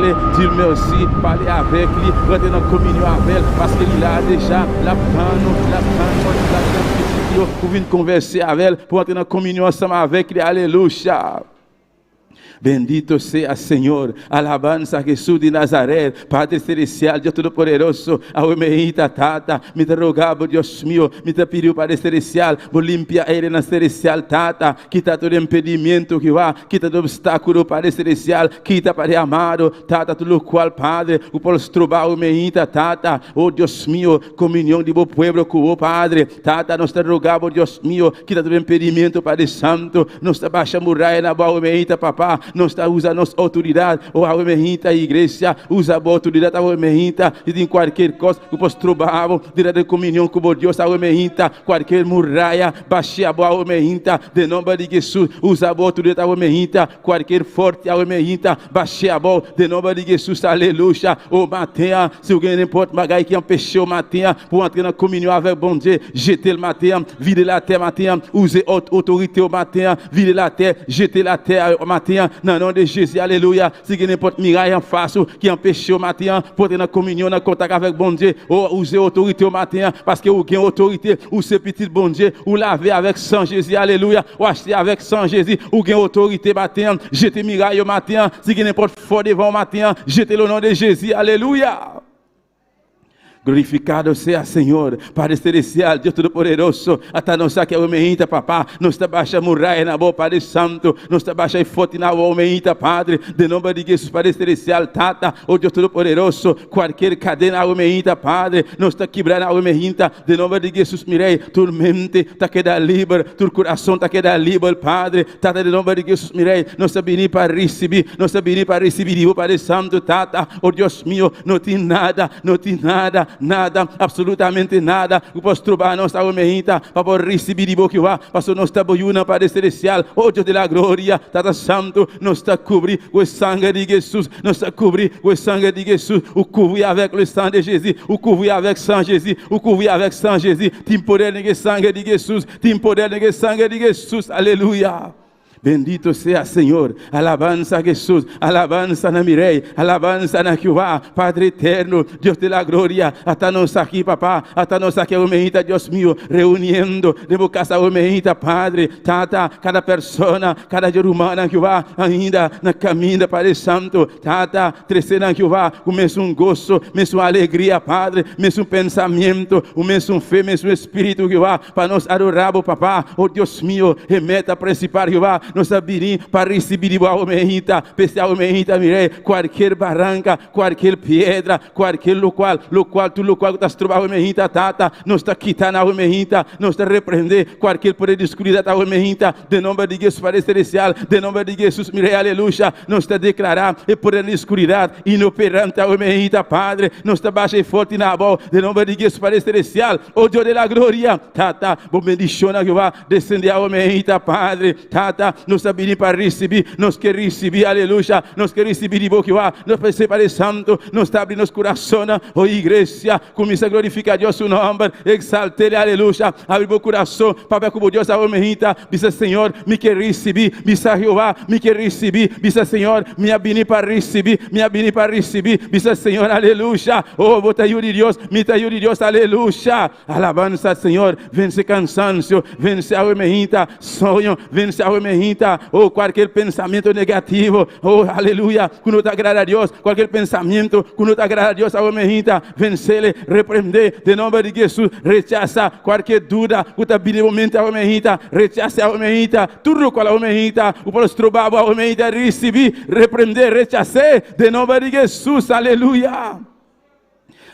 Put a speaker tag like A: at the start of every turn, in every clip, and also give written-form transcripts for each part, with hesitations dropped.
A: Rele, di l mèsi, pale avèk li, rantre nan kominyon avè l, paske li la a deja, l ap tann ou, l ap tann mwen, l ap tann pitit li yo pou vin konvèse avè l, pou antre nan kominyon ansanm avèk li. Alelouya! Bendito sea Señor, alabanza a Jesús di Nazaret, Padre Celestial, Dios Todopoderoso, awe meita Tata, mi ta roga bo Dios mio, mi ta pidi bo Padre Celestial, bo limpia aire nan celestial Tata, kita tur impedimento Jehová, kita tur obstáculo Padre Celestial, kita Padre amado, Tata tur locual Padre, ku por stroba awe meita Tata, oh Dios mio, comunion di bo pueblo ku bo Padre, Tata nos ta roga bo Dios mio, kita tur impedimento Padre Santo, nos ta basha muraya na bo awe meita Papa, nos ta usa nos autoridad, oh awe meita iglesia, usa bo autoridad awe meita, si tin cualkier cos ku por stroba bo di den comunion ku bo Dios awe meita, cualkier muraya bashia bo awe meita, den nomber di Jesus, usa bo autoridad awe meita, cualkier forte awe meita, bashia bo den nomber di Jesus, aleluya, oh maten an, si ou gen nenpòt bagay ki anpechew maten an pou antre nan kominyon avèk Bondye, jetel maten an, videl atè maten an, use otoritew maten an, videl atè, jetel atè maten an, nan non de Jezi alelouya, si gen nenpòt miray anfas ou ki anpechew maten an pou antre nan kominyon, nan kontak avèk Bondye, oh use otoritew maten an, paske ou gen otorite, ou se pitit Bondye, ou lave avèk sang Jezi alelouya, ou achte avèk sang Jezi, ou gen otorite maten an, jete miray yo maten an, si gen nenpòt fò devanw maten an, jetel o non de Jezi alelouya. Glorificado sea Señor, Padre Celestial, Dios Todopoderoso, ata nos aki awe meinta, Papá, nos ta basha muraya na bo, Padre Santo, nos ta basha e foti na bo meinta, Padre, den nomber di Jesus, Padre Celestial, Tata, oh Dios Todopoderoso, cualkier cadena awe meinta, Padre, nos ta kibra na awe meinta, den nomber di Jesus, mi Rey, tur mente ta keda liber, tur curason ta keda liber, Padre, Tata, den nomber di Jesus, mi Rey, nos ta bini pa ricibi, nos ta bini pa ricibi di bo, Padre Santo, Tata, oh Dios mio, no tin nada, no tin nada, nada, absolutamente nada, ku por stroba nos awe meinta pa por ricibi di bo, Jehová, pasobra nos ta bo yunan, Padre Celestial, oh Dios de la gloria, Tata Santo, nos ta cubri ku e sanger di Jesus, nos ta cubri ku e sanger di Jesus, ou kouvri avèk le sang de Jésus, ou kouvri avèk sang Jésus, ou kouvri avèk sang Jésus, tin poder den e sanger di Jesus, Tin poder den e sanger di Jesus, aleluya. Bendito sea Señor, alabanza a Jesus, alabanza na mi Rey, alabanza na Jehová, Padre eterno, Dios de la gloria, ata nos aki, Papá, ata nos aki awe meinta, Dios mío, reuniendo den bo casa awe meinta, Padre, Tata, cada persona, cada dje rumannan, Jehová, ainda na caminda, Padre Santo, Tata, trece nan, Jehová, cu mesun gozo, mesun alegria, Padre, mesun pensamiento, un mesun fe, mesun espíritu, Jehová, Pa nos adorá bo, Papá. O Dios mio, e meta prinsipal, Jehová, nos a bini pa risibí di bo awe meinta. P'esei awe meinta, mir'é, kualkier baranka, kualkier piedra, kualkier lokual, lokual, tur lokual ku ta stroba awe meinta, Tata, nos ta kita nan awe meinta. Nos ta reprendé kualkier poder di skuridat awe meinta, den nomber di Jesus, Padre Selestial, den nomber di Jesus, mir'é, aleluya. Nos ta deklará e poder di skuridat inoperante awe meinta, Padre. Nos ta basha e forti na abou, den nomber di Jesus, Padre Selestial. O Dios de la gloria, Tata, bo bendiciona Jehová, descende awe meita, Padre, Tata, nos a bini pa ricibi, nos ke ricibi, aleluya, nos ke ricibi di bo Jehová, nos p'esei Padre Santo, nos ta abri nos curason, o iglesia, cuminsa glorifica Dios su nomber, exaltele, aleluya, abri bo curason, papia cu bo Dios awe meita, bisa Señor, mi ke ricibi, bisa Jehová, mi ke ricibi, bisa Señor, mi a bini pa ricibi, mi a bini pa ricibi, bisa Señor, aleluya, oh, bo ta yu di Dios, Mi ta yu di Dios, aleluya! Alabansa Señor, vence cansancio, vence awe meinta, soño, vence awe meinta, oh cualkier pensamiento negativo, oh aleluya, cu no ta agrada Dios, cualkier pensamiento cu no ta agrada Dios awe meinta, vencele, reprende, den nomber di Jesus, rechasa cualkier duda cu ta bini bo mente awe meinta, rechasa awe meinta, tur locual awe meinta, cu por stroba bo awe meinta, ricibi, reprende, rechase, den nomber di Jesus, aleluya!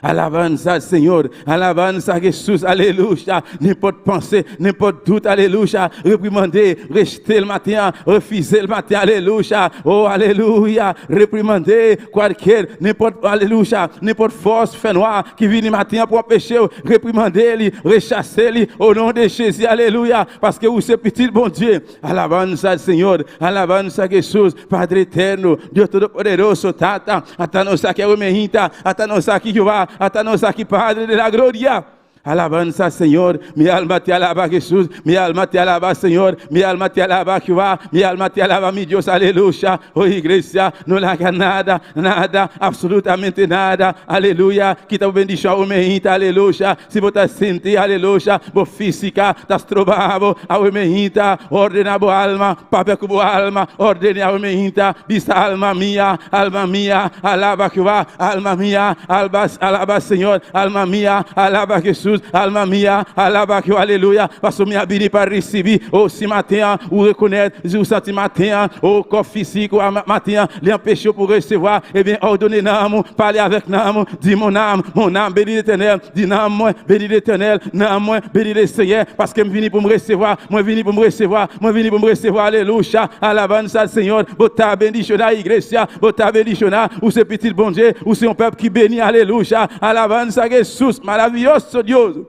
A: Alabanza Señor, alabanza Jesús, aleluya. Nenpòt panse, nenpòt dout, aleluya. Reprimande, rejte l maten an, refize l maten, aleluya. Oh, aleluya. Reprimande kualker, nenpòt, aleluya, nenpòt fòs fènwa ki vini maten an pou anpeche w, reprimande li, rechase li, o non de Jezi, aleluya. Paske ou se pitit Bondye. Alabanza al Señor, alabanza a Jesús, Padre eterno, Dios todopoderoso, Tata, ata nos aki awe meinta, ata nos aki Jehová, ata nos aki Padre de la gloria. Alabanza, Señor. Mi alma te alaba, Jesús. Mi alma te alaba, Señor. Mi alma te alaba, Jehová. Mi alma te alaba, mi Dios. Aleluya. Oh, iglesia, no laga nada, nada, absolutamente nada. Aleluya. Kita bo bendishon, mainta. Aleluya. Si bo ta sinti, aleluya, bo físika ta stroba bo, awe mainta, ordená bo alma, papia ku bo alma, ordená awe mainta, bisa alma mia, alma mia, alaba Jehová, alma mia, alaba, alaba Señor, alma mia, alaba Jesús, alma mia, alaba Jehová, aleluya. Paso mi a bini pa risibí, oh, si maten, ou rekonèt, si ou santi maten, oh, kò fizik, ou maten, li anpeche pou resevwa, ebyen, òdone nanm ou, pale avèk nanm ou, di mon âme, mon âme, bénis l'Éternel, di nanm mwen, beni l'Éternel, nanm mwen, beni le Seyè, paske m vini pou m resevwa, mwen vini pou m resevwa, mwen vini pou m resevwa, aleluya, alabanza al Señor, bo ta bendishoná, iglesia, bo ta bendishoná, ou se pitit Bondye, ou se yon pèp ki beni, aleluya, alabanza Jesús, maravilloso Dios.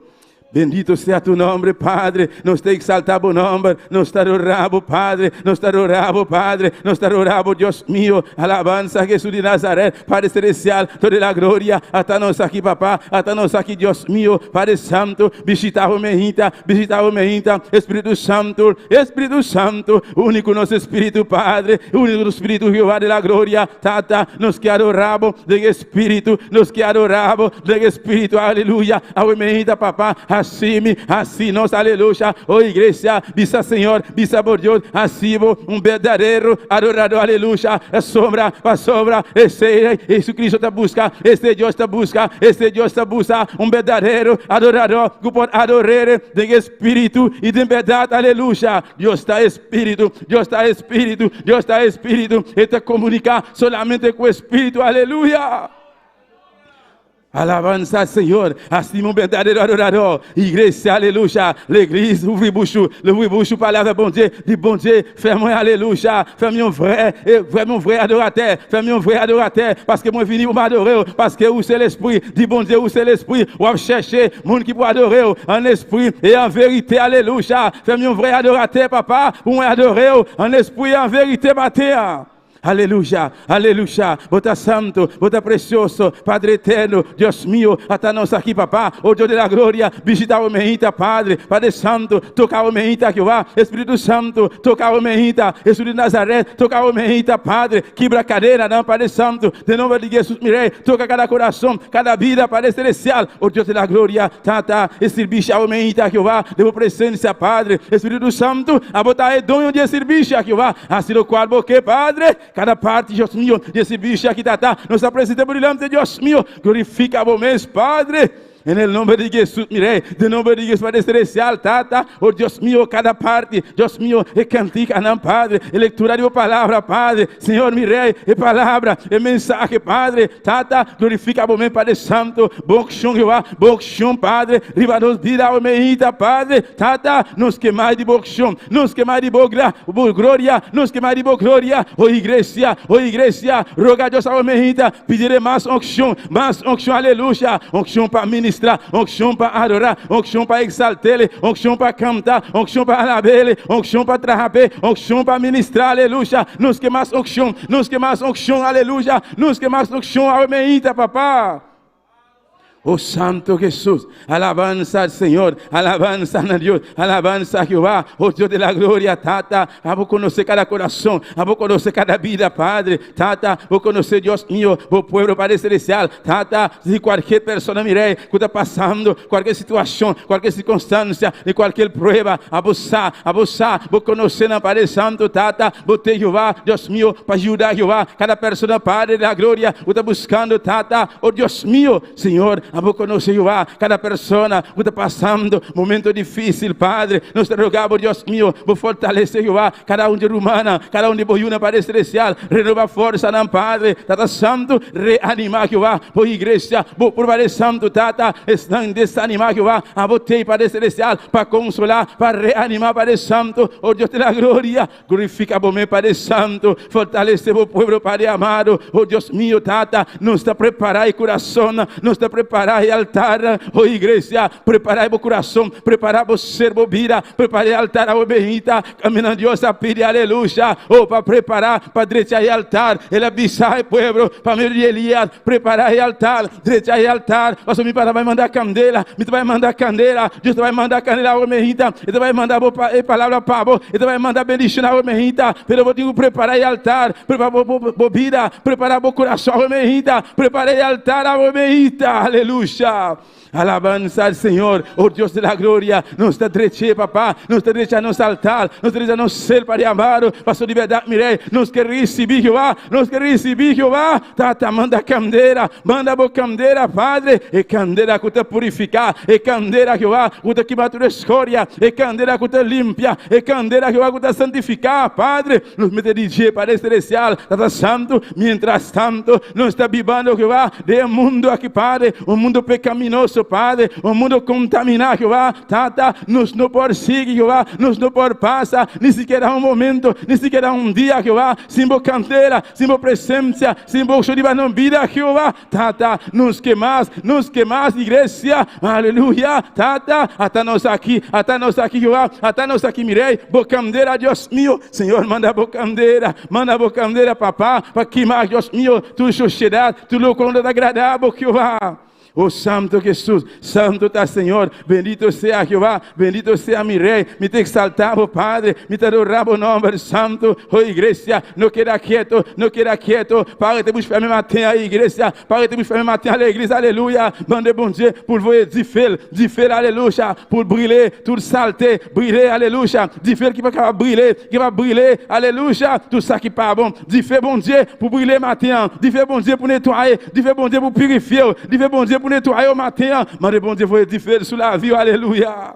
A: Bendito sea tu nombre, Padre. Nos ta eksaltá bo nòmber. Nos ta adorá bo, Padre. Nos ta adorá bo, Padre. Nos ta adorá bo, Dios mio. Alabanza Jesús di Nazaret, Padre Celestial, toda la gloria. Ata nos aki, Papá. Ata nos aki, Dios mio. Padre Santo, bishitá bo mainta, bishitá bo mainta. Spiritu Santo, Spiritu Santo, uni ku nos Spiritu, Padre. Uni ku nos Spiritu, Jehová de la gloria. Tata, nos ke adorá bo den Spiritu. Nos ke adorá bo den Spiritu. Aleluya. Awe mainta, Papá, hasi mi, hasi nos, aleluya. Oh iglesia, bisa Señor, bisa por Dios, hasi bo un berdadero adorador, aleluya. Pasobra, pasobra, esei Jesucristo ta buska, esei Dios ta buska, esei Dios ta buska, un berdadero adorador ku por ador'é den espíritu i den bèrdat, aleluya. Dios ta espíritu, Dios ta espíritu, Dios ta espíritu, E ta komuniká solamente ku espíritu, aleluya. Alabanza al Señor, hasi un berdadero adorador. Iglesia, aleluya. Legliz, ouvri bouch ou, louvri bouch ou, pale avèk Bondye, di Bondye, fè mwen, aleluya, fè m yon vrè, fè m yon vrè adoratè, fè m yon vrè adoratè, paske mwen vini pou m adore ou, paske ou se Lespri, di Bondye ou se Lespri, w ap chèche moun ki pou adore ou an espri e an verite, aleluya, fè m yon vrè adoratè, Papa, pou mwen adore ou an espri e an verite maten an. Aleluya, aleluya, bo ta santu, bo ta presioso, Padre eterno, Dios mio, ata nos aki, Papá, oh Dios de la gloria, bishitá bo mainta, Padre, Padre Santu, toka bo mainta, Jehová, Spiritu Santu, toka bo mainta, Jesús di Nazaret, toka bo mainta, Padre, kibra kadenanan, Padre Santu, den nomber di Jesus, mi Rei, toka kada kurason, kada bida, Padre Celestial, oh Dios de la gloria, Tata, e sirbishi awe mainta, Jehová, den bo presensia, Padre, Spiritu Santu, abo ta e doño di e sirbishi, Jehová, Hasi lokual bo ke, Padre. Kada parti, Dios mio, di e sirbishi aki, Tata, nos ta presente bo dilanti, Dios mio. Glorifika bo mes, Padre. En el nomber di Jesus, mi Rei, den nomber di Jesus, Padre Celestial, Tata, oh Dios mio, kada parti, Dios mio, e kantikanan, Padre, e lektura di bo palabra, Padre, Señor, mi Rei, e palabra, e mensahe, Padre, Tata, glorifika bo mes, Padre Santo, bo unshon, Jehová, bo unshon, Padre, riba nos bida awe meinta, Padre, Tata, nos ke mas di bo unshon. Nos ke mas di bo gra, bo gloria, nos ke mas di bo gloria. O iglesia, o iglesia, roga Dios awe meinta, pidir'é mas onkshon, mas onkshon, aleluya, onkshon pa ministra, onkshon pa adora, onkshon pa eksalt'El, onkshon pa kanta, onkshon pa alab'El, onkshon pa traha p'E, onkshon pa ministra, aleluya. Nos ke mas onkshon, nos ke mas onkshon, aleluya, nos ke mas onkshon awe meinta, Papa. Oh Santo Jesús, alabanza al Señor, alabanza na Dios, alabanza a Jehová, oh Dios de la gloria, Tata, abo konosé kada corazón, abo konosé kada bida, Padre, Tata, bo konosé Dios mío, bo pueblo Padre Celestial, Tata, si kualkier persona, mi Rey, ku ta pasando kualkier situashon, kualkier sirkunstansia, di kualkier prueba, abo sa, abo sa, bo konosé nan, Padre Santo, Tata, bo te Jehová, Dios mío, pa yuda Jehová, kada persona, Padre de la gloria, ku ta buskando, Tata, Oh Dios mio, Señor, abo conoce Jehová cada persona cu ta pasando momento difícil, Padre. Nos ta roga bo, Dios mio, bo fortalece Jehová cada un di rumannan, cada un di bo yunan, Padre Celestial. Renova forsanan, Padre. Tata Santo, reanima Jehová bo iglesia, bo pueblo, Padre Santo, Tata, esnan desanima Jehová, abo t'ey, Padre Celestial, pa consola, pa reanima, Padre Santo. Oh Dios de la gloria, Glorifica bo mes, Padre Santo. Fortalece bo pueblo, Padre amado. Oh Dios mío, Tata, nos ta prepará e kurason, nos ta prepará. Prepará e altar, oh iglesia, prepará bo kurason, prepará bo ser, bo bida, prepará e altar awe beinta, kaminda Dios a pidi, aleluya, oh pa prepará, pa drecha e altar, el a bisa e pueblo pa medio di Elias, prepará e altar, drecha e altar, pasobra mi ta bai manda kandela, mi ta bai manda kandela, Dios ta bai manda kandela awe beinta, e ta bai manda bo e palabra pa bo, e ta bai manda bendishon awe beinta, pero bo tin ku prepará e altar, prepará bo bida, prepará bo kurason awe beinta, prepará e altar awe beinta, aleluya. Alabanza al Señor, oh Dios de la gloria, nos ta drech'é, Papá, nos ta drecha nos altar, nos ta drecha nos ser, Padre amado, pasobra di bèrdat, mi Rey, nos ke risibí Jehová, nos ke risibí Jehová, Tata, manda kandela, manda bo kandela, Padre, e kandela ku ta purifiká, e kandela, Jehová, ku ta kima tur eskoria, e kandela ku ta limpia, e kandela, Jehová, ku ta santifiká, Padre, nos mester di dje, Padre Celestial, Tata Santu, mientras tanto, nos ta bibando, Jehová, Den e mundu aki, Padre, un mundu pekaminoso, Padre, un mundu kontaminá, Jehová, Tata, nos no por sigui, Jehová, nos no por pasa ni sikiera un momento, ni sikiera un dia, Jehová, sin bo kandela, sin bo presensia, sin bo uso riba nos bida, Jehová, Tata, nos ke mas, nos ke mas, iglesia, aleluya, Tata, ata nos aki, ata nos aki, Jehová, ata nos aki, mi Rey, bo kandela, Dios mio, Señor, manda bo kandela, manda bo kandela, Papá, pa kima, Dios mio, tur sosiedat, Tur loke no ta agrada bo, Jehová. Oh Santo Jesús, Santo ta Señor, bendito sea Jehová, bendito sea mi Rey, mi ta exalta bo Padre, mi ta adora bo nomber santo. Oh iglesia, no keda kieto, no keda kieto, parete bouch fèmen maten an iglesia, parete bouch fèmen maten an legliz, alelouya, mande Bondye poul voye difel, difel alelouya, poul brile tout salte, brile alelouya, difel ki pa kapab brile, ki kapab brile alelouya, tout sa ki pa bon. Dife Bondye pou brile maten an, dife Bondye pou netwaye, dife Bondye pou pirifye w, dife Bondye pou netwaye w maten an, mande Bondye voye dife l sou lavi w alelouya.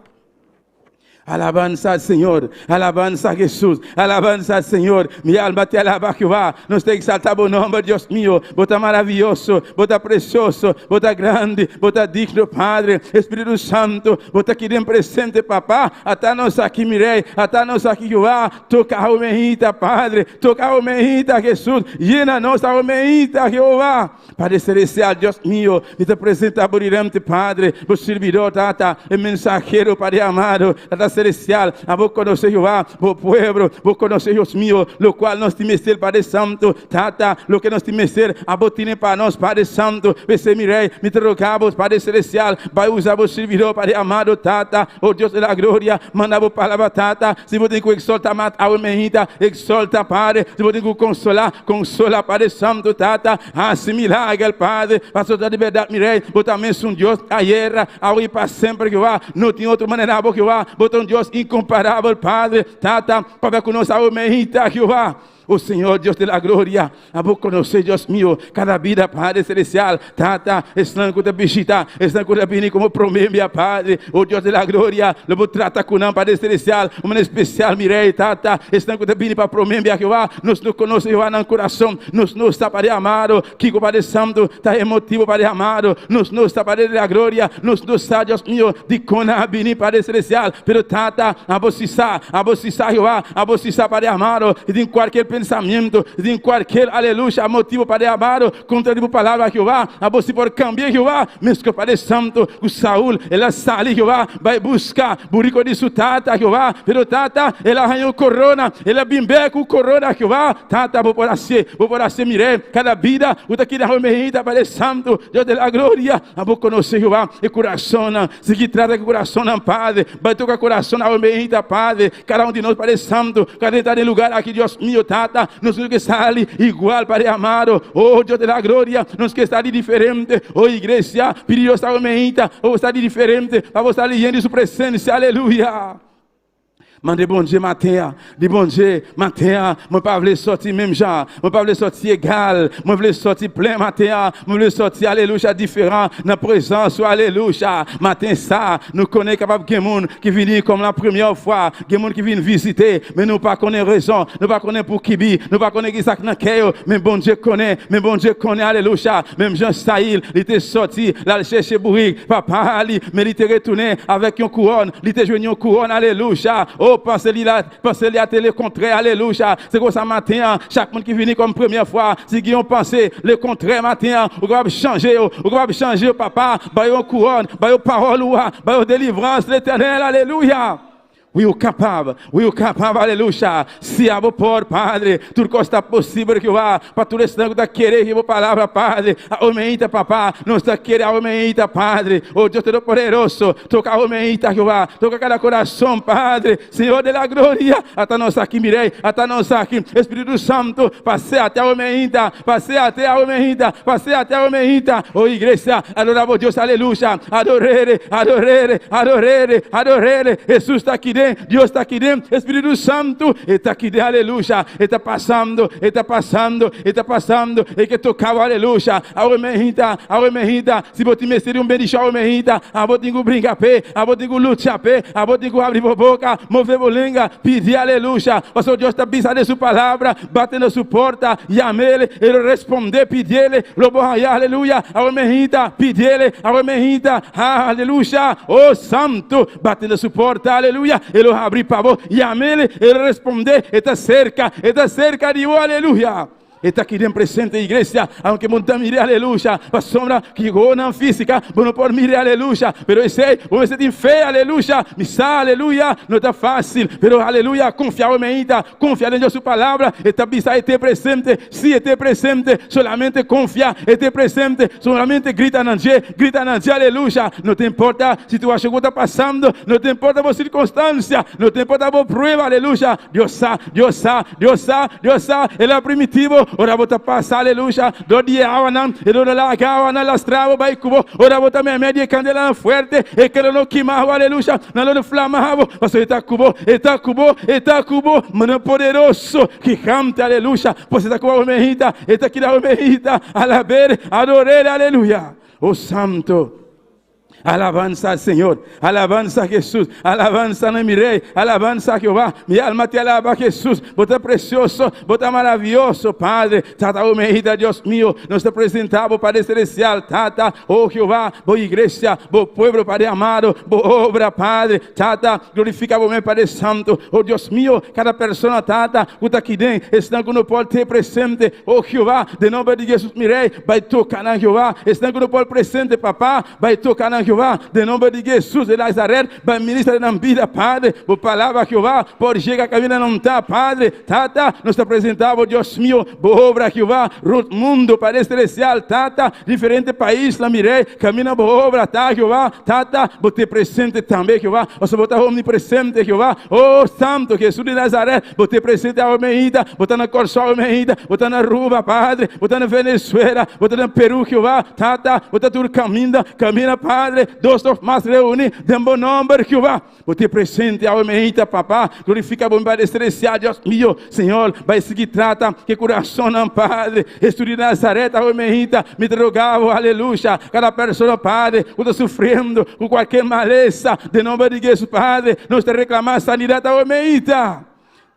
A: Alabanza al Señor, alabanza a Jesús, alabanza al Señor, mi alma te alaba Jehová, nos ta exalta bo nomber Dios mío, bo ta maravilloso, bo ta precioso, bo ta grandi, bo ta digno Padre, Espíritu Santo, bo ta aki den presente Papá, ata nos aki mi Rey, ata nos aki Jehová, Toca awemehita, Padre, toca awemehita, Jesús, yena nos awemehita, Jehová. Padre Celestial, Dios mío, mi ta presenta bo dilanti, Padre, bo sirbidor, Tata, e mensahero, Padre amado, Tata Celestial, abo conoce, Jehová, bo pueblo, bo conoce, Dios mío, locual nos tin mester, Padre Santo, Tata, loke nos tin mester, abo tine pa nos, Padre Santo, p'esei, mi Rey, mi ta roga bo, Padre Celestial, bai usa bo sirbidor, Padre amado, Tata, O Dios de la gloria, manda bo palabra, Tata. Si bo tin ku exalta mat awe mehita, exalta, Padre. Si bo tin ku konsola, konsola, Padre Santo, Tata. Hasi milager, Padre. Pasobra ta di bèrdat, mi Rei, bo ta mesun Dios ayera, awe i pa semper, Jehová. No tin otro manera bo, Jehová. Bo ta un Dios inkomparabel, Padre. Tata, papia ku nos awe mehita, Jehová. O Señor Dios de la gloria, abo conoce, Dios mío, cada vida, Padre Celestial, Tata, esnan cu ta bishita, esnan cu ta bini como promembia, Padre, o Dios de la gloria, lo bo trata cu nan, Padre Celestial, un manera especial, mi Rey, Tata, esnan cu ta bini pa promembia, Jehová, nos no conoce, Jehová, nan corazon, nos no sa, Padre amado, kico, Padre Santo, ta e motibo, Padre amado, nos no sa, Padre de la gloria, nos no sa, Dios mío, dicon nan a bini, Padre Celestial, pero Tata, abo si sa, abo si sa, Jehová, abo si sa, Padre amado, si tin cualkier pensamiento, si tin cualkier, aleluya, motibo, Padre amado, contra di bo palabra, Jehová, abo si por cambia, Jehová, mescos, Padre Santo, cu Saul, el a sali, Jehová, bay busca burico di su tata, Jehová, pero tata, el a haña un corona, el a bin bek cu corona, Jehová, tata, bo por hacié, bo por hacié, miré, cada bida cu ta keda homeita, Padre Santo, Dios de la gloria, abo conoce, Jehová, e corazonnan, Sigui trata ku kurasonnan, Padre. Bai toka kurason awe meita, Padre. Kada un di nos, Padre Santo, kada entra den lugar aki, Dios mio, Tata, nos no ke sali igual, Padre amado. Oh, Dios de la gloria, nos ke sali diferente. Oh, iglesia, pidi Dios awe meita, pa bo sali diferente, pa bo sali yen di su presencia. Aleluya. Mande Bondye maten an, di Bondye, maten an, mwen pa vle sòti menm jan, mwen pa vle sòti egal, mwen vle sòti plen maten an, mwen vle sòti alelouya diferan nan prezans ou alelouya. Maten sa, nou konnen kapab gen moun ki vini kòm la premyè fwa, gen moun ki vin vizite, men nou pa konnen rezon, nou pa konnen pou ki bi, nou pa konnen ki sa k nan kè yo, men Bondye konnen, men Bondye konnen alelouya. Menm jan Sayil, li te sòti, l al chèche bourik papa li, men li te retounen avèk yon kouwòn, li te jwenn yon kouwòn, alelouya! Oh, panse li la, panse li a te lekontrè, alelouya. Se konsa maten an, chak moun ki vini kòm premyè fwa, si gen yon panse lekontrè maten an, ou kapab chanje yo, ou kapab chanje yo, Papa, ba yo yon kouwòn, ba yo pawòl ou a, ba yo delivrans, Letènèl, alelouya. Wi ou kapab, wi ou kapab, aleluya. Si abo por, Padre, tur kos ta posibel, Jehová, pa tur esnan ku ta kere riba bo palabra, Padre. Awe meita, Papá, nos ta kere awe meita, Padre. Oh Dios Todopoderoso, toka awe meita, Jehová, toka kada korason, Padre. Señor de la gloria, ata nos aki, mi Rey, ata nos aki. Espíritu Santo, pasea te awe meita, pasea te awe meita, pasea te awe meita. Oh iglesia, adora bo Dios, aleluya. Ador'é, ador'é, ador'é, ador'é. Jesús ta aki den, Dios ta aki den, Espíritu Santo ta aki den, aleluya. E ta pasando, e ta pasando, e ta pasando, e ke toka bo, aleluya. Awe meita, awe meita, si bo tin mester di un bendishon awe meita, abo tin ku bringa p'e, abo tin ku lucha p'e, abo tin ku abri bo boka, move bo lenga, pidi, aleluya. Pasobra Dios ta bisa den su palabra, Bate na su porta, yam'El, E lo respondé, Pidi'El, lo bo haña, aleluya, awe mehita, pidi'El, awe mehita, ha, aleluya, oh santu, bate na su porta, aleluya, E lo habri pa bo, yam'El, E lo respondé, E ta serka, E ta serka di bo, aleluya. E ta aki den presente, iglesia, aunke bo no ta mir'E, aleluya, pasobra ki ohonan físika bo no por mir'E, aleluya, pero esei bo mester tin fe, aleluya, mi sa, aleluya, no ta fásil, pero aleluya, konfia awe mehita, Konfia den Dios su palabra, e ta bisa e te presente, si e te presente, solamente konfia, e te presente, solamente grita na dje, grita na dje, aleluya, no ta importa situashon ku ta pasando, no ta importa bo sirkunstansia, no ta importa bo prueba, aleluya, Dios sa, Dios sa, Dios sa, Dios sa, el a primiti bo, ora bo ta pasa, aleluya, dor di e awanan, e lo no laga awanan lastra bo bai ku bo, ora bo ta meimei di e kandelanan fuerte, e kelo no kima bo, aleluya, Nan lo no flama bo, pasobra e ta ku bo, e ta ku bo, e ta ku bo, mano poderoso, gigante, aleluya, pues e ta ku bo mehita, e ta keda bo mehita, alab'El, ador'El, aleluya. O Santo, alabansa al Señor, alabansa a Jesús, alabansa na mi Rey, alabansa a Jehová, mi alma te alaba Jesús, bo ta precioso, bo ta maravioso, Padre, Tata, o mehita, Dios mío, nos ta presenta bo Padre Celestial, Tata, O Jehová, bo iglesia, bo pueblo, Padre amado, bo obra, Padre, Tata, glorifica bo mes, Padre Santo. O Dios mio, cada persona, Tata, cu ta aki den, esnan cu no por te presente, o Jehová, den nomber di Jesus mi Rey, bay toca nan, Jehová, esnan cu no por presente, Papa, bay toca nan, Jehová, den nomber di Jesus de Nazaret, bay ministra den nan bida, Padre, bo palabra, Jehová, por yega caminda nan ta, Padre, Tata, nos ta presenta bo, Dios mio, bo obra, Jehová, rond mundo, Padre Celestial, Tata, Diferente pais la mir'é, kaminda bo obra ta, Jehová. Tata, bo te presente tambe, Jehová. Pasobra bo ta omnipresente, Jehová. Oh, Santo Jesús di Nazaret, bo te presente awe meinta. Bo ta na Kòrsou awe meinta. Bo ta na Aruba, Padre. Bo ta na Venezuela. Bo ta na Perú, Jehová. Tata, bo ta tur kaminda. Kaminda, Padre, dos òf mas reuní den bo nòmber, Jehová. Bo te presente awe meita, Papá. Glorifica bo Padre Celestial, Dios mío. Señor, bai sigui trata ke curasonnan, Padre. Jesús di Nazaret, awe meita, mi ta roga bo, aleluya. Cada persona, Padre, cu ta sufriendo cu cualkier malesa, den nomber di Jesús, Padre, nos ta reclama sanidad awe meita.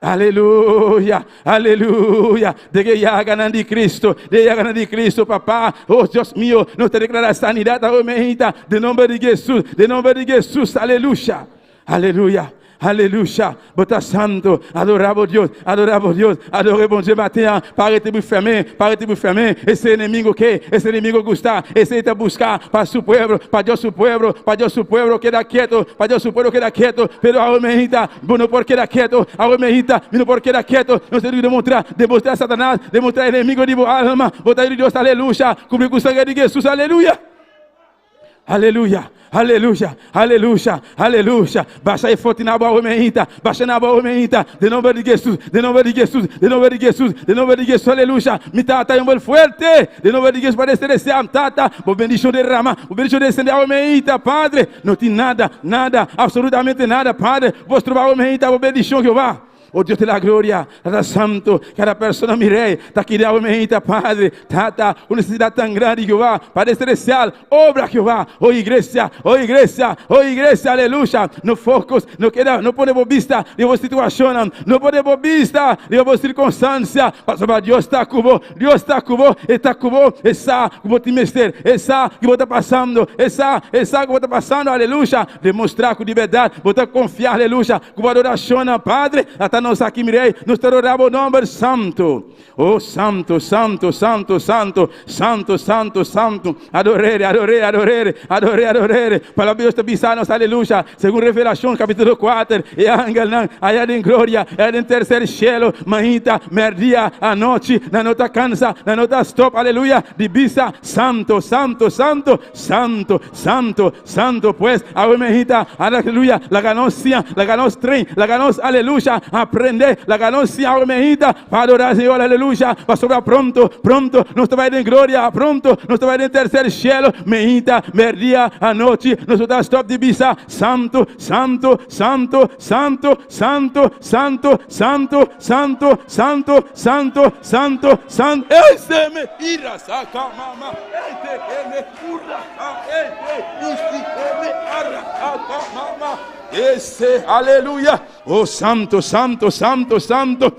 A: Aleluya, aleluya. Den e yaganan di Cristo, den e yaganan di Cristo, Papá. Oh, Dios mío, nos ta declara sanidad awe meinta, den nomber di Jesús, den nomber di Jesús, aleluya, aleluya. Aleluya, bo ta santo, adora bo Dios, adora bo Dios, adora bon Dios maten, pa rete bo ferme, pa rete bo ferme, ese enemigo ke, ese enemigo gusta, ese ta busca pa su pueblo, pa Dios su pueblo, pa Dios su pueblo keda quieto, pa Dios su pueblo keda quieto, pero awe meinta, Bo no por keda keto, awe mehita, mi no por keda keto. Nos ta demostrá, demostrá Satanas, demostrá enemigo di bo alma. Bo ta yu di Dios, aleluya. Kubri ku sangre di Jesus, aleluya. Aleluya, aleluya, aleluya, aleluya. Basha e foti na bo awe mehita, basha na bo awe mehita. Den nomber di Jesus, den nomber di Jesus, den nomber di Jesus, den nomber di Jesus, aleluya. Mi tata e homber fuerte, den nomber di Jesus, Padre Celestial, tata, bo bendicion derama, bo bendicion descende awe mehita, Padre. No tin nada, nada, absolutamente nada, Padre. Bo stroba bo mehita bo bendicion, Jehová. Oh Dios de la gloria, Tata Santo, cada persona, mi Rey, ta aki awe mainta, Padre, Tata, un necesidad tan grandi, Jehová, Padre Celestial, obra, Jehová, oh iglesia, oh iglesia, oh iglesia, aleluya, no focus, no keda, no pone bo bista riba bo situacionnan, no pone bo bista riba bo circunstancia, pasobra Dios ta cu bo, Dios ta cu bo, E ta cu bo, E sa cu bo tin mester, E sa cu bo ta pasando, E sa, E sa cu bo ta pasando, aleluya, demostra cu di berdad bo ta confia, aleluya, Ku bo adorashonnan, Padre, ata nos aki, mi Rei, nos ta adorá bo nòmber santu. O santu, santu, santu, santu, santu, santu, santu. Ador'é, ador'é, ador'é, ador'é, ador'é. Palabra di Dios ta bisa nos, aleluya, segun Revelashon kapítulo kuater, e angelnan aya den gloria, aya den terser shelu, mainta, mèrdia, anochi, nan no ta kansa, nan no ta stòp, aleluya, di bisa, Santu, santu, santu, santu, santu, santu. Pues, awe mehita, aleluya, laga nos siña, laga nos train, laga nos, aleluya, aprende, laga nos siña awe mehita pa adora Señor, aleluya, pasobra pronto, pronto nos ta bai den gloria, pronto nos ta bai den tercer cielo, mehita, merdia, anochi, nos no ta stop di bisa, santu, santu, santu, santu, santu, santu, santu, santu, santu, santu, santu, santu, ey me ira saka mama, ey te me ura ey te isi me ara aka mama, ese aleluya, oh santu, santu, santu, santu.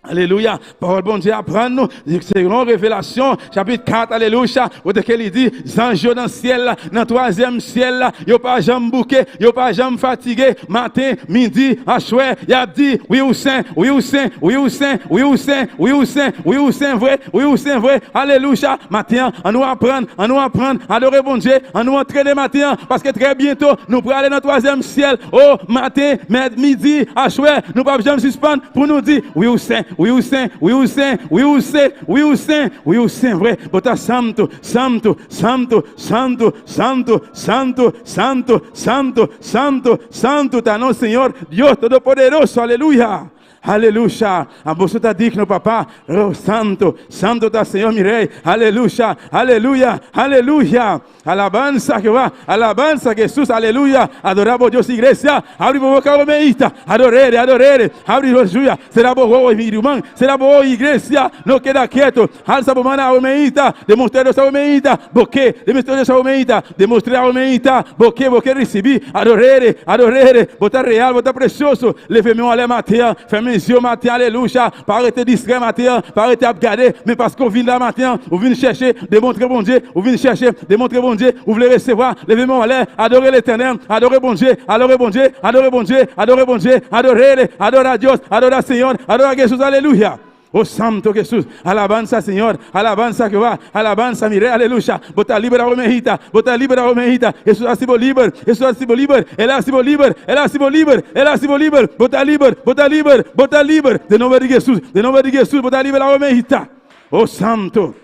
A: Aleluya, pawòl Bondye aprann nou, selon Revelasyon chapit 4, aleluya, kote ke li di, zanj yo nan syèl la, nan twazyèm syèl la, yo pa janm bouke, yo pa janm fatige, maten, midi, aswè, y ap di, wi ou sen, wi ou sen, wi ou sen, wi ou sen, wi ou sen, wi ou sen vre, wi ou sen vre, aleluya, maten an, an nou aprann, an nou aprann adore Bondye, an nou antrene maten an, paske trè byento nou prale nan twazyèm syèl, o, maten, midi, aswè, nou pap janm sispann. Pou nou di, Wi ou sen, wi ou sen, wi ou sen, wi ou se, wi ou sen, wi ou sen vre, bo ta santo, santo, santo, santo, santo, santo, santo, santo, santo, santo ta nos Señor Dios Todopoderoso, aleluya. Aleluya, boso ta digno, Papá. Oh, santo, santo ta Señor mi Rey. Aleluya, aleluya, aleluya. Alabansa Jehová, alabansa Jesús, aleluya. Adorá bo Dios, iglesia. Abri bo boca, meita. Adorere, adorere. Abri aleluya. Sera bo wowo, mi ruman. Sera bo iglesia. No keda ketu. Alsa bo man, meita. Demostrá Dios, meita. Bo ke, demostrá Dios, meita. Demostrá, meita. Bo ke, bo ke risibí. Adorere, adorere. Bo ta real, bo ta presioso. Leve men anlè maten. Fèmen je maten, aleluya. Pa rete distrè maten, pa rete ap gade, men paske ou vin la maten, ou vin chèche demontre Bondye, ou vin chèche demontre Bondye, ou vle resevwa, leve men w anlè, adore Letènèl, adore Bondye, adore Bondye, adore Bondye, adore Bondye, adore, adora Dios, adora Señor, adora Jesús, aleluya. Oh Santo Jesús, alabanza Señor, alabanza Jehová, alabanza mi Rey, aleluya. Bo ta liber awe mehita, bo ta liber awe mehita. Jesús a hasi bo liber, Jesús a hasi bo liber, El a hasi bo liber, El a hasi bo liber, El a hasi bo liber. Bo ta liber, bo ta liber, bo ta liber. Den nomber di Jesús, den nomber di Jesús, bo ta liber awe mehita. Oh Santo,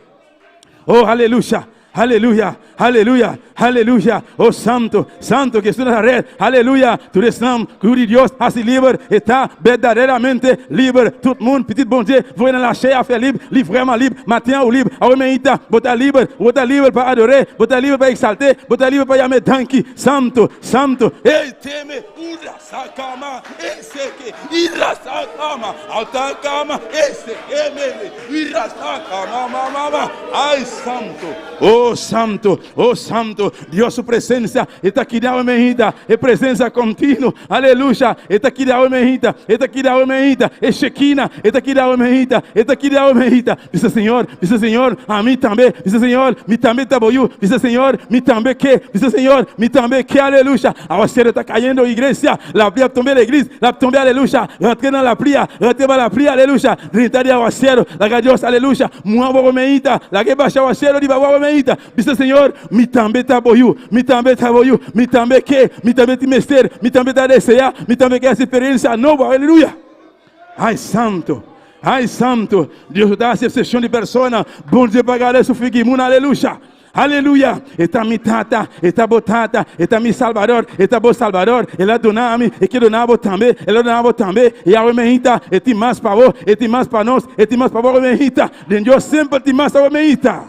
A: oh aleluya. Aleluya, aleluya, aleluya. Oh Santo, Santo Jesús Nazaret. Aleluya. Tur esnan ku di Dios hasi liber, e ta berdaderamente liber. Tur mundu, pitit Bondye, voye nan lachè a fè lib, li vrèman lib. Maten an ou lib, awe meyita, bo ta liber, bo ta liber pa adore, bo ta liber pa eksalte, bo ta liber pa yam'e danki. Santo, Santo. Ey teme ura sakama eseke ira sakama atakama eseke mele ira sakama mama ay santo oh santo oh santo Dios su presencia ta aki den awe mehita e presencia continuo aleluya e ta aki den awe mehita e ta aki den awe mehita e shekina e ta aki den awe mehita e ta aki den awe mehita bisa Señor bisa Señor ami tambe bisa Señor mi tambe ta bo yu bisa Señor mi tambe ke bisa Señor mi tambe ke aleluya aguacero ta cayendo iglesia la pluie a tombé l'église la tombé aleluya rantre nan la pluie rantre ba la pluie aleluya drenta di aguacero laga Dios aleluya muha bo mehita laga basha aguacero riba bo mehita bisa Señor mi tambe ta bo yu mi tambe ta bo yu mi tambe ke mi tambe tin mester mi tambe ta desea mi tambe ke hasi experiencia nobo aleluya ay santo ay santo Dios ta hasi excepcion di persona Bondye pa gade su figi muna aleluya aleluya e ta mi tata e ta bo tata e ta mi salbador e ta bo salbador el a duna mi e ke duna bo tambe el a duna bo tambe i awe mehita e tin mas pa bo e tin mas pa nos e tin mas pa bo awe mehita den Dios semper tin mas awe mehita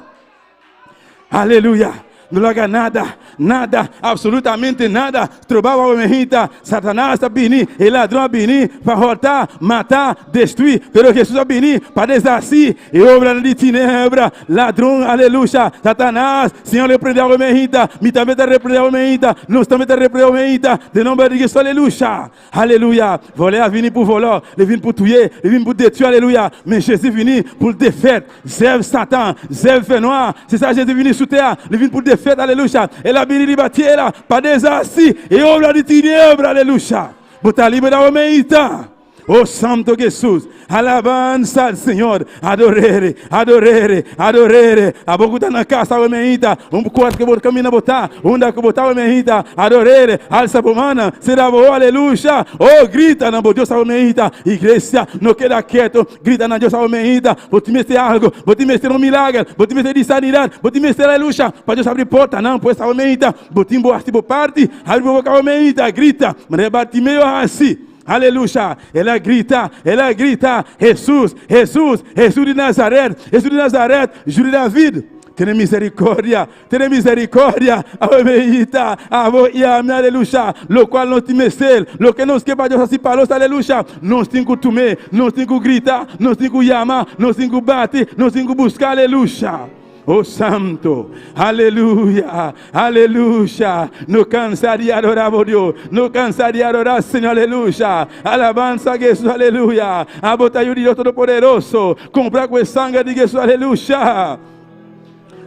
A: aleluya no laga nada. Nada, absolutamente nada, stroba bo mehita. Satanas a bini, e ladron a bini pa hòrta, mata, destruí, pero Hesus a bini pa deshasí e obranan di tinebra. Ladron, aleluya, Satanas, Señor reprende awe mehita, mi tambe ta reprende awe mehita, nos tambe ta reprende awe mehita, den nomber di Hesus, aleluya. Aleluya! Vòlè a vini pou vòlò, li vin pou touye, li vin pou detwi, aleluya! Men Jezi vini pou l defèt zèv Satan, zèv fènwa. Se sa Jezi vini sou tè a, li vin pou defèt, aleluya! El a bini riba tera pa dezasi e obra di tinebra, aleluya! Bo ta liber awe meita. O Santo Jesus! Alabansa al Señor, adorere, adorere, adorere. Abo ku ta na kas awe meita, un kuart ku bo kaminda bo ta, unda ku bo ta awe meita, adorere, alsa bo mannan, sera bo aleluya. Oh, grita na bo Dios awe meita. Iglesia, no keda keto, grita na Dios awe meita. Bo tin mester algo, bo tin mester un milager, bo tin mester di sanidat, bo tin mester aleluya, pa Dios abri portanan. Pues awe meita, bo tin bo hasi bo parti, abri bo boka awe meita, grita, manera Bartimeo a hasi. Aleluya! El a grita, el a grita, Hesus, Hesus, Hesus di Nazaret, Hesus di Nazaret, Yu di David, tene misericordia, tene misericordia, awe mehita, abo i ami, aleluya, locual nos tin mester, loke nos ke pa Dios hasi pa nos, aleluya, nos tin cu tum'é, nos tin cu grita, nos tin cu yama, nos tin cu bati, nos tin cu busca, aleluya. Oh Santo, aleluya, aleluya. No cansa di adora bo Dios, no cansa di adora Señor, aleluya. Alabanza a Jesús, aleluya. Abo ta yu di Dios Todopoderoso, compra cu e sangre di Jesús, aleluya.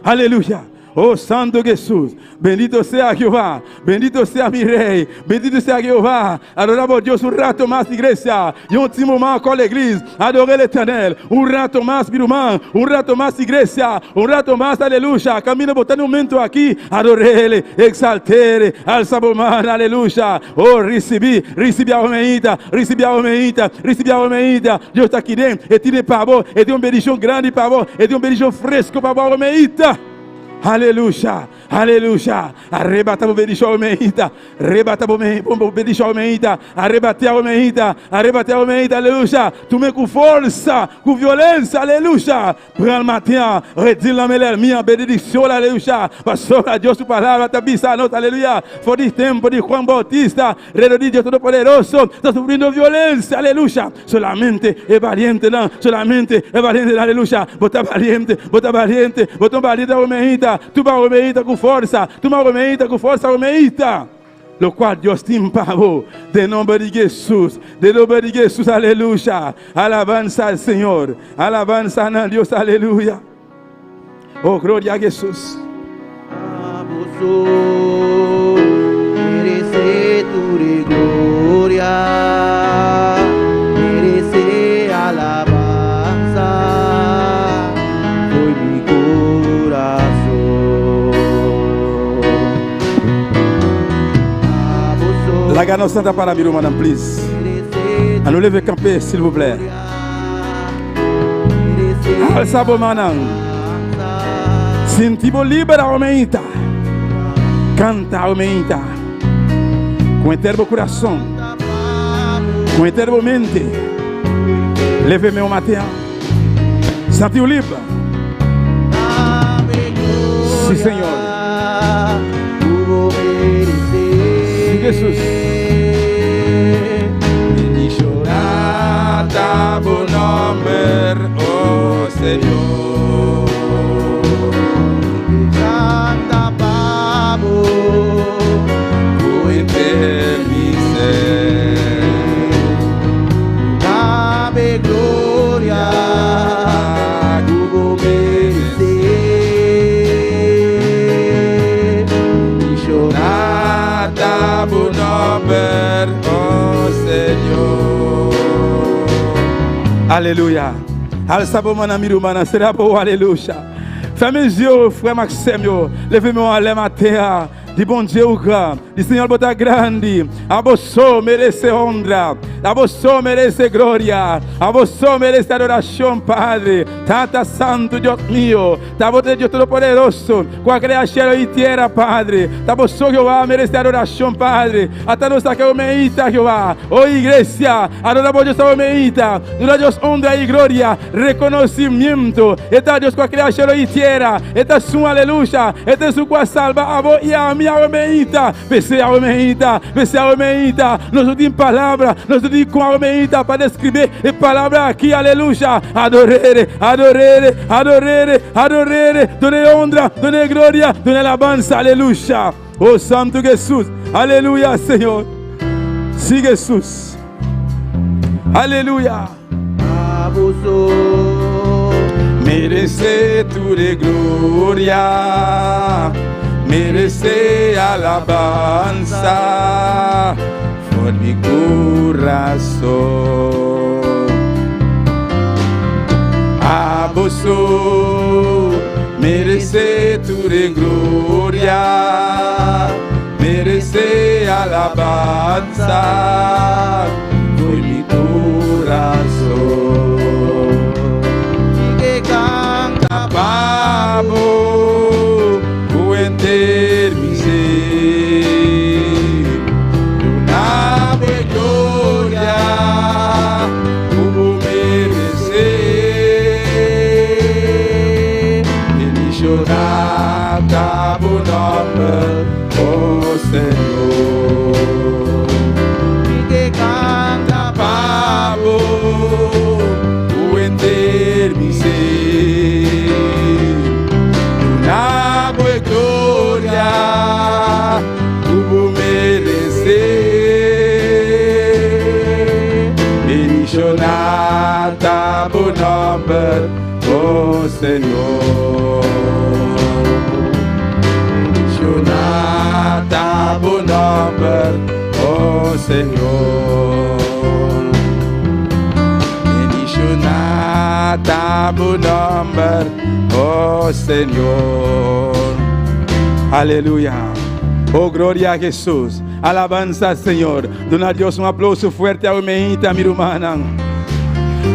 A: Aleluya. Oh Santo Jesús, bendito sea Jehová, bendito sea mi Rey, bendito sea Jehová. Adora bo Dios un rato mas, iglesia. Y un último mas con la iglesia. Adora el Eternel. Un rato mas, mi ruman. Un rato mas, iglesia. Un rato mas, aleluya. Camina bo un momento aki. Adorele, exaltere, alsa bo man, aleluya. Oh, recibi, recibi a omeita, recibi a omeita, recibi a omeita. Dios ta aki den. E tin pa bo, e tin un bendicion grandi pa bo, e tin un bendicion fresco pa bo, omeita. Aleluya, aleluya. Arrebata bo bendicion, omeita. Rebata bo bo bendicion omeita. Arrebatea omeita. Arrebatea omeita. Aleluya. Tum'é ku forsa, ku violensia. Aleluya. Pran maten, redil nan men lèlmi an benediksyon, aleluya. Pasobra Dios su palabra ta bisa nos, aleluya, for di tempu di Juan Bautista, Reino di Dios Todopoderoso ta sufriendo violensia, aleluya. Solamente e valientenan, solamente e valientenan, aleluya. Bo ta valiente, bo ta valiente, bo ta un valiente omeita. Tuma omeita ku forsa, tuma omeita ku forsa, omeita. Lokual Dios tin pa bo, den nomber di Jesus, den nomber di Jesus, aleluya. Alabansa al Señor, alabansa na Dios, aleluya. Oh, gloria a Jesus.
B: Abo so merece tur e gloria, merece alabansa foi mi corazon. Abo so
A: Laga nos santa para mi rumannan, please.
B: merece
A: Anu leve kampe, silvouplè. Alsa bo mannan. Sinti bo liber aumenta. Kanta aumenta. Ku henter bo kurason. Ku henter bo mente. Leve meu maten. Santi bo liber. Sí, Señor. Sí, Jesús. Bendiciona bo nomber, oh Señor.
B: Canta pa bo,
A: Ku henter mi ser.
B: Dame gloria, ku bo merece.
A: Bendiciona bo nomber, oh Señor. Aleluya. Alsa bo man mi rumannan, sera bo aleluya. Fèmen je w, frè m ak sè m yo. Leve men w anlè maten an. Di Bondye ou gran. Di Señor bo ta grandi. Abo so merece honra. Abo so merece gloria. Abo so merece adoracion, Padre. Tata Santo, Dios mío. Ta bo ta Dios Todopoderoso, ku a krea shelu i tera, Padre. Ta bo so, Jehová, meresé adorashon, Padre. Ata nos ta ke omeita, Jehová. O iglesia, adora bo Dios omeita. Duna Dios honra i gloria, rekonosimiento. E ta Dios ku a krea shelu i tera. E ta sun aleluya. E ta esun ku a salba abo i ami. awe meinta, p'esei awe meinta, p'esei awe meinta, nos no tin palabra, nos no tin kon awe meinta pa deskribé e palabra aki, aleluya, ador'é, ador'é, ador'é, ador'é, dun'é honra, dun'é gloria, dun'é alabansa, aleluya. Oh Santu Jesus, aleluya Señor. Sí Jesus. Aleluya.
B: Abuso.
A: Merece tur e gloria, merece alabansa for mi corazón. Abuso merece tur e gloria, merece alabansa for mi corazón.
B: Que canta
A: Pa bo ku henter mi ser. Duna bo e gloria ku bo meresé. Bendishoná ta bo nòmber, o Señor.
B: Que canta
A: Pa bo ku henter mi ser. Duna bo e gloria ku bo meresé. Bendishoná ta bo nòmber, o Señor. Bendishoná ta bo nòmber, o Señor. Bendishoná ta bo nòmber, o Señor. Aleluya. Oh, gloria a Jesús. Alabanza al Señor. Duna Dios un aplauso fuerte awe meinta, mi rumannan.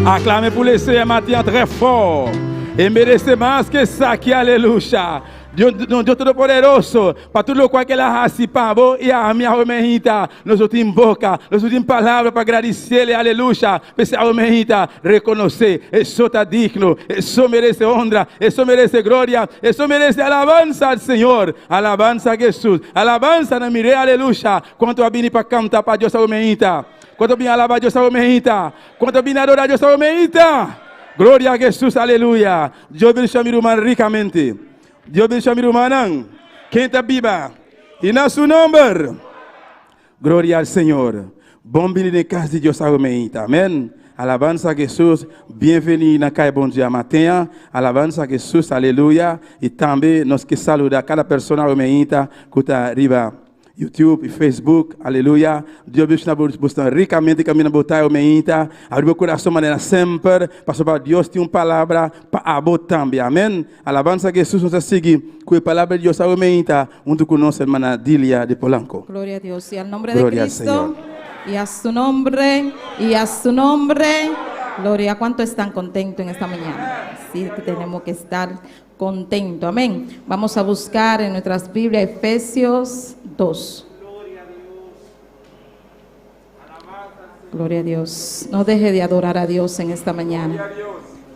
A: Aclame por ese matin très fort. E merece mas que esaki, aleluya. Dios, no, Dios Todopoderoso, pa tur lokual ku el a hasi pa bo i ami awe meinta, nos no tin boka, nos no tin palabra pa gradisiel, aleluya. P'esei awe meinta, rekonosé, Eso ta digno, Eso merese honra, Eso merese gloria, Eso merese alabansa al Señor. Alabansa a Jesus, alabansa na mi Rey, aleluya. Kuantu a bini pa kanta pa Dios awe meinta? Kuantu a bini alaba Dios awe meinta? Kuantu a bini adora Dios awe meinta? Gloria a Jesus, aleluya. Dios bendiciona mi ruman ricamente. Dios bendiciona mi rumannan. Ken ta biba? Y na su nomber. Gloria al Señor. Bon bini den cas di Dios awe meinta. Amen. Alabansa a Jesus. Bienveni na Cai Bon Dia maten an. Alabansa a Jesus. Aleluya. Y tambe nos ke saluda cada persona awe meinta cu ta riba YouTube y Facebook. Aleluya. Dios bendiciona bosnan ricamente caminda bo ta awe meinta. Abri bo corazon manera semper, pasobra Dios tin un palabra pa abo tambe. Amen. Alabansa a Jesus. Nos ta sigui cu e palabra di Dios awe meinta hunto cu nos hermana Dilia de Polanco.
C: Gloria a Dios. Y al nombre de
A: Gloria al
C: Cristo
A: Señor.
C: y a su nombre y a su nombre. Gloria, ¿cuánto están contentos en esta mañana? Sí, que tenemos que estar contentos. Amén. Vamos a buscar en nuestras Biblias Efesios 2. Gloria a Dios. No deje de adorar a Dios en esta mañana.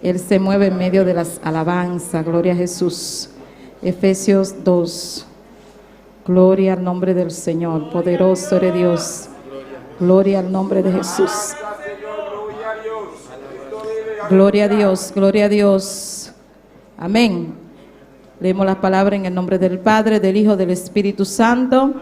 C: Él se mueve en medio de las alabanzas. Gloria a Jesús. Efesios 2. Gloria al nombre del Señor. Poderoso eres Dios. Gloria al nombre de Jesús. Gloria a Dios, gloria a Dios. Amén. Leemos la palabra en el nombre del Padre, del Hijo, del Espíritu Santo.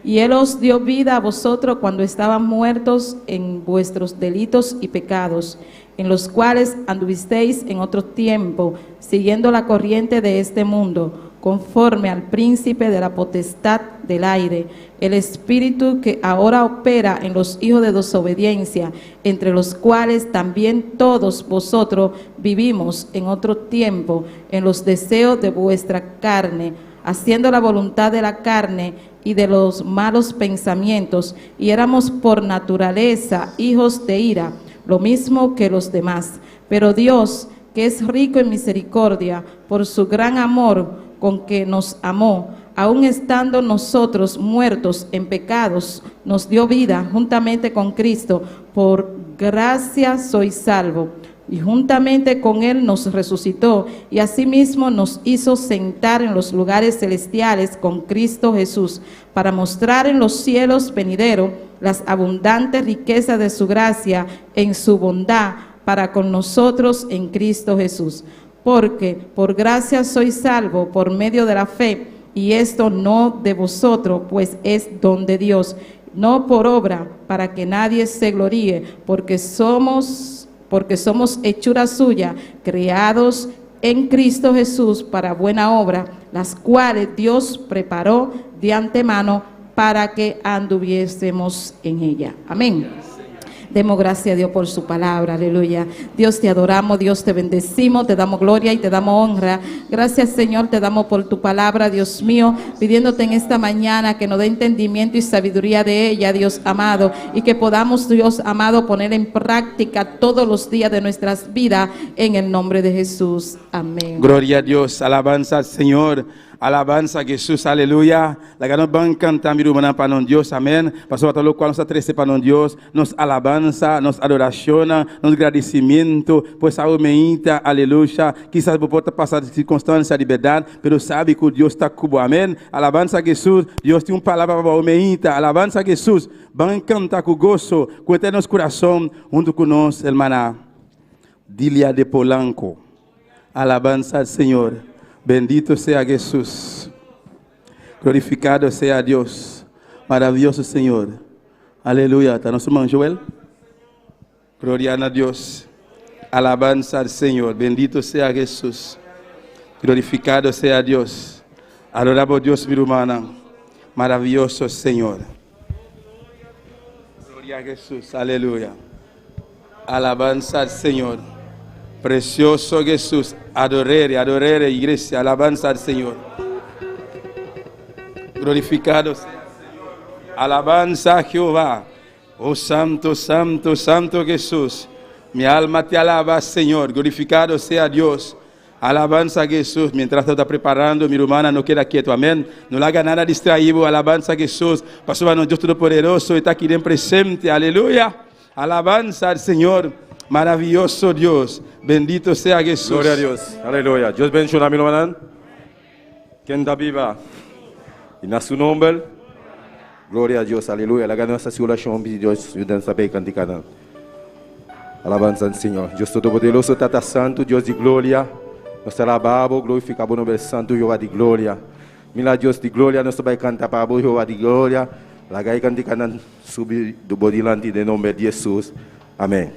C: Y Él os dio vida a vosotros cuando estaban muertos en vuestros delitos y pecados, en los cuales anduvisteis en otro tiempo, siguiendo la corriente de este mundo, conforme al príncipe de la potestad del aire, el espíritu que ahora opera en los hijos de desobediencia, entre los cuales también todos vosotros vivimos en otro tiempo, en los deseos de vuestra carne, haciendo la voluntad de la carne y de los malos pensamientos, y éramos por naturaleza hijos de ira, lo mismo que los demás. Pero Dios, que es rico en misericordia, por su gran amor con que nos amó, aun estando nosotros muertos en pecados, nos dio vida juntamente con Cristo. Por gracia sois salvo. Y juntamente con Él nos resucitó y asimismo nos hizo sentar en los lugares celestiales con Cristo Jesús, para mostrar en los cielos venideros las abundantes riquezas de su gracia en su bondad para con nosotros en Cristo Jesús. Porque por gracia sois salvo por medio de la fe, y esto no de vosotros, pues es don de Dios, no por obra, para que nadie se gloríe, porque somos porque somos hechura suya, creados en Cristo Jesús para buena obra, las cuales Dios preparó de antemano para que anduviésemos en ella. Amén. Demos gracias a Dios por su palabra, aleluya. Dios te adoramos, Dios te bendecimos, te damos gloria y te damos honra. Gracias Señor, te damos por tu palabra, Dios mío, pidiéndote en esta mañana que nos dé entendimiento y sabiduría de ella, Dios amado, y que podamos, Dios amado, poner en práctica todos los días de nuestras vidas en el nombre de Jesús. Amén.
A: Gloria a Dios, alabanza al Señor, alabanza a Jesús, aleluya. Laga nos ban kanta mi rumannan pa nos Dios, amèn. Pasobra ta lokual nos a trese pa nos Dios, nos alabansa, nos adorashon, nos gradisimentu. Pues awe meinta, aleluya. Kisas bo por ta pasa sirkunstansia di bèrdat, pero sabi ku Dios ta ku bo, amèn. Alabanza a Jesús, Dios tin un palabra pa bo awe meinta. Alabanza a Jesús, ban kanta ku goso, ku henter nos kurason, huntu ku nos hermana Dilia de Polanco. Alabanza al Señor. Bendito sea Jesús. Glorificado sea Dios. Maravilloso Señor. Aleluya. Ta nos ruman Joel? Gloria na Dios. Alabanza al Señor. Bendito sea Jesús. Glorificado sea Dios. Adorabo Dios, mi rumannan. Maravilloso Señor. Gloria a Jesús. Aleluya. Alabanza al Señor. Precioso Jesús. Adorere, adorere, iglesia. Alabanza al Señor. Glorificado sea el Señor. Alabanza a Jehová. Oh Santo, Santo, Santo Jesús. Mi alma te alaba, Señor. Glorificado sea Dios. Alabanza a Jesús. Mientras ta preparando, mi rumannan, no keda ketu. Amèn. No laga nada distraí. Alabanza a Jesús. Pasobra Dios Todopoderoso ta aki den presente. Aleluya. Alabanza al Señor. Maraviyoso Dios. Bendito sea Jesús.
D: Gloria na Dios. Aleluya. Dios bendishoná mi rumannan. Ken ta biba. I na su nòmber. Gloria na Dios. Aleluya. Laga nos orashon pidi Dios yudansa pa kantika. Alabanza na Señor. Dios Todopoderoso, Tata Santu, Dios di gloria. Nos ta alabá Bo, glorifiká Bo nòmber santu, Jehová di gloria. Mira Dios di gloria, nos ta bai kanta pa Bo, Jehová di gloria. Laga e kantika subi Bo dilanti den nòmber di Hesus. Amèn.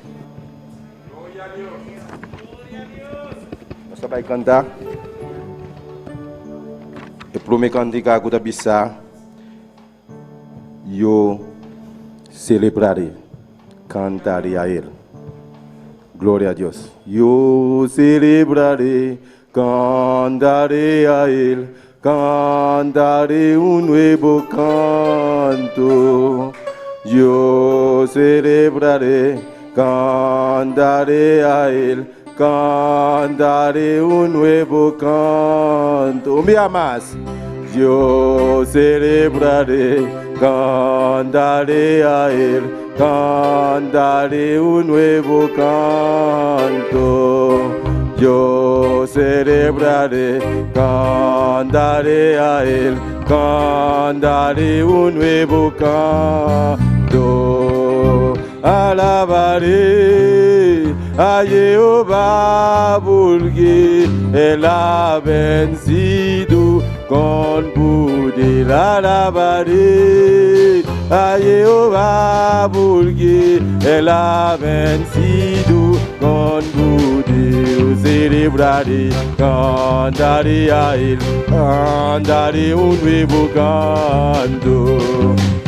D: Nos ta bai kanta. E promé kantika ku ta bisa Yo selebraré, kantaré a Él. Gloria na Dios. Yo selebraré, kantaré a Él, kantaré un nuevo kanto. Yo selebraré, kantaré a Él, kantaré un nuevo kanto. Un dia mas. Yo selebraré, kantaré a Él, kantaré un nuevo kanto. Yo selebraré, kantaré a Él, kantaré un nuevo kanto. Alabaré a Jehová porque Él ha vencido con poder. Alabaré a Jehová porque Él ha vencido con poder. Selebraré, kantaré a Él, kantaré un nuevo kanto.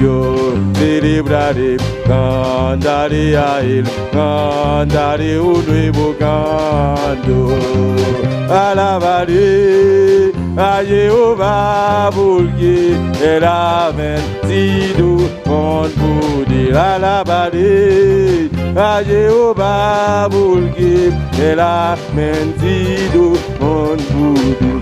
D: Yo selebraré, kantaré a Él, kantaré un nuevo kanto. Alabaré a Jehová porque Él ha vencido con poder. Alabaré a Jehová porque Él ha vencido con poder.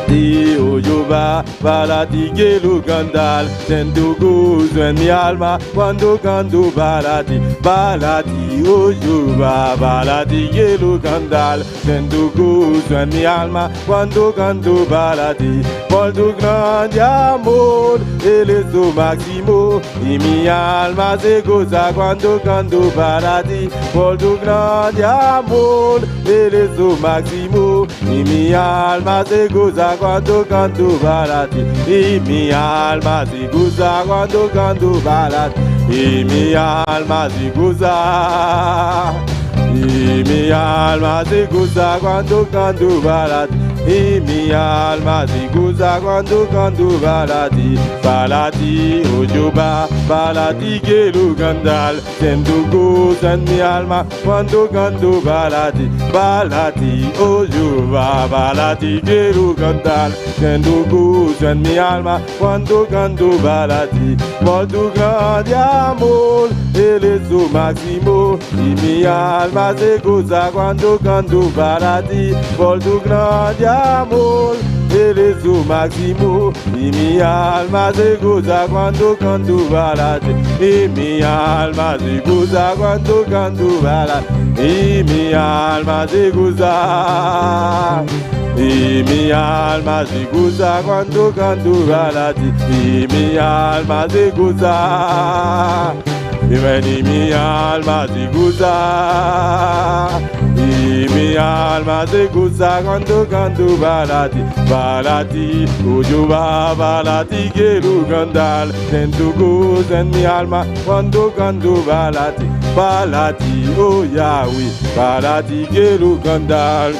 D: Dios Jehová. Para ti quiero cantar, siento gozo en mi alma cuando canto para ti, para ti, oh Jehová, para ti quiero cantar, siento gozo en mi alma cuando canto para ti, por tu grande amor, Él es tu máximo y mi alma se goza cuando canto para ti, por tu grande amor, Él es tu máximo y mi alma se goza cuando canto para ti, y mi alma se goza cuando canto para ti, y mi alma se goza. Y mi alma se goza cuando canto para ti. Y mi alma se goza cuando canto para ti. Para ti, oh Jehová, para ti quiero cantar. Siento gozo en mi alma cuando canto para ti. Para ti, oh Jehová, para ti quiero cantar. Siento gozo en mi alma cuando canto para ti. Por tu grande amor, Él es su máximo. Y mi alma se goza cuando canto para ti. Por tu grande amor, Él es su máximo. Y mi alma se goza cuando canto para ti. Y mi alma se goza cuando canto para ti. Y mi alma se goza. Y mi alma se goza cuando canto para ti. Y mi alma se goza. Y ven y mi alma se goza. Y mi alma se goza cuando canto para ti, para ti, oh Jehová, para ti quiero cantar. Siento gozo en mi alma cuando canto para ti, para ti, oh Yahweh, para ti quiero cantar.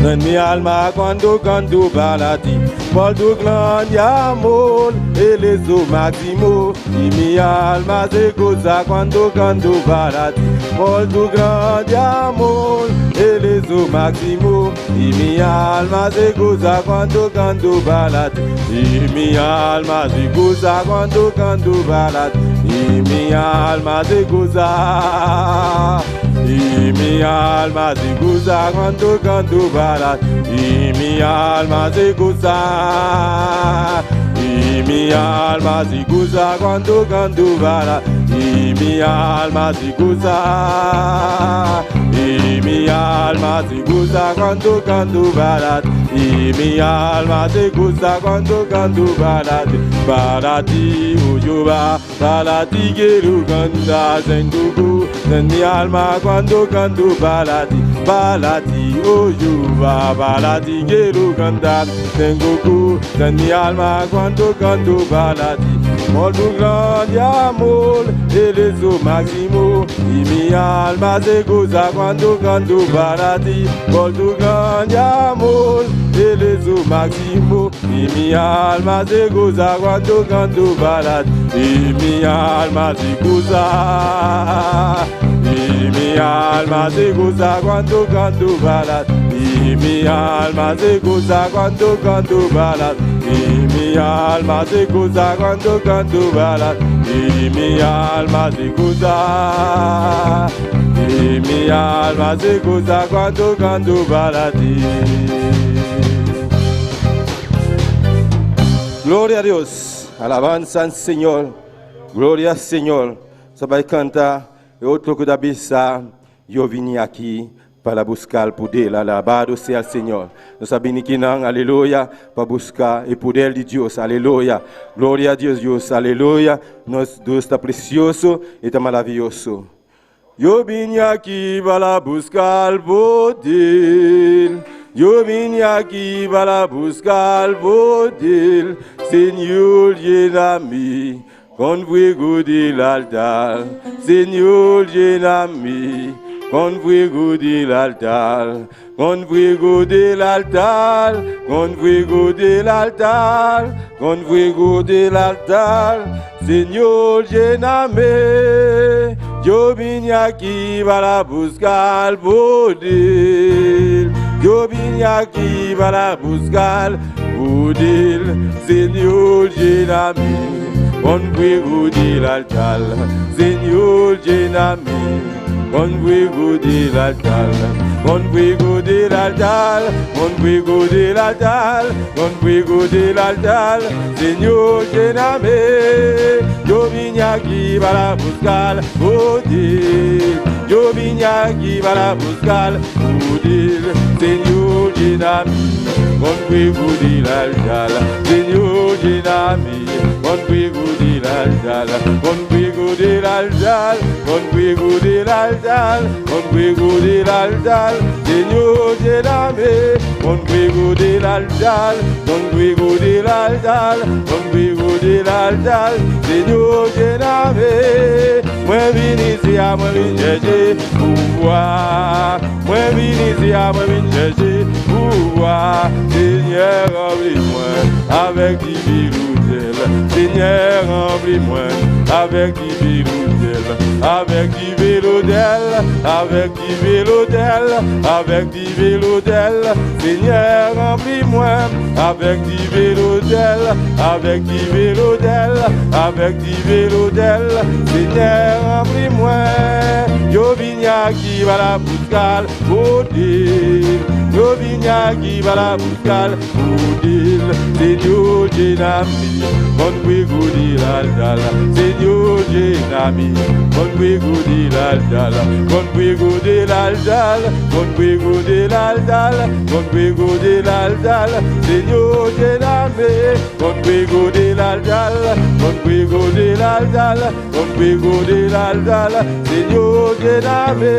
D: En mi alma cuando canto para ti, por tu grande amor, Él es su máximo. Y mi alma se goza cuando canto para ti, por tu grande amor, Él es su máximo. Y mi alma se goza cuando canto para ti, y mi alma se goza cuando canto para ti, y mi alma se goza. Y mi alma se goza cuando canto para ti, y mi alma se goza. Y mi alma se goza cuando canto para ti, y mi alma se goza. Y mi alma se goza cuando canto para ti, y mi alma se goza cuando canto para ti, para ti, oh Jehová, para ti quiero cantar, siento gozo en mi alma cuando canto para ti, para ti, oh Jehová, para ti quiero cantar, tengo gozo en mi alma cuando canto para ti, por tu grande amor, Él es su máximo, y mi alma se goza cuando canto para ti, por tu grande amor, Él es su máximo, y mi alma se goza cuando canto para ti, y mi alma se goza, y mi alma se goza cuando canto para ti, y mi alma se goza cuando canto para ti, y mi alma se goza cuando canto para ti, y mi alma se goza, y mi alma se goza cuando canto para ti. Gloria a Dios, alabanza al Señor, gloria al Señor. Nos ta bai kanta, e otro ku ta bisa, yo vine aki para buska poder, alabado sea el Señor. Nos a bini akinan, aleluya, pa buska e poder di Dios, aleluya. Gloria a Dios, Dios, aleluya. Nos Dios ta presioso i ta maravioso. Yo vine aki para buska poder. Yo vine aki para buska poder. Señor, lléname con fuego del altar. Señor, lléname con fuego del altar. Con fuego del altar, con fuego del altar, con fuego del altar. Señor, lléname. Yo vine aki para buska poder. Yo vine aki para buska poder. Señor, lléname con fuego del altar. Señor, lléname con fuego del altar. Con fuego del altar, con fuego del altar, con fuego del altar, Señor, lléname. Yo vine aquí para buscar poder. Yo vine aquí para buscar poder. Señor, lléname con fuego del altar. Señor, lléname con fuego del altar. Con fuego del altar, con fuego del altar, con fuego del altar. Señor, lléname con fuego del altar, con fuego del altar, con fuego del altar. Señor, lléname. Mwen vin isi a, mwen vin chèche pouvwa. Mwen vin isi a, mwen vin chèche pouvwa. Senyè, ranpli mwen avèk dife lotèl. Senyè, ranpli mwen avèk dife lotèl. Avèk dife lotèl, avèk dife lotèl, avèk dife lotèl. Senyè, ranpli mwen avèk dife lotèl, avèk dife lotèl, avèk dife lotèl. Senyè, ranpli mwen. Yo vin aquí para buscar poder. Yo vine aquí para buscar poder. Señor, lléname con fuego del altar. Señor, lléname con fuego del altar. Con fuego del altar, con fuego del altar, con fuego del altar. Señor, lléname con fuego del altar, con fuego del altar, con fuego del altar. Señor, lléname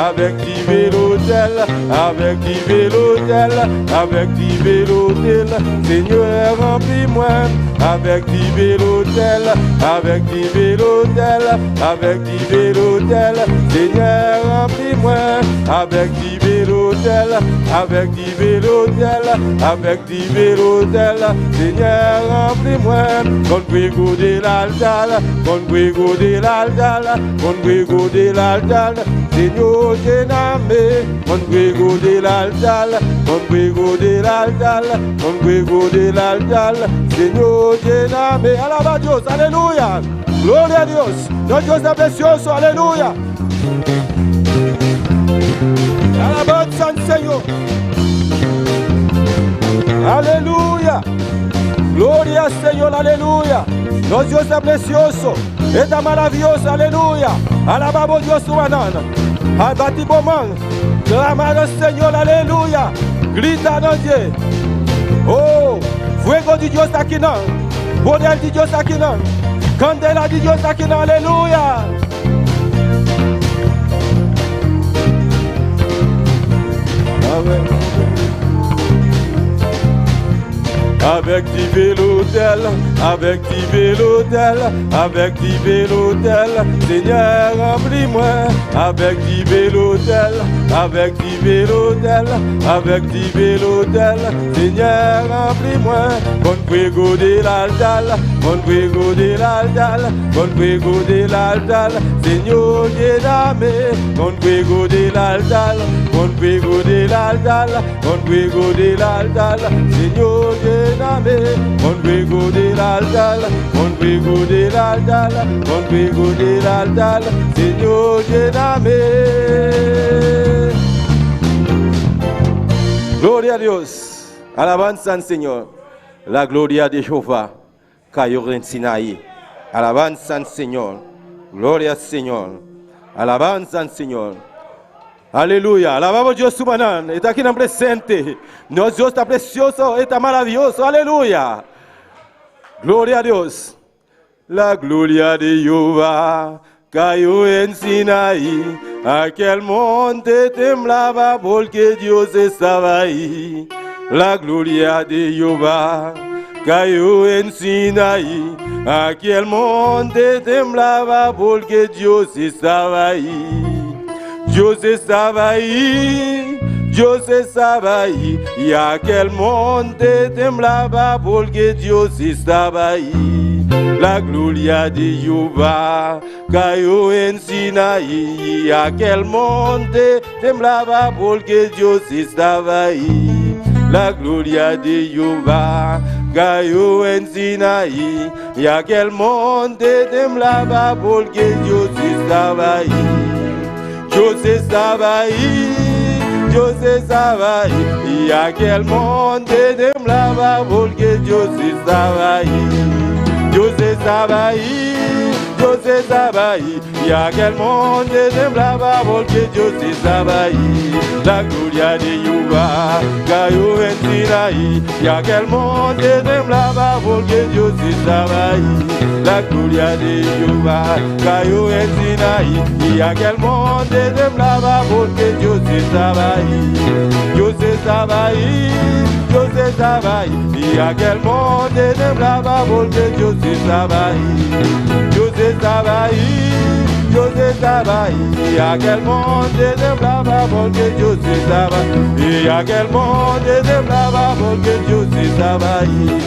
D: avèk dife lotèl, avèk dife lotèl, avèk dife lotèl. Senyè, ranpli mwen avèk dife lotèl, avèk dife lotèl, avèk dife lotèl. Senyè, ranpli mwen avèk dife lotèl, avèk dife lotèl, avèk dife lotèl. Senyè, ranpli mwen con fuego del altar, con fuego del altar, con fuego del altar. Señor, lléname con fuego del altar, con fuego del altar, con fuego del altar. Señor, lléname. Alaba a Dios, aleluya. Gloria a Dios. Dios, Dios es precioso, aleluya. Alabanza al Señor. Aleluya. Gloria al Señor, aleluya. Nos Dios es precioso. Está maravilloso, aleluya. Alabamos Dios su banana. Bati bo man. Clama al Señor, aleluya. Grita a Dios. Oh, fuego di Dios aki no. Poder di Dios aki no. Kandela di Dios aki no, aleluya. Amèn. Avèk dife lotèl, avèk dife lotèl, avèk dife lotèl, Senyè, ranpli mwen. Avèk dife lotèl, avèk dife lotèl, avèk dife lotèl, Senyè, ranpli mwen. Con fuego del altar, con fuego del altar, con fuego del altar, Señor, lléname. Con fuego del altar, con fuego del altar, con fuego del altar, Señor, lléname. Con fuego del altar, con fuego del altar, con fuego del altar, Señor, lléname. Gloria a Dios. Alabanza al Señor. La gloria de Jehová cayó en Sinaí. Alabanza al Señor. Gloria al Señor. Alabanza al Señor. Aleluya. Alabamos a Dios su manán. Está aquí en presente. Nos Dios está precioso, está maravilloso. Aleluya. Gloria a Dios. La gloria de Jehová cayó en Sinaí. Aquel monte temblaba porque Dios estaba ahí. La gloria de Jehová cayó en Sinaí. Aquel monte temblaba porque Dios estaba ahí. Dios estaba ahí. Dios estaba ahí. Y aquel monte temblaba porque Dios estaba ahí. La gloria de Jehová cayó en Sinaí. Y aquel monte temblaba porque Dios estaba ahí. La gloria de Jehová cayó en Sinaí. Y aquel monte temblaba porque Dios estaba ahí. Dios estaba ahí. Dios estaba ahí. Y aquel monte temblaba porque Dios estaba ahí. Dios estaba ahí, Dios estaba ahí. Y aquel monte temblaba porque Dios estaba ahí. La gloria de Jehová cayó en Sinaí. Y aquel monte temblaba porque Dios estaba ahí. La gloria de Jehová cayó en Sinaí. Y aquel monte temblaba porque Dios estaba ahí. Dios estaba ahí, Dios estaba ahí. Y aquel monte temblaba porque Dios estaba ahí. Dios estaba ahí, Dios estaba ahí. Y aquel monte temblaba porque Dios estaba. Y aquel monte temblaba porque Dios estaba ahí.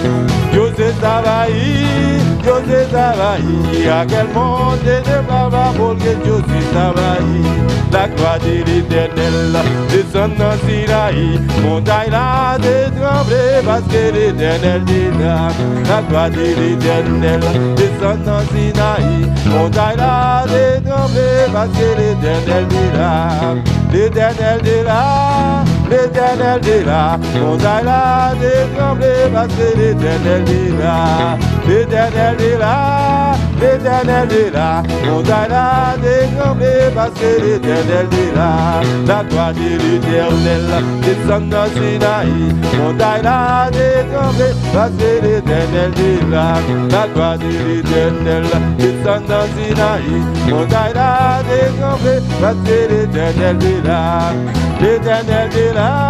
D: Dios estaba ahí, Dios estaba ahí. Y aquel monte temblaba porque Dios estaba ahí. La gloire de l'Éternel descend dans Sinaï. Montagne la de tremblé parce que l'Éternel est là. La gloire de l'Éternel descend dans Sinaï. Montagne la de tremblé parce que l'Éternel est là. L'Éternel est là, l'Éternel est là. Montagne la de tremblé parce que l'Éternel est là. L'Éternel est là, l'Éternel est là. Montagne la de tremblé parce que l'Éternel est là. La gloire de l'Éternel descend dans Sinaï. Montagne la de tremblé parce que l'Éternel est là. La gloire de l'Éternel descend dans Sinaï. Montagne la de tremblé parce que l'Éternel est là. L'Éternel est là,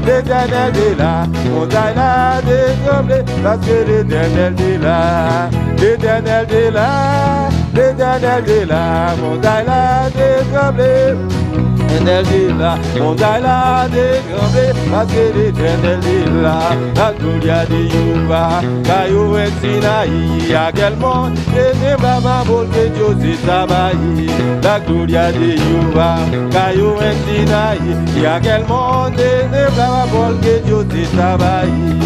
D: l'Éternel est là. Montagne la de tremblé parce que l'Éternel est là. L'Éternel est là, l'Éternel est là. Montagne la de tremblé. L'Éternel est là, montagne la de tremblé, parce que l'Éternel est là. La gloria de Jehová cayó en Sinaí, aquel monte temblaba porque Dios estaba ahí. La gloria de Jehová cayó en Sinaí, y aquel monte temblaba porque Dios estaba ahí.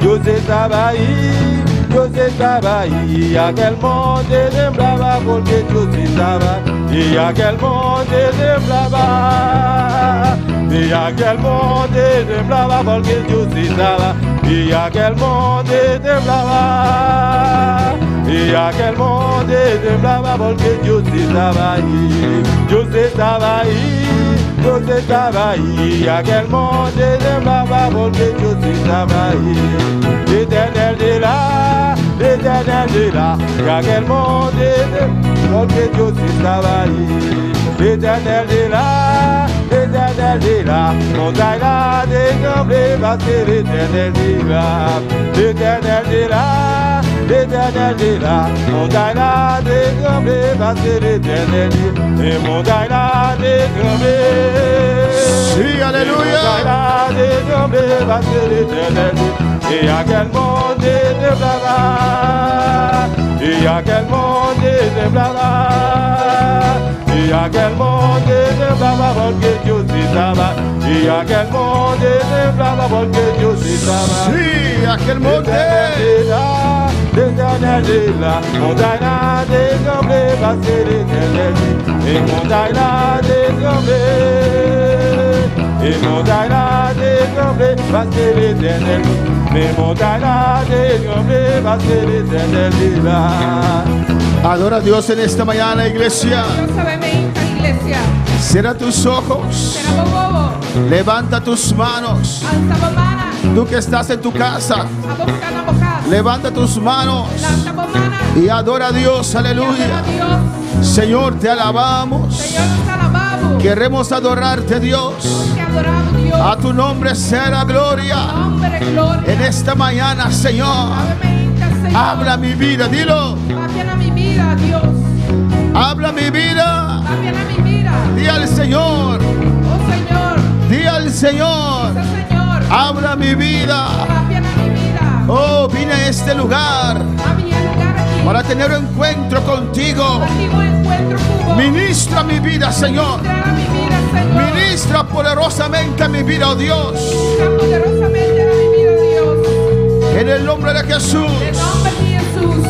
D: Dios estaba ahí, Dios estaba ahí, y aquel monte temblaba porque Dios estaba, y aquel monte temblaba, y aquel monte temblaba porque Dios estaba, y aquel monte temblaba, y aquel monte temblaba porque Dios estaba ahí, Dios estaba ahí, Dios estaba ahí, y aquel monte temblaba porque Dios estaba ahí. L'Éternel est là, l'Éternel est là, y aquel monte porque Dios estaba ahí. L'Éternel est là, l'Éternel est là, montagne la de tremblé parce que l'Éternel est là. L'Éternel est là, l'Éternel est là, montagne la de tremblé parce que l'Éternel est là. Et montagne la de tremblé.
E: Sí, aleluya.
D: Montagne la de tremblé parce que l'Éternel est là. Et aquel monte temblaba, y aquel monte temblaba, y aquel monte temblaba porque Dios estaba, y aquel monte temblaba porque Dios estaba.
E: Sí, aquel monte.
D: L'Éternel est là, montagne de tremblé parce que l'Éternel est, et montagne de tremblé, et montagne de tremblé parce que l'Éternel, mais montagne de tremblé parce que l'Éternel est là.
E: Adora a Dios en esta mañana, iglesia.
F: Dios awe mainta, iglesia.
E: Cierra tus ojos.
F: Sera bo wowo.
E: Levanta tus manos.
F: Alsa bo mannan.
E: Tú que estás en tu casa,
F: Abo ku ta na bo kas.
E: levanta tus manos
F: Lanta bo mannan.
E: y adora a Dios.
F: I adorá
E: Aleluya.
F: Dios.
E: Señor, te alabamos.
F: Señor, nos ta alabá Bo.
E: Queremos adorarte, Dios.
F: Nos ke adorá Bo, Dios.
E: A tu nombre sea gloria.
F: Nòmber gloria.
E: En esta mañana, Señor,
F: Awe mainta, Señor.
E: habla mi vida, dilo.
F: Papia na mi bida, Dios.
E: Habla mi vida.
F: Papia na mi bida.
E: Di al Señor.
F: Oh Señor.
E: Di al Señor.
F: Bisa Señor.
E: Habla mi vida.
F: Papia na mi bida.
E: Oh, vine a este lugar
F: A bin e lugá aki.
E: para tener un encuentro contigo.
F: Pa tin un enkuentro ku Bo.
E: Ministra mi vida, Señor.
F: Ministra mi bida, Señor.
E: Ministra poderosamente mi vida, oh Dios.
F: Ministra poderosamente na mi bida, Dios.
E: En el nombre de Jesús.
F: Den nòmber di Hesus.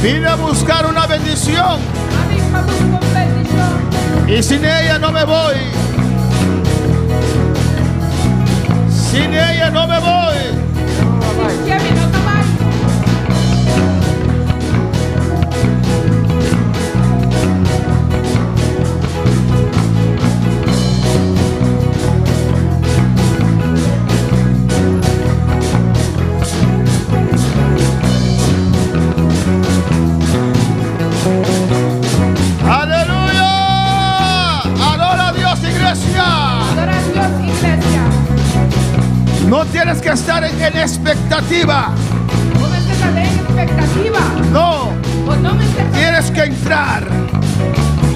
E: Vine a buscar una bendición.
F: M'a bin pa buska un bendishon.
E: Y sin ella no me voy. Sin ella no me voy.
F: Sin dje mi no ta bai.
E: Aleluya. Adora a Dios, iglesia.
F: Adora Dios, iglesia.
E: No tienes que estar en expectativa.
F: Bo no mester ta den ekspektativa.
E: No.
F: Bo no mester ta.
E: Tienes que entrar.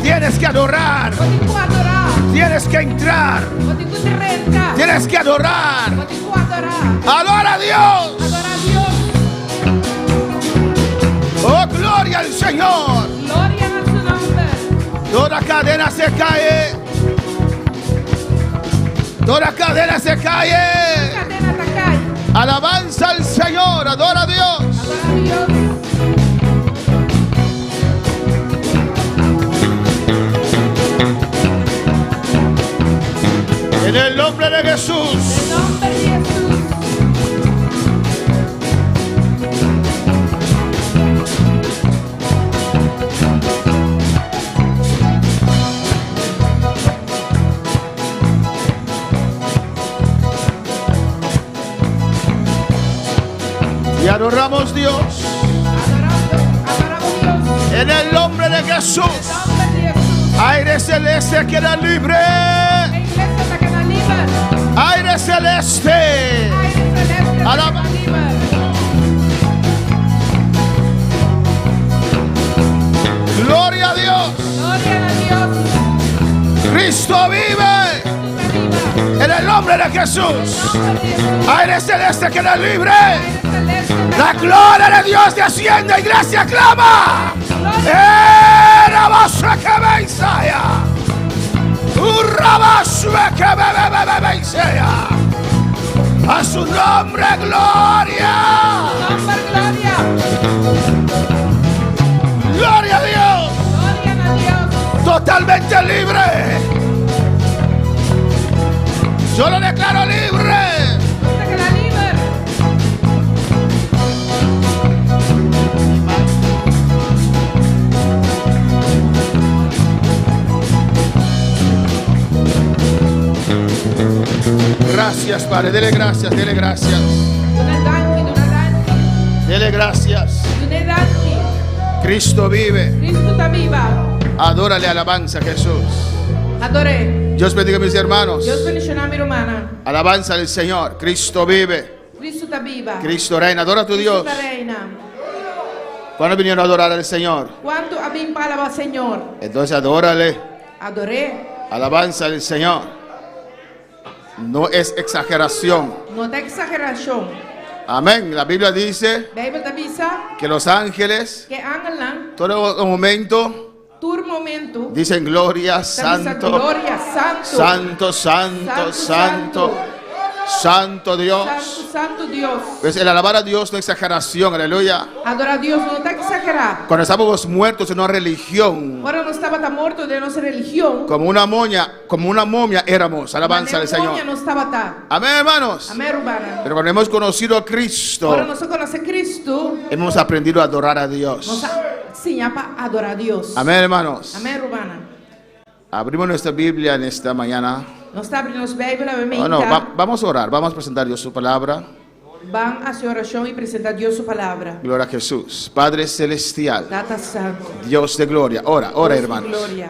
E: Tienes que adorar.
F: Bo tin ku adorá.
E: Tienes que entrar.
F: Bo tin ku drenta.
E: Tienes que adorar.
F: Bo tin ku adorá.
E: Adora a Dios.
F: Adorá Dios.
E: Oh, gloria al Señor.
F: Gloria na su nòmber.
E: Toda cadena se cae. Toda cadena se cae.
F: Kadena ta kai.
E: Alabanza al Señor. Adora a Dios.
F: Adorá Dios.
E: En el nombre de Jesús.
F: Den nòmber di Hesus.
E: Y adoramos Dios.
F: Adoramos, adoramos Dios.
E: En el nombre de Jesús.
F: Nòmber di Hesus.
E: Aire celeste queda libre.
F: E iglesia ta keda liber.
E: Aire celeste.
F: Aire seleste ta
E: Alaba-
F: keda liber.
E: Gloria a Dios.
F: Gloria na Dios.
E: Cristo vive.
F: Cristo ta biba.
E: En el nombre de Jesús.
F: Nòmber di Hesus.
E: Aire celeste queda libre.
F: Aire seleste ta
E: La gloria de Dios desciende, iglesia clama.
F: Gloria.
E: ¡Erabasuekebeisaya! ¡Urabasuekebebebebeisaya! A su nombre, gloria.
F: Nòmber gloria.
E: Gloria a Dios.
F: Gloria na Dios.
E: Totalmente libre. Yo lo declaro libre.
F: Nos ta keda liber.
E: Gracias, Padre. Dele gracias, dele gracias.
F: Duna danki, duna danki.
E: Dele gracias.
F: Duna danki.
E: Cristo vive.
F: Cristo ta biba.
E: Adórale alabanza a Jesús.
F: Ador'é.
E: Dios bendiga a mis hermanos.
F: Dios bendishoná mi rumannan.
E: Alabanza al Señor. Cristo vive.
F: Cristo ta biba.
E: Cristo reina. Adora a tu
F: Cristo
E: Dios.
F: ta reina.
E: ¿Cuándo vinieron a adorar al Señor?
F: Kuantu a bin pa alabá Señor?
E: Entonces adórale.
F: Ador'é.
E: Alabanza al Señor. No es exageración.
F: No ta eksagerashon.
E: Amén. La Biblia dice
F: Beibel ta bisa
E: que los ángeles,
F: ku angelnan,
E: todo momento,
F: tur momento,
E: dicen gloria,
F: ta bisa
E: santo,
F: gloria, santu,
E: santo, santo, santo, santo Dios.
F: Santu, santu Dios.
E: Pues el alabar a Dios no es exageración, aleluya.
F: Adorá Dios no ta eksagerá.
E: Cuando estábamos muertos en una religión,
F: Ora nos tabata morto den nos religion.
E: como una moña, como una momia éramos, alabanza al
F: Manera momia
E: Señor.
F: nos tabata.
E: Amén, hermanos.
F: Amèn, rumannan.
E: Pero cuando hemos conocido a Cristo,
F: Ora nos a konosé Cristo,
E: hemos aprendido a adorar a
F: nos
E: Dios.
F: a siña pa adorá Dios.
E: Amén, hermanos.
F: Amèn, rumannan.
E: Abrimos nuestra Biblia en esta mañana.
F: Nos ta habri nos Beibel
E: Oh, no, vamos a orar, vamos a presentar a Dios su palabra.
F: Ban hasi orashon i presentá Dios su palabra.
E: Gloria a Jesús. Padre Celestial,
F: Tata Santu.
E: Dios de gloria. Ora, ora,
F: Dios di
E: hermanos.
F: Gloria.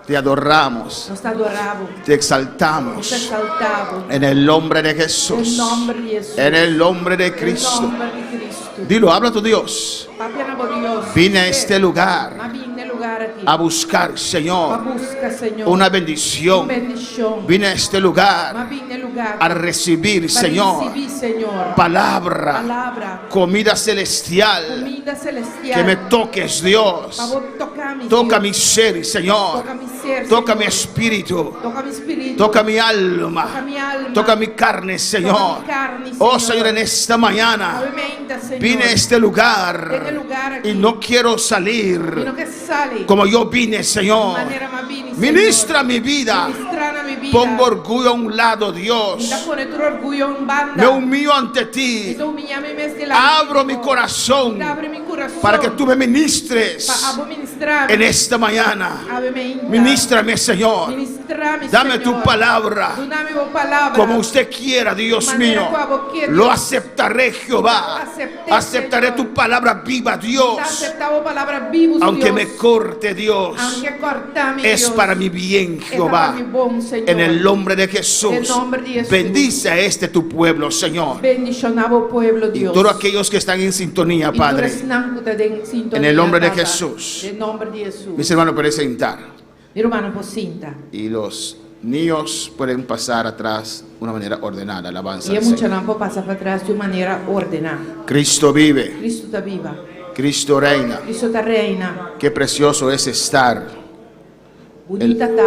E: Te adoramos,
F: Nos ta adorá Bo.
E: te
F: Nos ta
E: exaltamos.
F: eksaltá Bo.
E: En el nombre de
F: Den
E: Jesús.
F: nòmber di Hesus.
E: En el nombre de Cristo.
F: Den nòmber di Cristo.
E: Dilo, habla a tu Dios.
F: Papia na bo Dios.
E: Vine a este lugar
F: M'a bin na e lugá aki.
E: a buscar,
F: Pa
E: Señor,
F: buska, Señor.
E: una
F: Un
E: bendición.
F: bendishon.
E: Vine a este
F: M'a
E: lugar
F: bin na e lugá.
E: a recibir,
F: Pa
E: Señor,
F: risibí, Señor.
E: palabra,
F: Palabra.
E: comida celestial.
F: Kuminda selestial.
E: Que me toques, Dios.
F: Pa Bo toka mi.
E: Toca
F: Dios.
E: mi ser, Señor.
F: Toka mi ser. ser,
E: Toca mi
F: Señor.
E: espíritu.
F: Toka mi spiritu.
E: Toca mi alma.
F: Toka mi alma.
E: Toca mi carne, Señor.
F: mi karni,
E: Oh
F: Señor.
E: Señor, en esta mañana
F: Awe mainta, Señor.
E: vine a este lugar
F: Den e lugá aki.
E: y no quiero salir
F: Mi no ke sali.
E: como yo vine, Señor.
F: Manera m'a bini, Señor.
E: Ministra mi vida.
F: Ministra na mi bida.
E: Pongo orgullo a un lado,
F: Mi ta
E: Dios.
F: pone tur orguyo un banda.
E: Me humillo ante
F: Mi
E: ti.
F: ta humiliá mi mes dilanti
E: Abro mi
F: bo.
E: corazón
F: Mi ta habri mi kurason.
E: para que tú me ministres
F: Pa abo ministrá.
E: en esta mañana.
F: Awe mainta.
E: Ministrame, Señor.
F: Ministrami,
E: Dame
F: Señor.
E: tu palabra.
F: Dunami bo palabra.
E: Como usted quiera, Dios
F: Manera
E: mío.
F: ku abo ke,
E: Lo
F: Dios.
E: aceptaré, Jehová.
F: Acepté,
E: Aceptaré
F: Señor.
E: tu palabra viva,
F: Ta
E: Dios.
F: aseptá bo palabra bibu,
E: Aunque
F: Dios.
E: me corte, Dios.
F: Aunke kòrta mi,
E: Es
F: Dios.
E: para mi bien,
F: E ta
E: Jehová.
F: pa mi bon, Señor.
E: En el nombre de Jesús.
F: En nombre de Jesús.
E: Bendice a este tu pueblo, Señor.
F: Bendishoná bo pueblo,
E: Y
F: Dios.
E: todos aquellos que están en sintonía,
F: I
E: Padre.
F: tur esnan ku ta den sintonia,
E: En el nombre de
F: Tata.
E: Jesús.
F: Den nòmber di Hesus.
E: Mis hermanos, pueden sentar.
F: Mi rumannan por sinta.
E: Y los niños pueden pasar atrás de una manera ordenada. Alabanza
F: I
E: al
F: e mucha
E: Señor.
F: nan por pasa patras di un manera ordená.
E: Cristo vive.
F: Kristu ta biba.
E: Cristo reina.
F: Kristu ta reina.
E: Qué precioso es estar
F: Bunita ta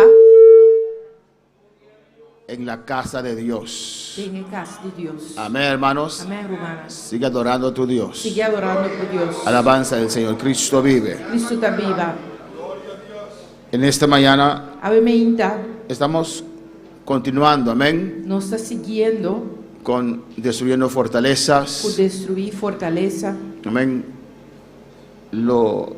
E: en la casa de Dios.
F: den e kas di Dios.
E: Amén, hermanos.
F: Amèn, rumannan.
E: Sigue adorando a tu Dios.
F: Sigui adorando bo Dios.
E: Alabanza del Señor. Cristo vive.
F: Kristu ta biba.
E: En esta mañana
F: Awe mainta,
E: estamos continuando, amén,
F: nos ta siguiendo
E: con destruyendo
F: ku
E: fortalezas.
F: destruí fortalesa.
E: Amén. Lo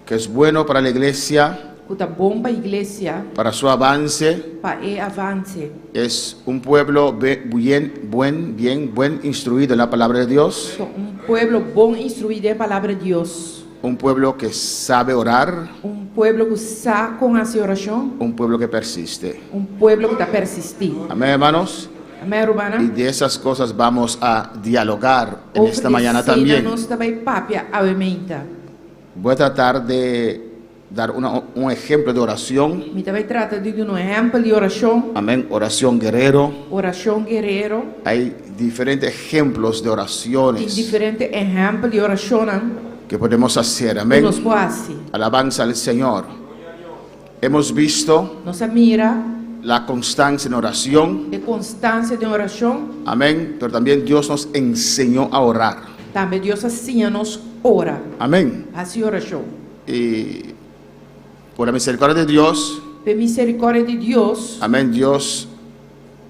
E: que es bueno para la iglesia,
F: Ku ta bon pa iglesia,
E: para su avance,
F: pa e avanse.
E: es un pueblo bien, buen, bien, buen instruido en la palabra de Dios,
F: Ta un pueblo bon instruí den palabra di Dios.
E: un pueblo que sabe orar,
F: Un pueblo ku sa kon hasi orashon.
E: un pueblo que persiste.
F: Un pueblo ku ta persistí.
E: Amén, hermanos.
F: Amèn,
E: Y
F: rumannan?
E: de esas cosas vamos a dialogar en esta mañana también.
F: Nos ta bai papia awe mainta.
E: Voy a tratar de dar un ejemplo de oración.
F: Mi ta bai trata di duna un ehèmpel di orashon.
E: Amén. Oración guerrero.
F: Orashon guerero.
E: Hay diferentes ejemplos de
F: Tin
E: oraciones
F: diferente ehèmpel di orashon
E: que podemos hacer.
F: ku
E: Amén.
F: nos por hasi.
E: Alabanza al Señor. Hemos visto
F: Nos a mira
E: la constancia en oración.
F: e konstansia den orashon.
E: Amén. Pero también Dios nos enseñó a orar.
F: Tambe Dios a siña nos ora.
E: Amén.
F: Hasi orashon.
E: Y por la misericordia de Dios,
F: Pa miserikòrdia di Dios,
E: amén, Dios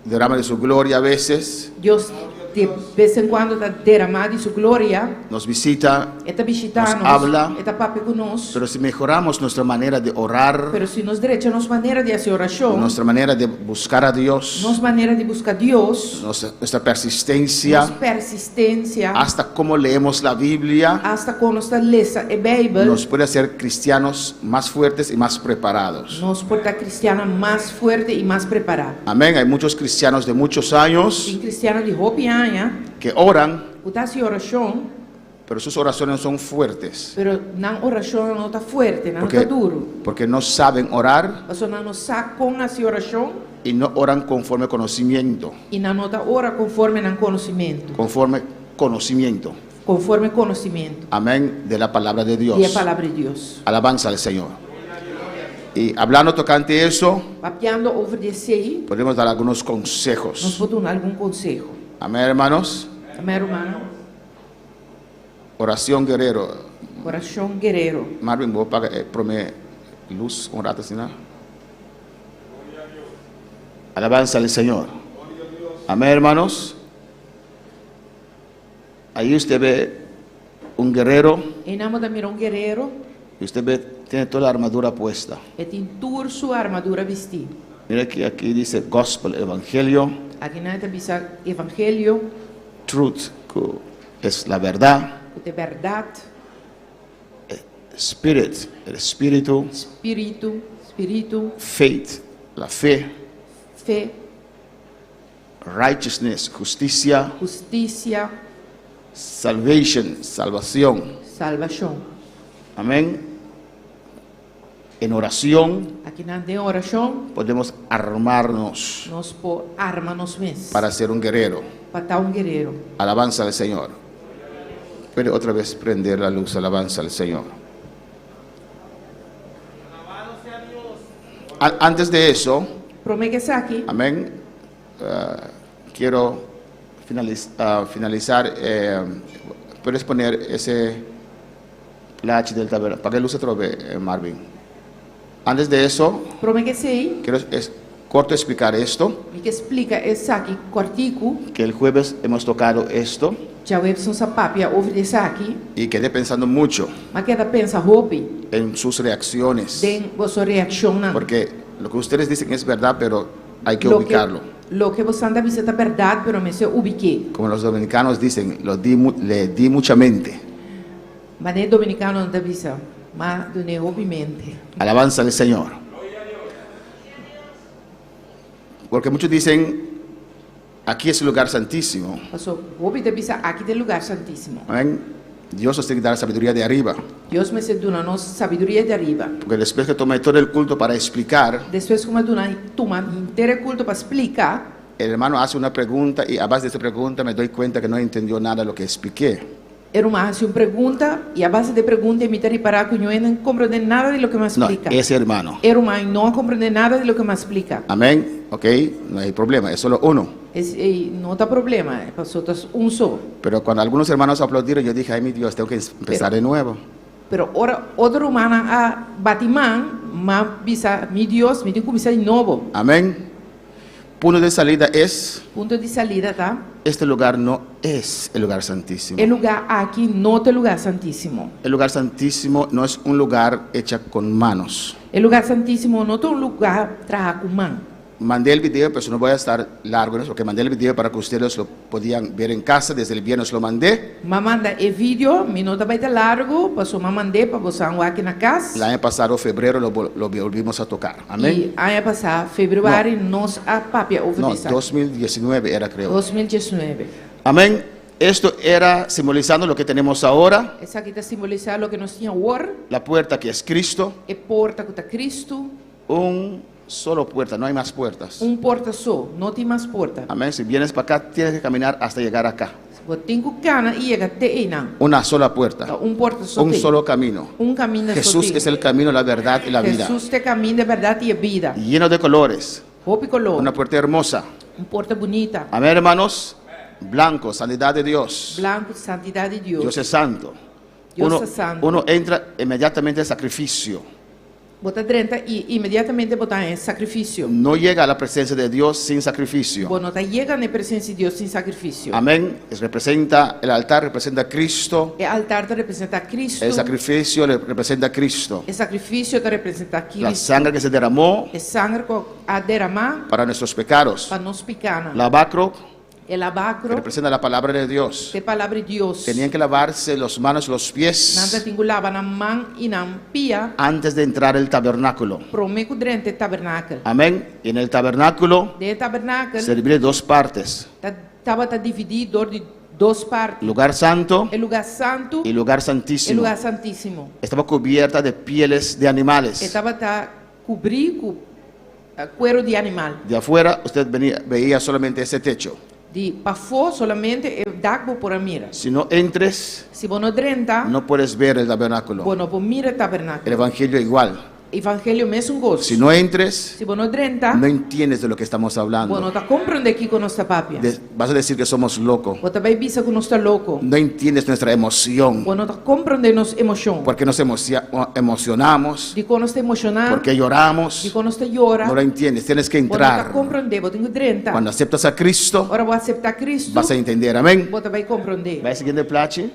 E: derrama de su gloria a veces,
F: Dios di bes en kuando ta deramá di su gloria.
E: nos visita,
F: E ta bishitá
E: Nos
F: nos,
E: habla.
F: e ta papia ku nos.
E: pero si mejoramos nuestra manera de orar,
F: Pero si nos drecha nos manera di hasi orashon,
E: nuestra manera de buscar a Dios,
F: nos manera di buska Dios,
E: nuestra persistencia,
F: nos persistensia,
E: hasta cómo leemos la Biblia,
F: hasta kon nos ta lesa e Beibel,
E: nos puede hacer cristianos más fuertes y más preparados.
F: nos por ta kristian mas fuerte i mas prepará.
E: Amén. Hay muchos cristianos de muchos años
F: Tin kristian di hopi aña,
E: que oran,
F: ku ta hasi orashon,
E: pero sus oraciones son fuertes.
F: pero nan orashon no ta fuerte, nan no ta
E: Porque,
F: duru.
E: porque no saben orar
F: Paso nan no sa kon hasi orashon
E: y no oran conforme conocimiento.
F: i nan no ta ora konforme nan konosementu,
E: Conforme conocimiento.
F: konforme konosementu.
E: Amén. De la palabra de
F: Di e
E: Dios.
F: palabra di Dios.
E: Alabanza al Señor. Y hablando tocante eso,
F: Papiando over di esei,
E: podemos dar algunos
F: nos
E: consejos.
F: por duna algun konseho.
E: Amén, hermanos.
F: Amèn, ruman?
E: Oración guerrero.
F: Orashon guerero.
E: Marvin, bo paga promé lus un ratu asina, ¿no? Alabanza al Señor. Amén, hermanos. Ahí usted ve un guerrero
F: Einan bo ta mira un guerero,
E: y usted ve, tiene toda la armadura puesta.
F: e tin tur su armadura bistí.
E: Mira que aquí dice gospel, evangelio,
F: Akinan e ta bisa evangelio,
E: truth, que es la verdad,
F: ku ta bèrdat,
E: spirit, el espíritu,
F: spiritu, spiritu,
E: faith, la fe,
F: fe,
E: righteousness, justicia,
F: hustisia,
E: salvation, salvación.
F: salvashon.
E: Amén. En oración
F: Akinan den orashon,
E: podemos armarnos
F: nos por arma nos mes
E: para ser un guerrero.
F: pa ta un guerero.
E: Alabanza al Señor. Puede otra vez prender la luz, alabanza al Señor. Antes de eso,
F: Promé ku esaki,
E: amén, quiero finalizar, puedes poner ese flash del tabernáculo, apaga luz otra vez, Marvin. Antes de eso,
F: promé ku esei,
E: quiero es corto explicar esto,
F: mi ke splika esaki kòrtiku,
E: que el jueves hemos tocado esto
F: djaweps nos a papia over di esaki,
E: y quedé pensando mucho
F: m'a keda pensa hopi
E: en sus reacciones,
F: den boso reakshonnan.
E: Porque lo que ustedes dicen es verdad, pero hay que
F: Loke,
E: ubicarlo.
F: loke boso ta bisa ta bèrdat, pero mester ubik'é.
E: Como los dominicanos dicen, le di mucha mente.
F: Manera dominikanonan ta bisa, m'a dun'é hopi mente.
E: Alabanza al Señor. Porque muchos dicen, aquí es el lugar santísimo.
F: Paso, hopi ta bisa aki ta e lugá santísimo.
E: Amén. Dios nos tiene que dar sabiduría de arriba.
F: Dios mester duna nos sabiduria di ariba.
E: Porque después que tomé todo el culto para explicar,
F: Despues ku m'a duna tuma henter kulto pa splika,
E: el hermano hace una pregunta y a base de esa pregunta me doy cuenta que no entendió nada de lo que expliqué.
F: E ruman a hasi un pregunta i a base di e pregunta mi ta ripará ku no a komprondé nada di loke m'a
E: No,
F: splika.
E: ese hermano.
F: E ruman no a komprondé nada di loke m'a splika.
E: Amén. Ok, no hay problema, es solo uno.
F: Esei no ta problema, pasó ta un so.
E: Pero cuando algunos hermanos aplaudieron, yo dije, ay mi Dios, tengo que empezar de nuevo.
F: Pero ora otro rumannan a bati man, m'a bisa, mi Dios, mi tin ku kuminsá di nobo.
E: Amén. Punto de salida es,
F: Punto di salida ta,
E: este lugar no es el lugar santísimo.
F: E lugá aki no ta e lugá santísimo.
E: El lugar santísimo no es un lugar hecho con manos.
F: E lugá santísimo no ta un lugá trahá ku man.
E: Mandé el video, pero no voy a estar largo en eso, porque mandé el video para que ustedes lo podían ver en casa. Desde el viernes lo mandé.
F: M'a manda e video, mi no ta bai ta largu, pasó m'a mand'é pa boso wak na kas.
E: El año pasado, febrero, lo volvimos a tocar. Amén.
F: I aña pasá, febrüari, nos a papia over
E: No,
F: di esaki.
E: 2019 era, creo.
F: 2019.
E: Amén. Esto era simbolizando lo que tenemos ahora,
F: Esaki ta simbolisá loke nos tin awor,
E: la puerta que es Cristo,
F: e porta ku ta Kristu,
E: un solo puerta, no hay más puertas.
F: un porta so, no tin mas porta.
E: Amén. Si vienes para acá, tienes que caminar hasta llegar acá.
F: Bo tin ku kana i yega te einan.
E: Una sola puerta,
F: Un porta so.
E: un
F: tin.
E: solo camino.
F: Un kaminda so.
E: Jesús
F: tin.
E: es el camino, la verdad y la vida.
F: Hesus ta e kaminda, bèrdat i bida.
E: Lleno de colores,
F: Hopi koló.
E: una puerta hermosa.
F: Un porta bunita.
E: Amén, hermanos. Blanco, santidad de Dios.
F: Blanku, santidat di Dios.
E: Dios es santo.
F: Dios
E: Uno,
F: ta santu.
E: uno entra inmediatamente al sacrificio.
F: Bo ta drenta i inmediatamente bo ta den sakrifisio.
E: No llega a la presencia de Dios sin sacrificio.
F: Bo no ta yega na presensia di Dios sin sakrifisio.
E: Amén. Es representa, el altar representa a Cristo.
F: E altar ta representá Kristu.
E: El sacrificio le representa a Cristo.
F: E sakrifisio ta representá
E: La
F: Kristu.
E: sangre que se derramó
F: E sanger ku a derama
E: para nuestros pecados.
F: pa nos pikánan.
E: Lavacro
F: E lavacro
E: que representa la palabra de Dios.
F: ta e palabra di Dios.
E: Tenían que lavarse las manos, los
F: Nan
E: pies
F: tabatin ku laba nan man i nan pia
E: antes de entrar al tabernáculo.
F: promé ku drenta e tabernakel.
E: Amén. Y en el tabernáculo
F: Den tabernakel
E: se divide en dos partes.
F: tabata dividí dor di dos parti.
E: Lugar santo
F: E lugá santu
E: y lugar
F: e
E: santísimo.
F: lugá santísimo.
E: Estaba cubierta de pieles de animales.
F: E tabata kubrí ku kueru di animal.
E: De afuera usted veía solamente ese techo.
F: Di pafó solamente e dak bo por a mira.
E: Si no entres,
F: Si bo no drenta,
E: no puedes ver el tabernáculo.
F: bo no por mira e tabernákulo.
E: El evangelio igual.
F: Evangelio mesun kos.
E: Si no entres,
F: Si bo no drenta,
E: no entiendes de lo que estamos
F: bo
E: hablando.
F: no ta komprondé kiko nos ta papia.
E: Vas a decir que somos locos.
F: Bo ta bai bisa ku nos ta loko.
E: No entiendes nuestra emoción.
F: Bo no ta komprondé nos emoshon.
E: ¿Por qué nos emocionamos?
F: Dikon nos ta emoshoná.
E: ¿Por qué lloramos?
F: Dikon nos ta yora.
E: No lo entiendes. Tienes que
F: Bo no ta
E: entrar.
F: komprondé, bo tin ku drenta.
E: Cuando aceptas a Cristo,
F: Ora bo aseptá Kristu,
E: vas a entender. Amén.
F: bo ta bai komprondé.
E: Va al siguiente plachi.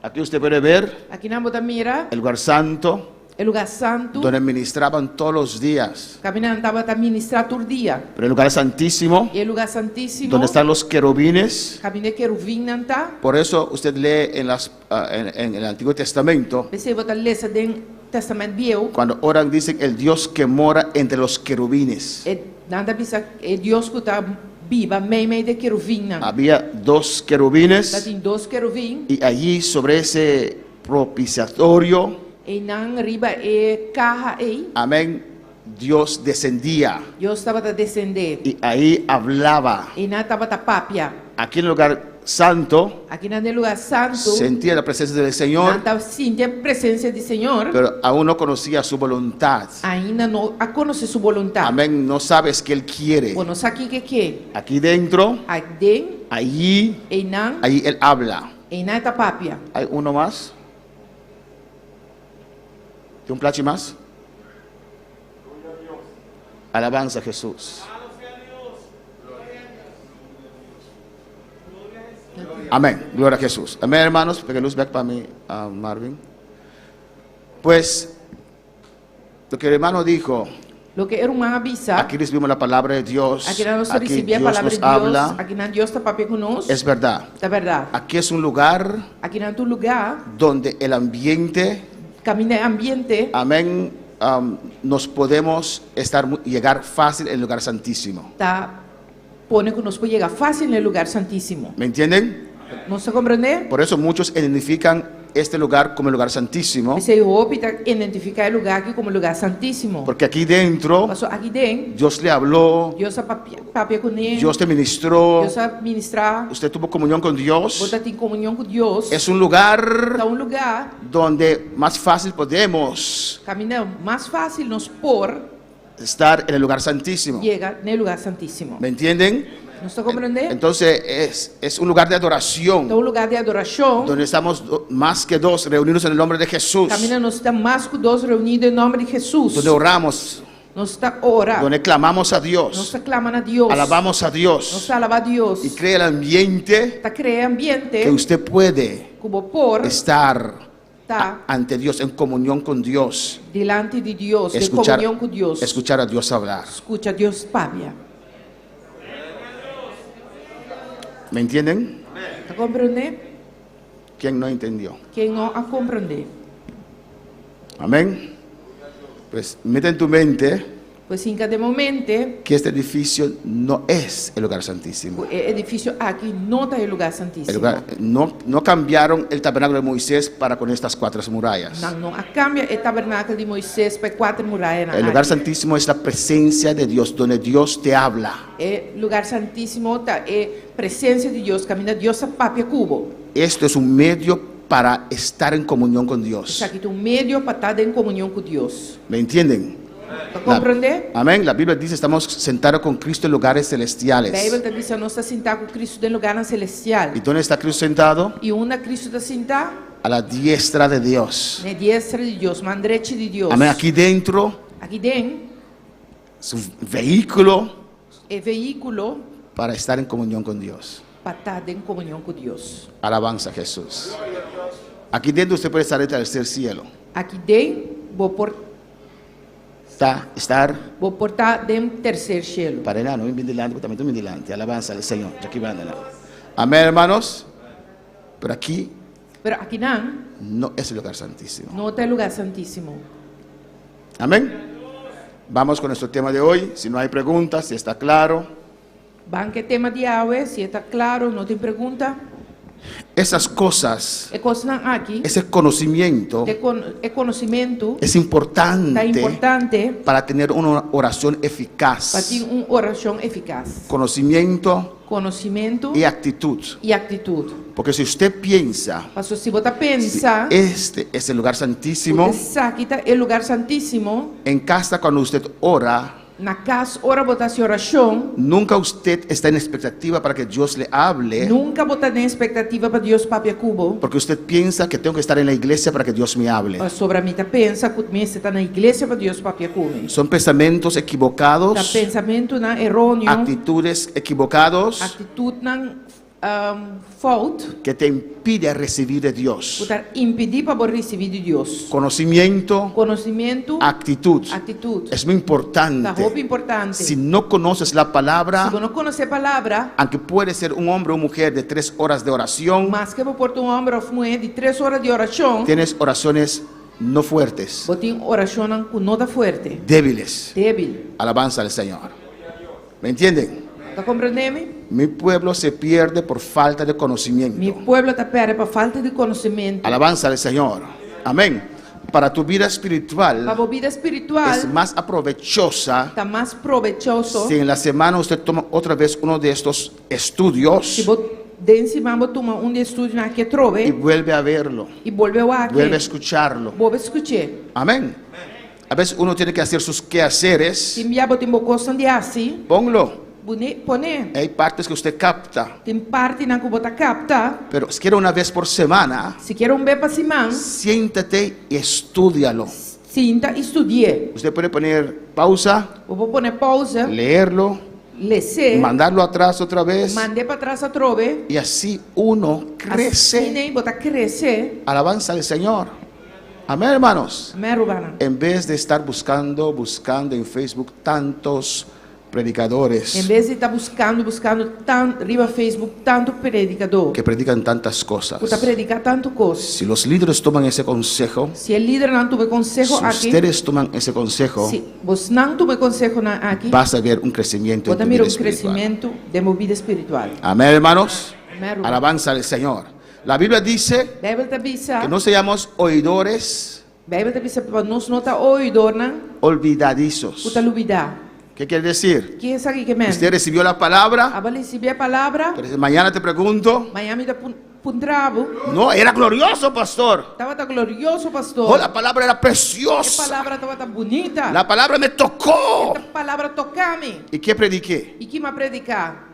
E: Aquí usted puede ver
F: Akinan bo ta mira,
E: el lugar santo
F: e lugá santu,
E: donde ministraban todos los días.
F: kaminda nan tabata ministrá tur dia.
E: Pero el lugar santísimo,
F: E lugá santísimo,
E: donde están los querubines.
F: kaminda kerubinnan ta.
E: Por eso usted lee en, las, ah, en, en el Antiguo Testamento,
F: P'esei bo ta lesa den Tèstamènt Bieu,
E: cuando oran dicen el Dios que mora entre los querubines.
F: e nan ta bisa e Dios ku ta biba meimei di e kerubinnan.
E: Había dos querubines
F: Tabatin dos kerubin
E: y allí sobre ese propiciatorio,
F: einan riba e kaha ei,
E: amén, Dios descendía
F: Dios tabata desendé.
E: y ahí hablaba.
F: Einan tabata papia.
E: Aquí en el lugar santo,
F: Akinan den lugá santu,
E: sentía la presencia del Señor,
F: nan ta sinti e presensia di Señor,
E: pero aún no conocía su voluntad.
F: ainda no a konosé su boluntat.
E: Amén, no sabes qué Él quiere.
F: Bo no sa kiko e ke.
E: Aquí dentro,
F: Aden,
E: allí,
F: einan,
E: allí Él habla.
F: einan e ta papia.
E: ¿Hay uno más? ¿Tiene un plachi más? Alabanza a Jesús. Amén. Gloria a Jesús. Amén, hermanos. Pegue luz back para mí, ah, Marvin. Pues, lo que el hermano dijo,
F: Loke e ruman a bisa,
E: aquí recibimos la palabra de Dios.
F: akinan nos ta
E: Aquí
F: risibí e
E: Dios
F: palabra
E: nos
F: di Dios,
E: habla.
F: akinan Dios ta papia ku nos.
E: Es verdad.
F: Ta bèrdat.
E: Aquí es un lugar
F: Akinan ta un lugá
E: donde el ambiente,
F: kaminda e ambiente,
E: amén, am, nos podemos estar, llegar fácil en el lugar santísimo.
F: Ta pone ku nos por yega fásil na e lugar santísimo.
E: ¿Me entienden?
F: Nos ta komprendé?
E: Por eso muchos identifican este lugar como el lugar santísimo,
F: P'esei hopi ta identifiká e lugá aki komo lugá santísimo.
E: porque aquí dentro
F: Pasobra aki den,
E: Dios le habló,
F: Dios a papia, papia kuné,
E: Dios te ministró,
F: Dios a ministrá,
E: usted tuvo comunión con
F: bo
E: Dios.
F: ta tin komunion ku Dios.
E: Es un lugar
F: Ta un lugá
E: donde más fácil podemos
F: kaminda mas fásil nos por
E: estar en el lugar santísimo.
F: yega na e lugá santísimo.
E: ¿Me entienden?
F: Nos ta komprendé?
E: Entonces es, es un lugar de adoración
F: Ta un lugá di adorashon.
E: donde estamos más que dos reunidos en el nombre de Jesús,
F: Kaminda nos ta mas ku dos reuní den nòmber di Hesus.
E: donde oramos,
F: Nos ta ora.
E: donde clamamos a
F: Nos
E: Dios,
F: ta klama na Dios.
E: alabamos a
F: Nos
E: Dios
F: ta alabá Dios.
E: y crea el ambiente
F: Ta krea ambiente
E: que usted puede
F: ku bo por
E: estar
F: ta
E: ante Dios, en comunión con Dios,
F: dilanti di Dios, den
E: escuchar,
F: komunion ku Dios.
E: escuchar a Dios hablar.
F: Skucha Dios papia.
E: ¿Me entienden?
F: Ta komprendé?
E: ¿Quién no entendió?
F: Ken no a komprendé?
E: Amén. Pues mete en tu mente
F: Pues hinka den bo mente
E: que este edificio no es el lugar santísimo.
F: ku e edifisio aki no ta e lugá
E: El
F: santísimo.
E: lugar, no, no cambiaron el tabernáculo de Moisés para con estas cuatro murallas.
F: Nan no a kambia e tabernakel di Moises pa e kuater murayanan
E: El lugar
F: aki.
E: santísimo es la presencia de Dios, donde Dios te habla.
F: E lugá santísimo ta e presensia di Dios, kaminda Dios ta papia ku bo.
E: Esto es un medio para estar en comunión con Dios.
F: Esaki ta un medio pa ta den komunion ku Dios.
E: ¿Me entienden?
F: Ta komprendé?
E: Amén. La Biblia dice, estamos sentados con Cristo en lugares celestiales.
F: Beibel ta bisa nos ta sintá ku Kristu den lugánan selestial.
E: ¿Y dónde está Cristo sentado?
F: I unda Kristu ta sintá?
E: A la diestra de Dios.
F: Na diestra di Dios, man drechi di Dios.
E: Amén. Aquí dentro
F: Aki den
E: es un vehículo
F: e vehíkulo
E: para estar en comunión con Dios.
F: pa ta den komunion ku Dios.
E: Alabanza a Jesús. Aquí dentro usted puede estar en el tercer cielo.
F: Aki den bo por
E: Está, estar
F: bo por ta den terser shelu.
E: para el no bien delante, porque también estoy bien delante. Alabanza al Señor. Aquí van adelante. Amén, hermanos. Pero aquí
F: Pero akinan
E: no es el lugar santísimo.
F: no ta e lugá santísimo.
E: Amén. Vamos con nuestro tema de hoy. Si no hay preguntas, si está claro.
F: Ban ku e tema di awe, si ta klaro, no tin pregunta.
E: Esas cosas,
F: E kosnan aki,
E: ese conocimiento
F: e kon e konosementu
E: es
F: ta
E: importante
F: importante
E: para tener una oración
F: pa
E: eficaz.
F: tin un orashon efikas.
E: Conocimiento
F: Konosementu
E: y actitud.
F: i aktitut.
E: Porque si usted piensa,
F: Paso si bo ta
E: si
F: pensa,
E: este es el lugar santísimo,
F: esaki ta e lugá santísimo,
E: en casa cuando usted ora,
F: na kas ora bo ta hasi orashon,
E: nunca usted está en expectativa para que Dios le hable,
F: nunka bo ta den ekspektativa pa Dios papia ku bo.
E: porque usted piensa que tengo que estar en la iglesia para que Dios me hable.
F: Pasobra mi ta pensa ku mi mester ta na iglesia pa Dios papia ku mi.
E: Son pensamientos
F: Ta
E: equivocados,
F: pensamentunan eróneo,
E: actitudes equivocados
F: aktitutnan um, fout,
E: que te impide recibir de Dios.
F: ku ta impedí pa bo risibí di Dios.
E: Conocimiento,
F: Konosementu,
E: actitud.
F: aktitut.
E: Es muy
F: Ta
E: importante.
F: hopi importante.
E: Si no conoces la
F: Si
E: palabra,
F: bo no konosé palabra,
E: aunque puede ser un hombre o mujer de tres horas de oración,
F: maske bo por ta un hòmber òf muhé di tres ora di orashon,
E: tienes oraciones no fuertes,
F: bo tin orashonnan ku no ta fuerte,
E: débiles.
F: débil.
E: Alabanza al Señor. ¿Me entienden?
F: Ta komprondé mi?
E: Mi pueblo se pierde por falta de
F: Mi
E: conocimiento.
F: pueblo ta pèrdè pa falta di konosementu.
E: Alabanza al Señor. Amén. Para tu vida
F: Pa
E: espiritual
F: bo bida espiritual
E: es más aprovechosa
F: ta mas probechoso
E: si en la semana usted toma otra vez uno de estos estudios
F: si bo Den siman bo tuma un di e estudionan aki atrobe.
E: Y vuelve a verlo.
F: I bolbe wak.
E: Vuelve a escucharlo.
F: Bolbe skuch'é.
E: Amén. A veces uno tiene que hacer sus quehaceres.
F: Tin bia bo tin bo kosnan di hasi.
E: Ponlo.
F: Bune, pon'é.
E: Hay partes que usted capta.
F: Tin partinan ku bo ta kapta.
E: Pero siquiera una vez por semana.
F: Sikiera un be pa siman.
E: Siéntate y estúdialo.
F: Sinta i studi'é.
E: Usted puede poner pausa.
F: Bo por pone pausa.
E: Leerlo.
F: Les'é.
E: Mandarlo atrás otra vez.
F: Mand'é patras atrobe.
E: Y así uno crece.
F: Asina ei bo ta krese.
E: Alabanza al Señor. Amén, hermanos.
F: Amén, rumannan.
E: En vez de estar buscando, buscando en Facebook tantos predicadores.
F: En bes di ta buskando, buskando tan riba Facebook tantu predikadó.
E: Que predican tantas cosas.
F: Ku ta prediká tantu kos.
E: Si los líderes toman ese consejo.
F: Si e lidernan tuma e konseho aki.
E: Si ustedes toman ese consejo.
F: Si bosnan tuma e konsehonan aki.
E: Vas a ver un crecimiento
F: Bo
E: en
F: ta
E: tu
F: mira
E: vida
F: un
E: espiritual.
F: kresementu den bo bida spiritual.
E: Amén, hermanos.
F: Amén, ruman.
E: Alabanza al Señor. La Biblia dice
F: Bijbel ta bisa.
E: que no seamos oidores.
F: Bijbel ta bisa pa nos no ta oidornan.
E: Olvidadizos.
F: Ku ta lubidá.
E: ¿Qué quiere decir?
F: Ke esaki ke men?
E: Usted recibió la palabra.
F: Abo a risibí e palabra.
E: Pero mañana te pregunto.
F: Mañana mi ta puntra bo.
E: No, era glorioso, pastor.
F: Tabata glorioso, pastor.
E: Oh, la palabra era preciosa.
F: E palabra tabata bunita.
E: La palabra me tocó.
F: E palabra a toca mi.
E: ¿Y qué prediqué?
F: I ki m'a prediká?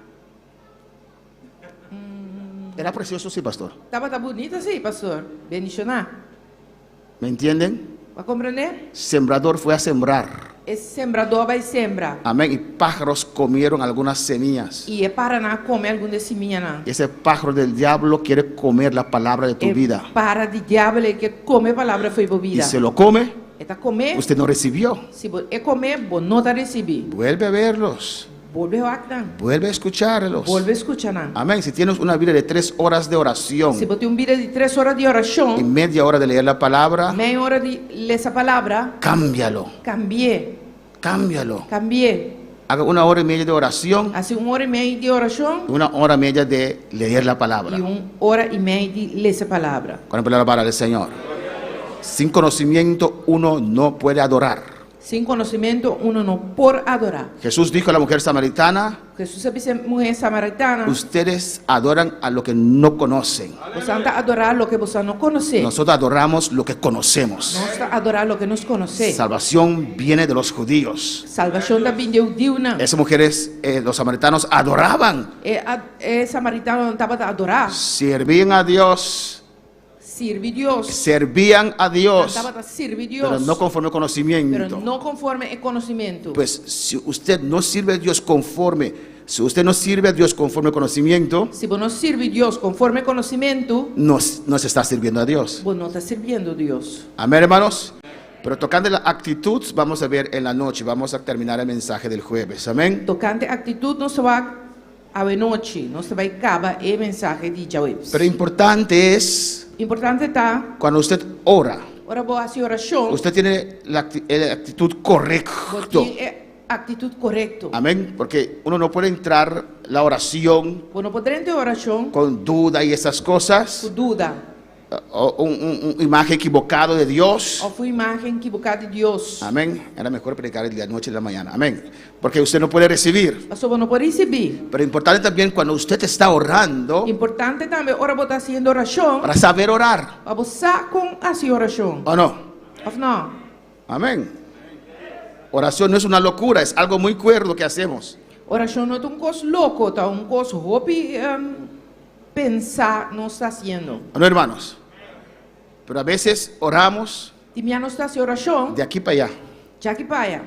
E: Era precioso, sí, pastor.
F: Tabata bunita, sí, pastor. Bendishoná.
E: ¿Me entienden?
F: Bo a komprendé?
E: Sembrador fue a sembrar.
F: E sembradó a bai sembra.
E: Amén. Y pájaros comieron algunas semillas.
F: I e paranan a kome algun di e simianan.
E: Y ese pájaro del diablo quiere comer la palabra de tu
F: E
E: vida.
F: para di diabel ei ke kome e palabra fo'i bo
E: Y
F: bida.
E: se lo come,
F: E ta kome.
E: usted no recibió.
F: Si bo e kome, bo no ta risibí.
E: Vuelve a verlos.
F: Bolbe wak nan.
E: Vuelve a escucharlos.
F: Bolbe skucha nan.
E: Amén. Si tienes una vida de tres horas de oración.
F: Si bo tin un bida di tres ora di orashon.
E: Y media hora de leer la palabra.
F: Mei ora di lesa palabra.
E: Cámbialo.
F: Kambi'é.
E: Cámbialo.
F: Kambi'é.
E: Haga una hora y media de oración.
F: Hasi un ora i mei di orashon.
E: Una hora y media de leer la palabra.
F: I un ora i mei di lesa palabra.
E: Con la palabra del Señor. Sin conocimiento uno no puede adorar.
F: Sin konosementu uno no por adorá.
E: Jesús dijo a la mujer samaritana,
F: Hesus a bisa e muhé samaritana,
E: Ustedes adoran a lo que no conocen.
F: Bosan ta adorá loke bosan no konosé.
E: Nosotros adoramos lo que conocemos.
F: Nos ta adorá loke nos konosé.
E: Salvación viene de los judíos.
F: Salbashon ta bin di e hudiunan.
E: Esas mujeres, eh, los samaritanos adoraban.
F: E, e samaritanonan tabata adorá.
E: Servían a Dios.
F: Sirbi Dios.
E: Servían a Dios.
F: Nan tabata sirbi Dios.
E: Pero no conforme al conocimiento.
F: Pero no conforme e conocimiento.
E: Pues si usted no sirve a Dios conforme, si usted no sirve a Dios conforme al conocimiento,
F: Si bo no sirbi Dios conforme conocimiento,
E: no, no se está sirviendo a Dios.
F: Bo no ta sirbiendo Dios.
E: Amén, hermanos. Pero tocando la actitud, vamos a ver en la noche, vamos a terminar el mensaje del jueves. Amén.
F: Tocante actitud nos ta wak Awenochi nos ta bai kaba e mensahe di djaweps.
E: Pero importante es
F: Importante ta.
E: Cuando usted ora.
F: Ora bo hasi orashon.
E: Usted tiene la el actitud correcto.
F: Bo tin e actitud korekto.
E: Amén. Porque uno no puede entrar la oración.
F: Bo no por drenta e orashon.
E: Con duda y esas cosas.
F: Ku duda.
E: O un, un, un imagen equivocado de Dios.
F: Of un imagen ekivoká di Dios.
E: Amén. Era mejor predicar el día noche y la mañana. Amén. Porque usted no puede recibir.
F: Pasobra bo no por risibí.
E: Pero importante también cuando usted está orando.
F: Importante tambe ora bo ta hasiendo orashon.
E: Para saber orar.
F: Pa bo sa kon hasi orashon.
E: ¿O no?
F: Of no?
E: Amén. Oración no es una locura, es algo muy cuerdo que hacemos.
F: Orashon no ta un kos loko, ta un kos hopi Pensa nos ta haciendo.
E: No, hermanos. Pero a veces oramos.
F: Tin bia nos ta haci oracion.
E: De aquí pa allá.
F: Djaki pa aya.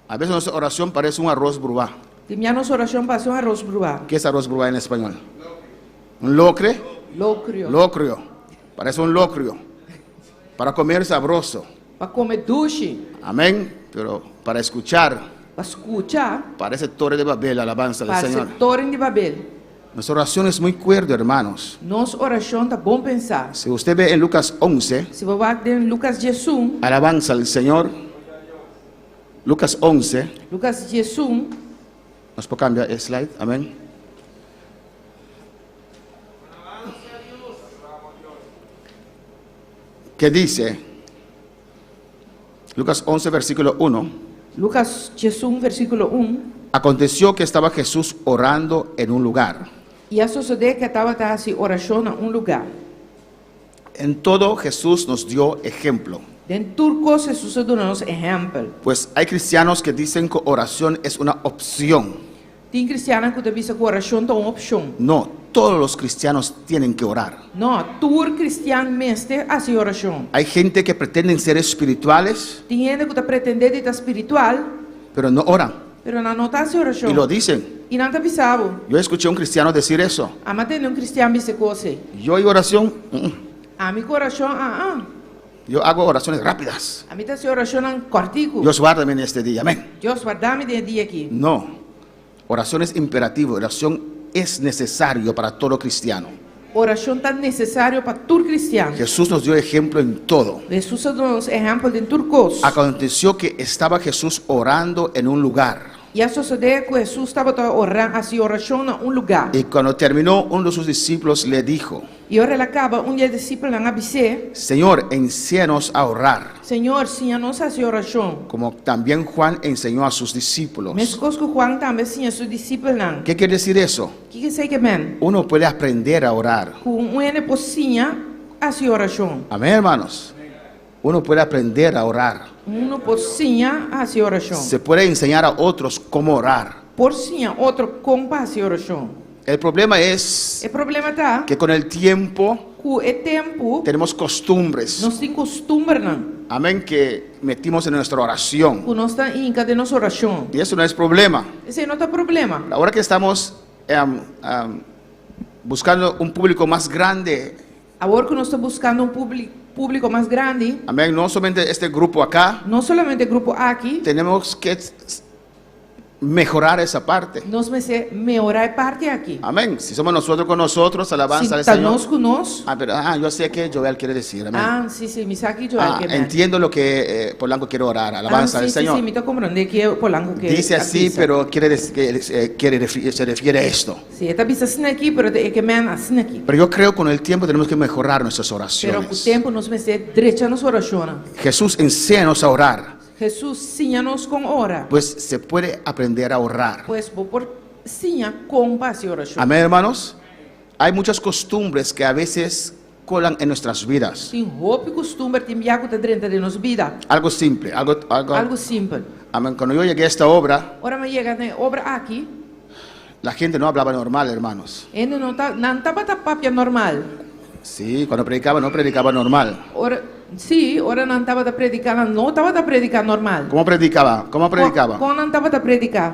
E: A veces nuestra oración parece un arroz bruá.
F: Tin bia nos oracion parece un arroz bruá.
E: ¿Qué es arroz bruá en español? Un locre.
F: Locrio.
E: Locrio. Parece un locrio. Para comer sabroso.
F: Pa come dushi.
E: Amén. Pero para escuchar.
F: Pa scucha.
E: Parece torre de Babel, alabanza del
F: Parece
E: Señor.
F: toren di Babel.
E: Nuestra oración es muy cuerdo, hermanos.
F: Nos oracion ta bon pensa.
E: Si usted ve en Lucas 11.
F: Si bo wak den Lucas diesun.
E: Alabanza al Señor. Lucas 11.
F: Lucas diesun.
E: Nos por cambia e slide, amén. ¿Qué dice? Lucas 11, versículo 1.
F: Lucas diesun, versículo un.
E: Aconteció que estaba Jesús orando en un lugar.
F: I a sosodé ku e tabata hasi orashon na un lugá.
E: En todo Jesús nos dio ejemplo.
F: Den tur kos Hesus a duna nos ehèmpel.
E: Pues hay cristianos que dicen que oración es una opción.
F: Tin kristiannan ku ta bisa ku orashon ta un opshon.
E: No, todos los cristianos tienen que orar.
F: No, tur kristian mester hasi orashon.
E: Hay gente que pretenden ser espirituales.
F: Tin hende ku ta pretendé di ta spiritual.
E: Pero no oran.
F: Pero nan no ta hasi orashon.
E: Y lo dicen.
F: I nan ta bisa bo.
E: Yo escuché un cristiano decir eso.
F: Ami a tende un kristian bisa e kos ei.
E: Yo y oración, mm.
F: Ami ku orashon, ah ah.
E: Yo hago oraciones rápidas.
F: Ami ta hasi orashonnan kòrtiku.
E: Dios guárdame en este día, amén.
F: Dios warda mi den e dia aki.
E: No, oración es imperativo, oración es necesario para todo cristiano.
F: Orashon ta nesesario pa tur kristian.
E: Jesús nos dio ejemplo en todo.
F: Hesus a duna nos ehèmpel den tur kos.
E: Aconteció que estaba Jesús orando en un lugar.
F: I a sosodé ku Hesus tabata ora, hasi orashon na un lugá.
E: Y cuando terminó, uno de sus discípulos le dijo.
F: I ora el a kaba, un di e disipelnan a bis'é.
E: Señor, enséñanos a orar.
F: Señor, siña nos hasi orashon.
E: Como también Juan enseñó a sus discípulos.
F: Meskos ku Juan tambe a siña su disipelnan.
E: Qué quiere decir eso?
F: Kiko esei ke men?
E: Uno puede aprender a orar.
F: Ku un hende por siña hasi orashon.
E: Amén, hermanos. Uno puede aprender a orar.
F: Uno por siña hasi orashon.
E: Se puede enseñar a otros cómo orar.
F: Por siña otro kon pa hasi orashon.
E: El problema es
F: E problema ta
E: que con el tiempo
F: ku e tempu
E: tenemos costumbres.
F: nos tin kustumbernan.
E: Amén, que metimos en nuestra oración.
F: Ku nos ta hinka den nos orashon.
E: Y eso no es problema.
F: Esei no ta problema.
E: Ahora que estamos em, em, buscando un público más grande.
F: Awor ku nos ta buskando un públiko mas grandi.
E: Amén, no solamente este grupo acá.
F: No solamente e grupo aki.
E: Tenemos que mejorar esa parte.
F: Nos mester mehorá e parti aki.
E: Amén. Si somos nosotros con nosotros, alabanza
F: Si
E: al
F: ta
E: Señor.
F: nos ku nos.
E: Ah, pero ah, yo sé que Joel quiere decir. Amén.
F: Ah, sí, sí, mi sa ki Joel
E: Ah,
F: ke men.
E: entiendo lo que eh, Polanco quiere orar. Alabanza
F: ah,
E: al
F: sí, sí,
E: Señor.
F: sí, mi ta komprondé ke Polanco ke
E: Dice
F: a
E: así,
F: bisa.
E: pero quiere dec- que, eh, quiere refi- se refiere a esto.
F: Sí, e ta bisa asina aki, pero e ke men asina aki.
E: Pero yo creo que con el tiempo tenemos que mejorar nuestras
F: Pero ku
E: oraciones.
F: tempu nos mester drecha nos orashonnan.
E: Jesús, enséñanos a orar.
F: Hesus siña nos kon ora.
E: Pues se puede aprender a orar.
F: Pues bo por siña kon pa hasi orashon.
E: Amén, hermanos. Hay muchas costumbres que a veces colan en nuestras vidas.
F: Tin hopi kustumber tin bia ku ta drenta den nos bida.
E: Algo simple, algo, algo,
F: Algu simpel.
E: Amén. Cuando yo llegué a esta obra,
F: Ora mi a yega na e obra aki,
E: la gente no hablaba normal, hermanos.
F: hende no ta, nan tabata papia normal.
E: Sí, cuando predicaba, no predicaba normal.
F: Ora, sí, ora nan tabata prediká, nan no tabata prediká normal.
E: ¿Cómo predicaba? ¿Cómo predicaba?
F: Kon nan tabata prediká?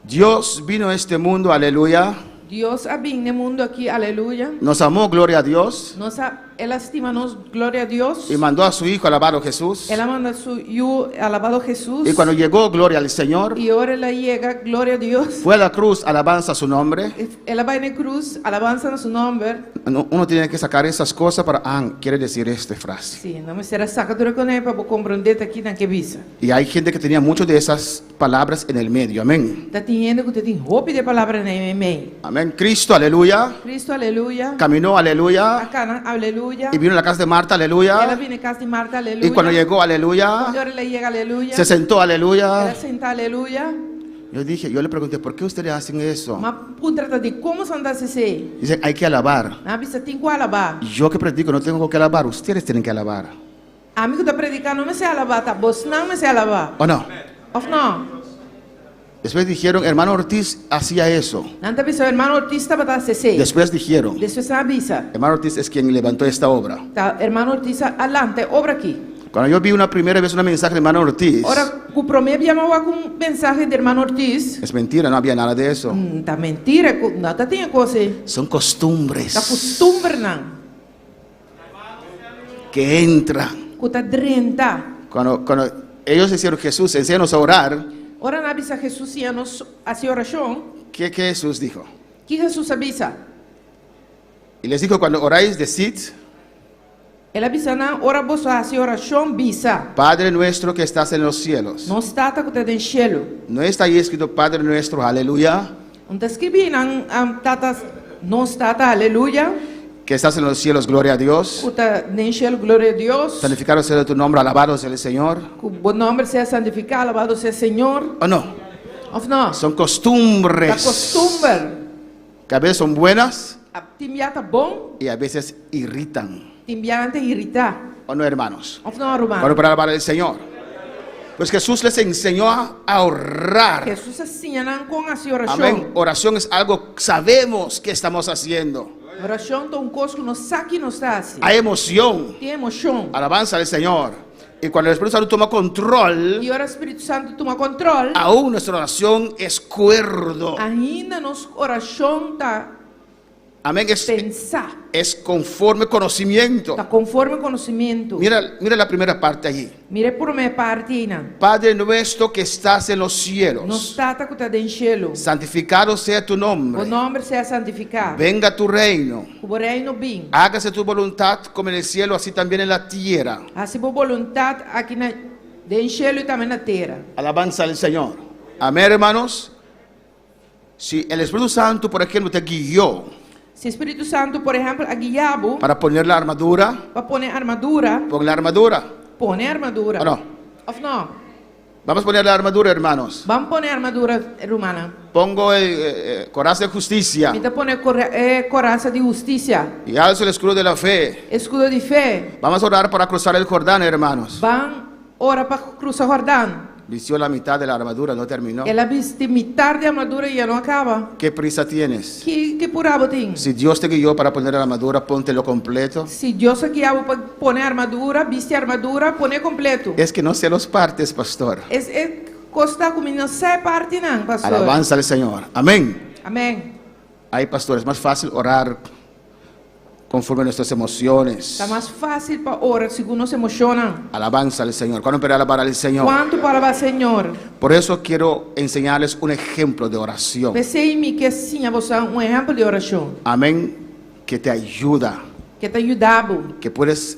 E: Dios vino a este mundo, aleluya.
F: Dios a bin n'e mundu aki, aleluya.
E: Nos amó, gloria a Dios.
F: Nos a, el a stima nos, gloria a Dios.
E: Y mandó a su Hijo, alabado Jesús.
F: El a manda su Yu, alabado Jesús.
E: Y cuando llegó, gloria al Señor,
F: Y ora el a yega, gloria a Dios.
E: fue a la cruz, alabanza a su nombre.
F: El a bai na e cruz, alabanza na su nomber.
E: No, uno tiene que sacar esas cosas para, ah, quiere decir esta frase.
F: Sí, nan mester a saca tur e cosnan pa bo comprende ta ki nan ke bisa.
E: Y hay gente que tenía muchas de esas palabras en el medio. Amén.
F: Ta tin hende cu ta tin hopi di e palabranan ei meimei.
E: Amén. Cristo, aleluya.
F: Cristo, aleluya.
E: Caminó, aleluya.
F: A cana, aleluya.
E: Y vino a la casa de Marta,
F: El a
E: aleluya.
F: bini cas di Marta, aleluya.
E: Y cuando llegó, aleluya.
F: Y ora el a yega, aleluya.
E: Se sentó, aleluya.
F: El a sinta, aleluya.
E: Yo dije, yo le pregunté, ¿por qué ustedes hacen eso?
F: M'a puntra ta di kon boso ta hasi esei.
E: Dicen, hay que alabar.
F: Nan a bisa tin ku alabá.
E: Yo que predico no tengo que alabar, ustedes tienen que alabar.
F: Ami ku ta prediká no mester alabá, ta bosnan mester alabá.
E: ¿O no?
F: Òf no?
E: Después dijeron, hermano Ortiz hacía eso.
F: Nan ta bisa, hermano Ortiz tabata hasi esei.
E: Después dijeron,
F: Despues nan a bisa,
E: hermano Ortiz es quien levantó esta obra.
F: Ta hermano Ortiz a lanta e obra aki.
E: Cuando yo vi una primera vez una mensaje de hermano Ortiz,
F: Ora ku promé bia mi a wak un mensahe di hermano Ortiz,
E: es mentira, no había nada de eso.
F: Ta mentira, ku no ta tin e kos ei.
E: Son costumbres.
F: Ta kustumbernan.
E: Que entran.
F: Ku ta drenta.
E: Cuando, cuando ellos dijeron, Jesús, enséñanos a orar.
F: Ora nan a bisa Jesús siña nos hasi orashon.
E: ¿Qué, qué Jesús dijo?
F: Ki Jesús a bisa?
E: Y les dijo, cuando oráis, decid,
F: El a bisa nan, Ora boso hasi orashon, bisa.
E: Padre nuestro que estás en los cielos.
F: Nos Tata ku ta den shelu.
E: No está ahí escrito Padre nuestro, aleluya.
F: No ta skirbi nan, Tata, nos Tata, aleluya.
E: Que estás en los cielos, gloria a Dios.
F: Ku ta den shelu, gloria a Dios.
E: Santificado sea tu nombre, alabado sea el Señor.
F: Ku bo nomber sea santifiká, alabado sea Señor.
E: ¿O no?
F: Of no?
E: Son costumbres.
F: Ta kostumber.
E: Que a veces son buenas
F: Tin bia ta bon,
E: y a veces irritan.
F: tin bia nan ta iritá.
E: ¿O no, hermanos?
F: Òf no, ruman?
E: Bueno, para alabar al Señor. Pues Jesús les enseñó a orar.
F: Hesus a siña nan kon hasi orashon.
E: Amén. Oración es algo que sabemos que estamos haciendo.
F: Orashon ta un kos ku nos sa ki nos ta hasi.
E: Hay emoción.
F: Tin emoshon.
E: Alabanza al Señor. Y cuando el Espíritu Santo toma control,
F: I ora Spiritu Santu tuma kontròl,
E: aún nuestra oración es cuerdo.
F: ainda nos orashon ta
E: Amén. Es,
F: pensá,
E: es conforme conocimiento.
F: ta konforme konosementu.
E: Mira, mira la primera parte allí.
F: Mira e promé parti einan.
E: Padre nuestro que estás en los
F: Nos
E: cielos,
F: Tata ku ta den shelu,
E: santificado sea tu
F: bo
E: nombre.
F: nòmber sea santifiká.
E: Venga tu reino.
F: Ku bo reino bin.
E: Hágase tu voluntad como en el cielo, así también en la tierra.
F: Hasi bo boluntat aki na den shelu i tambe na tera.
E: Alabanza al Señor. Amén, hermanos. Si el Espíritu Santo, por ejemplo, te guió
F: Si Spiritu Santu, por ehèmpel, a guia bo
E: para poner la armadura,
F: pa pone armadura,
E: pon la armadura.
F: pone armadura.
E: ¿O no?
F: Òf no?
E: Vamos a poner la armadura, hermanos.
F: Ban pone armadura, rumannan.
E: Pongo el coraza de justicia
F: Mi ta pone e korasa di hustisia.
E: y alzo el escudo de la fe.
F: Eskudo di fe.
E: Vamos a orar para cruzar el Jordán, hermanos.
F: Ban ora pa krusa Hordan.
E: Vistió la mitad de la armadura, no terminó.
F: El a bisti mitar di armadura i e no a kaba.
E: ¿Qué prisa tienes?
F: Ki ki purá bo tin?
E: Si Dios te guió para poner la armadura, póntelo completo.
F: Si Dios a guia bo pa pone armadura, bisti armadura, pon'é kompleto.
E: Es que no sé los partes, pastor.
F: Es e kos ta ku mi no sa e partinan, pastor.
E: Alabanza al Señor. Amén.
F: Amén.
E: Ay, pastor, es más fácil orar conforme a nuestras emociones.
F: Ta mas fásil pa ora segun nos emoshonnan.
E: Alabanza al Señor. ¿Cuándo para alabar al Señor?
F: Kuantu por alabá Señor?
E: Por eso quiero enseñarles un ejemplo de oración.
F: P'esei mi ke siña boso un ehèmpel di orashon.
E: Amén. Que te ayuda.
F: Ku ta yuda bo.
E: Que puedes,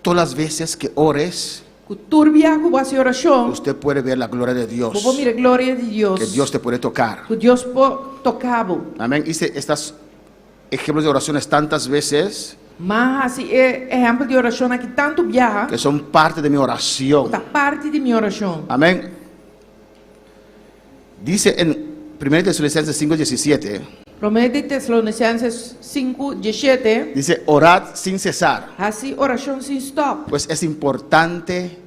E: todas las veces que ores,
F: Ku tur bia ku bo hasi orashon,
E: usted puede ver la gloria de Dios.
F: bo por mira gloria di Dios.
E: Que Dios te puede tocar.
F: Ku Dios por toka bo.
E: Amén. Hice estos ejemplos de oraciones tantas veces
F: M'a hasi e ehèmpel di orashon aki tantu biaha
E: que son parte de mi oración.
F: ta parti di mi orashon.
E: Amén. Dice en 1 Tesalonicenses 5:17,
F: Promé di Tesalonicenses sinku, diesshete,
E: dice, orad sin cesar.
F: Hasi orashon sin stòp.
E: Pues es importante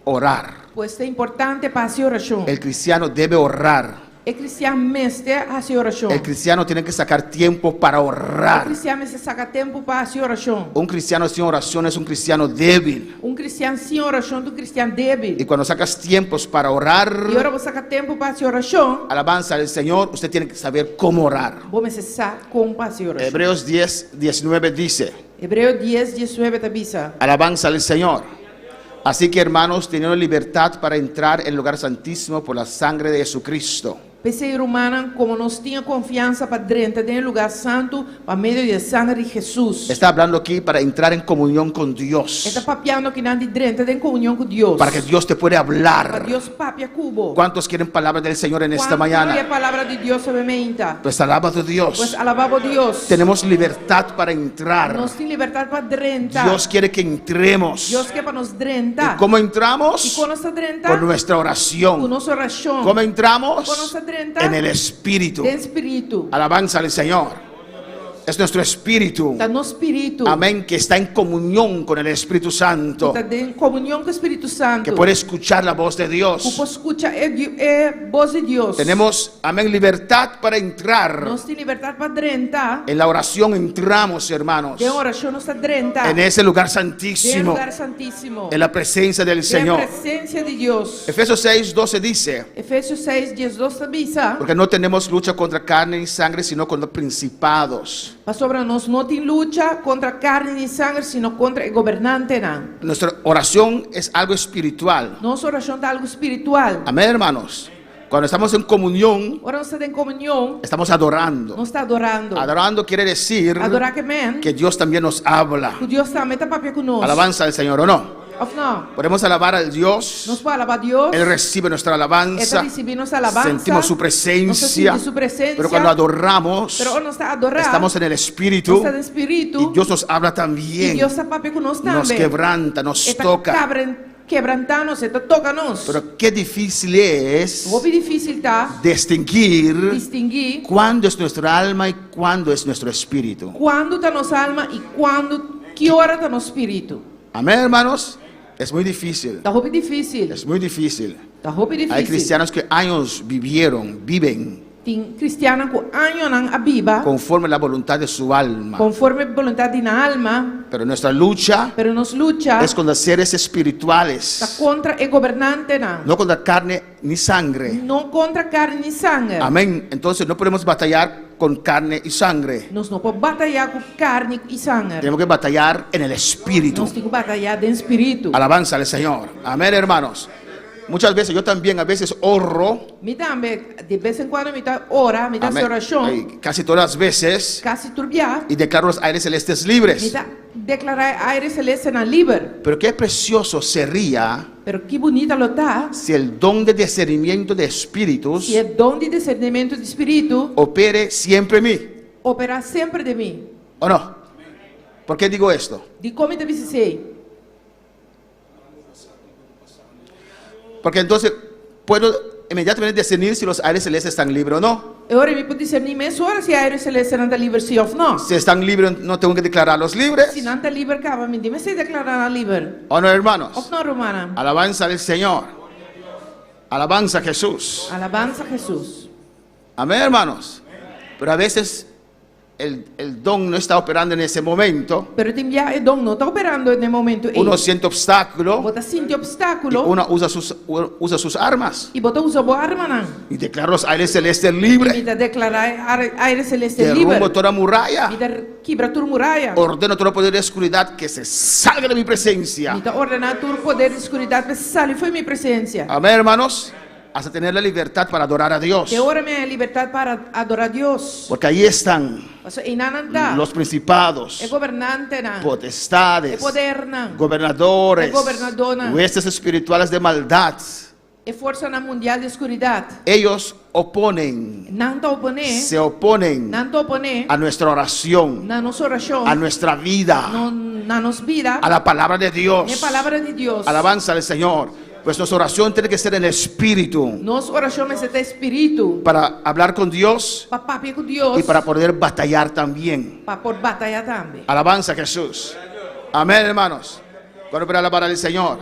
E: orar.
F: Pues ta importante pa hasi orashon.
E: El cristiano debe orar.
F: E kristian mester hasi orashon.
E: El cristiano tiene que sacar tiempo para
F: E
E: orar.
F: kristian mester saka tempu pa hasi orashon.
E: Un cristiano sin oración es un cristiano débil.
F: Un kristian sin orashon ta un kristian débil.
E: Y cuando sacas tiempos para orar,
F: I ora bo saka tempu pa hasi orashon,
E: alabanza al Señor, usted tiene que saber cómo orar.
F: bo mester sa kon pa hasi orashon.
E: Hebreos 10, 19 dice,
F: Hebreo dies, diesnuebe ta bisa.
E: Alabanza al Señor. Así que hermanos, teniendo libertad para entrar en el lugar santísimo por la sangre de Jesucristo.
F: P'esei, rumannan, komo nos tin konfiansa pa drenta den e lugá santu pa medio di e sanger di Hesus.
E: Está hablando aquí para entrar en comunión con Dios.
F: E ta papiando akinan di drenta den komunion ku Dios.
E: Para que Dios te pueda hablar.
F: Pa Dios papia ku bo.
E: ¿Cuántos quieren palabra del Señor en esta
F: Kuantu
E: mañana?
F: ke palabra di Dios awe mainta?
E: Pues alaba a tu Dios.
F: Pues alabá bo Dios.
E: Tenemos libertad para entrar.
F: Nos tin libertat pa drenta.
E: Dios quiere que entremos.
F: Dios ke pa nos drenta.
E: ¿Y cómo entramos?
F: I kon nos ta drenta?
E: Con nuestra oración.
F: Ku nos orashon.
E: ¿Cómo entramos?
F: Kon nos ta drenta?
E: En el Espíritu.
F: Den Spiritu.
E: Alabanza al Señor. Es nuestro espíritu.
F: Ta nos spiritu.
E: Amén. Que está en comunión con el Espíritu Santo.
F: Ta den komunion ku Spiritu Santu.
E: Que puede escuchar la voz de Dios.
F: Ku por skucha e, e bos di Dios.
E: Tenemos, amén, libertad para entrar.
F: Nos tin libertat pa drenta.
E: En la oración entramos, hermanos.
F: Den orashon nos ta drenta.
E: En ese lugar
F: Den
E: santísimo.
F: lugá santísimo.
E: En la presencia del
F: Den
E: Señor.
F: presensia di Dios.
E: Efesios 6, 12 dice.
F: Efesionan 6, 12 ta bisa.
E: Porque no tenemos lucha contra carne ni sangre, sino contra principados.
F: Pasobra nos no tin lucha kontra karni ni sanger, sino kontra e gobernantenan.
E: Nuestra oración es algo espiritual.
F: Nos orashon ta algu spiritual.
E: Amén, hermanos. Cuando estamos en comunión,
F: Ora nos ta den komunion,
E: estamos adorando.
F: nos ta adorando.
E: Adorando quiere decir
F: Adorá ke men
E: que Dios también nos habla.
F: ku Dios tambe ta papia ku nos.
E: Alabanza al Señor, ¿o no?
F: Òf no?
E: Podemos alabar al Dios.
F: Nos por alabá Dios.
E: Él recibe nuestra alabanza.
F: E ta risibí nos alabansa.
E: Sentimos su
F: Nos
E: presencia.
F: ta sinti su presensia.
E: Pero cuando adoramos,
F: Pero ora nos ta adorá,
E: estamos en el Espíritu.
F: Nos ta den spiritu.
E: Y Dios nos habla también.
F: I Dios ta papia ku nos tambe.
E: Nos quebranta, nos
F: E ta
E: toca.
F: kabren. Kebrantá nos, e ta toka nos.
E: Pero qué difícil es
F: Hopi difísil ta
E: distinguir
F: distinguí
E: cuándo es nuestra alma y cuándo es nuestro espíritu.
F: kuandu ta nos alma i kuandu, ki ora ta nos spiritu.
E: Amén, hermanos. Es muy difícil.
F: Ta hopi difísil.
E: Es muy difícil.
F: Ta hopi
E: Hay
F: difísil.
E: cristianos que años vivieron, viven
F: Tin kristiannan ku añonan a biba
E: conforme la voluntad de su alma.
F: konforme boluntat di nan alma,
E: Pero nuestra lucha
F: pero nos lucha
E: es contra seres
F: ta
E: espirituales,
F: kontra e gobernantenan,
E: no contra carne ni sangre.
F: no kontra karni ni sanger.
E: Amén. Entonces no podemos batallar con carne y sangre.
F: Nos no por batayá ku karni i sanger.
E: Tenemos que batallar en el espíritu.
F: Nos tin ku batayá den spiritu.
E: Alabanza al Señor. Amén, hermanos. Muchas veces yo también a veces oro.
F: Mi tambe, de bes en kuando mi ta ora, mi ta hasi
E: Amén.
F: orashon,
E: Ay, Casi todas las veces
F: kasi tur bia,
E: y declaro los aires celestes
F: mi
E: libres.
F: ta deklará e aire selestenan liber.
E: Pero qué precioso sería
F: Pero ki bunita lo ta
E: si el don de discernimiento de espíritus
F: si e don di disernimentu di spiritu
E: opere siempre en mí.
F: operá semper den mi.
E: ¿O no? ¿Por qué digo esto?
F: Dikon mi ta bisa esei?
E: Porque entonces puedo inmediatamente discernir si los aires celestes están libres o no.
F: E ora mi por diserní mesora si e aire selestenan ta liber sí òf no.
E: Si están libres, no tengo que declararlos libres.
F: Si nan ta liber kaba, mi no tin mester deklará nan liber.
E: ¿O no, hermanos?
F: Òf no, rumannan?
E: Alabanza al Señor. Alabanza a Jesús.
F: Alabansa Hesus.
E: Amén, hermanos. Pero a veces el, el don no está operando en ese momento.
F: Pero tin bia e don no ta operando na e momento ei.
E: Uno siente obstáculo
F: Bo ta sinti
E: y
F: opstákulo
E: uno usa sus, usa sus armas.
F: i bo ta usa bo armanan.
E: Y declara los aires celestes
F: I mi
E: libres.
F: ta deklará e aire seleste
E: Derrumbo
F: liber.
E: toda muralla.
F: Mi ta kibra tur muraya.
E: Ordeno todo poder de oscuridad que se salga de mi presencia.
F: Mi ta ordená tur poder di skuridat pa sali for di mi presensia.
E: Amén, hermanos. Hasta tener la libertad para adorar a Dios.
F: Te ora mi haña libertat pa adorá Dios.
E: Porque ahí están
F: Paso einan nan ta.
E: los principados,
F: E gobernantenan.
E: potestades,
F: E podernan.
E: gobernadores,
F: E gobernadónan.
E: huestes espirituales de maldad.
F: E forsanan mundial di skuridat.
E: Ellos oponen,
F: Nan ta oponé.
E: se oponen
F: Nan ta oponé.
E: a nuestra oración,
F: Na nos orashon.
E: a nuestra vida,
F: No, na nos bida.
E: a la palabra de Dios.
F: Na e palabra di Dios.
E: Alabanza al Señor. Pues nuestra oración tiene que ser en espíritu
F: Nos orashon mester ta den spiritu.
E: para hablar con Dios
F: Pa papia ku Dios.
E: y para poder batallar también.
F: Pa por batayá tambe.
E: Alabanza a Jesús. Amén, hermanos. Cuando para alabar al Señor.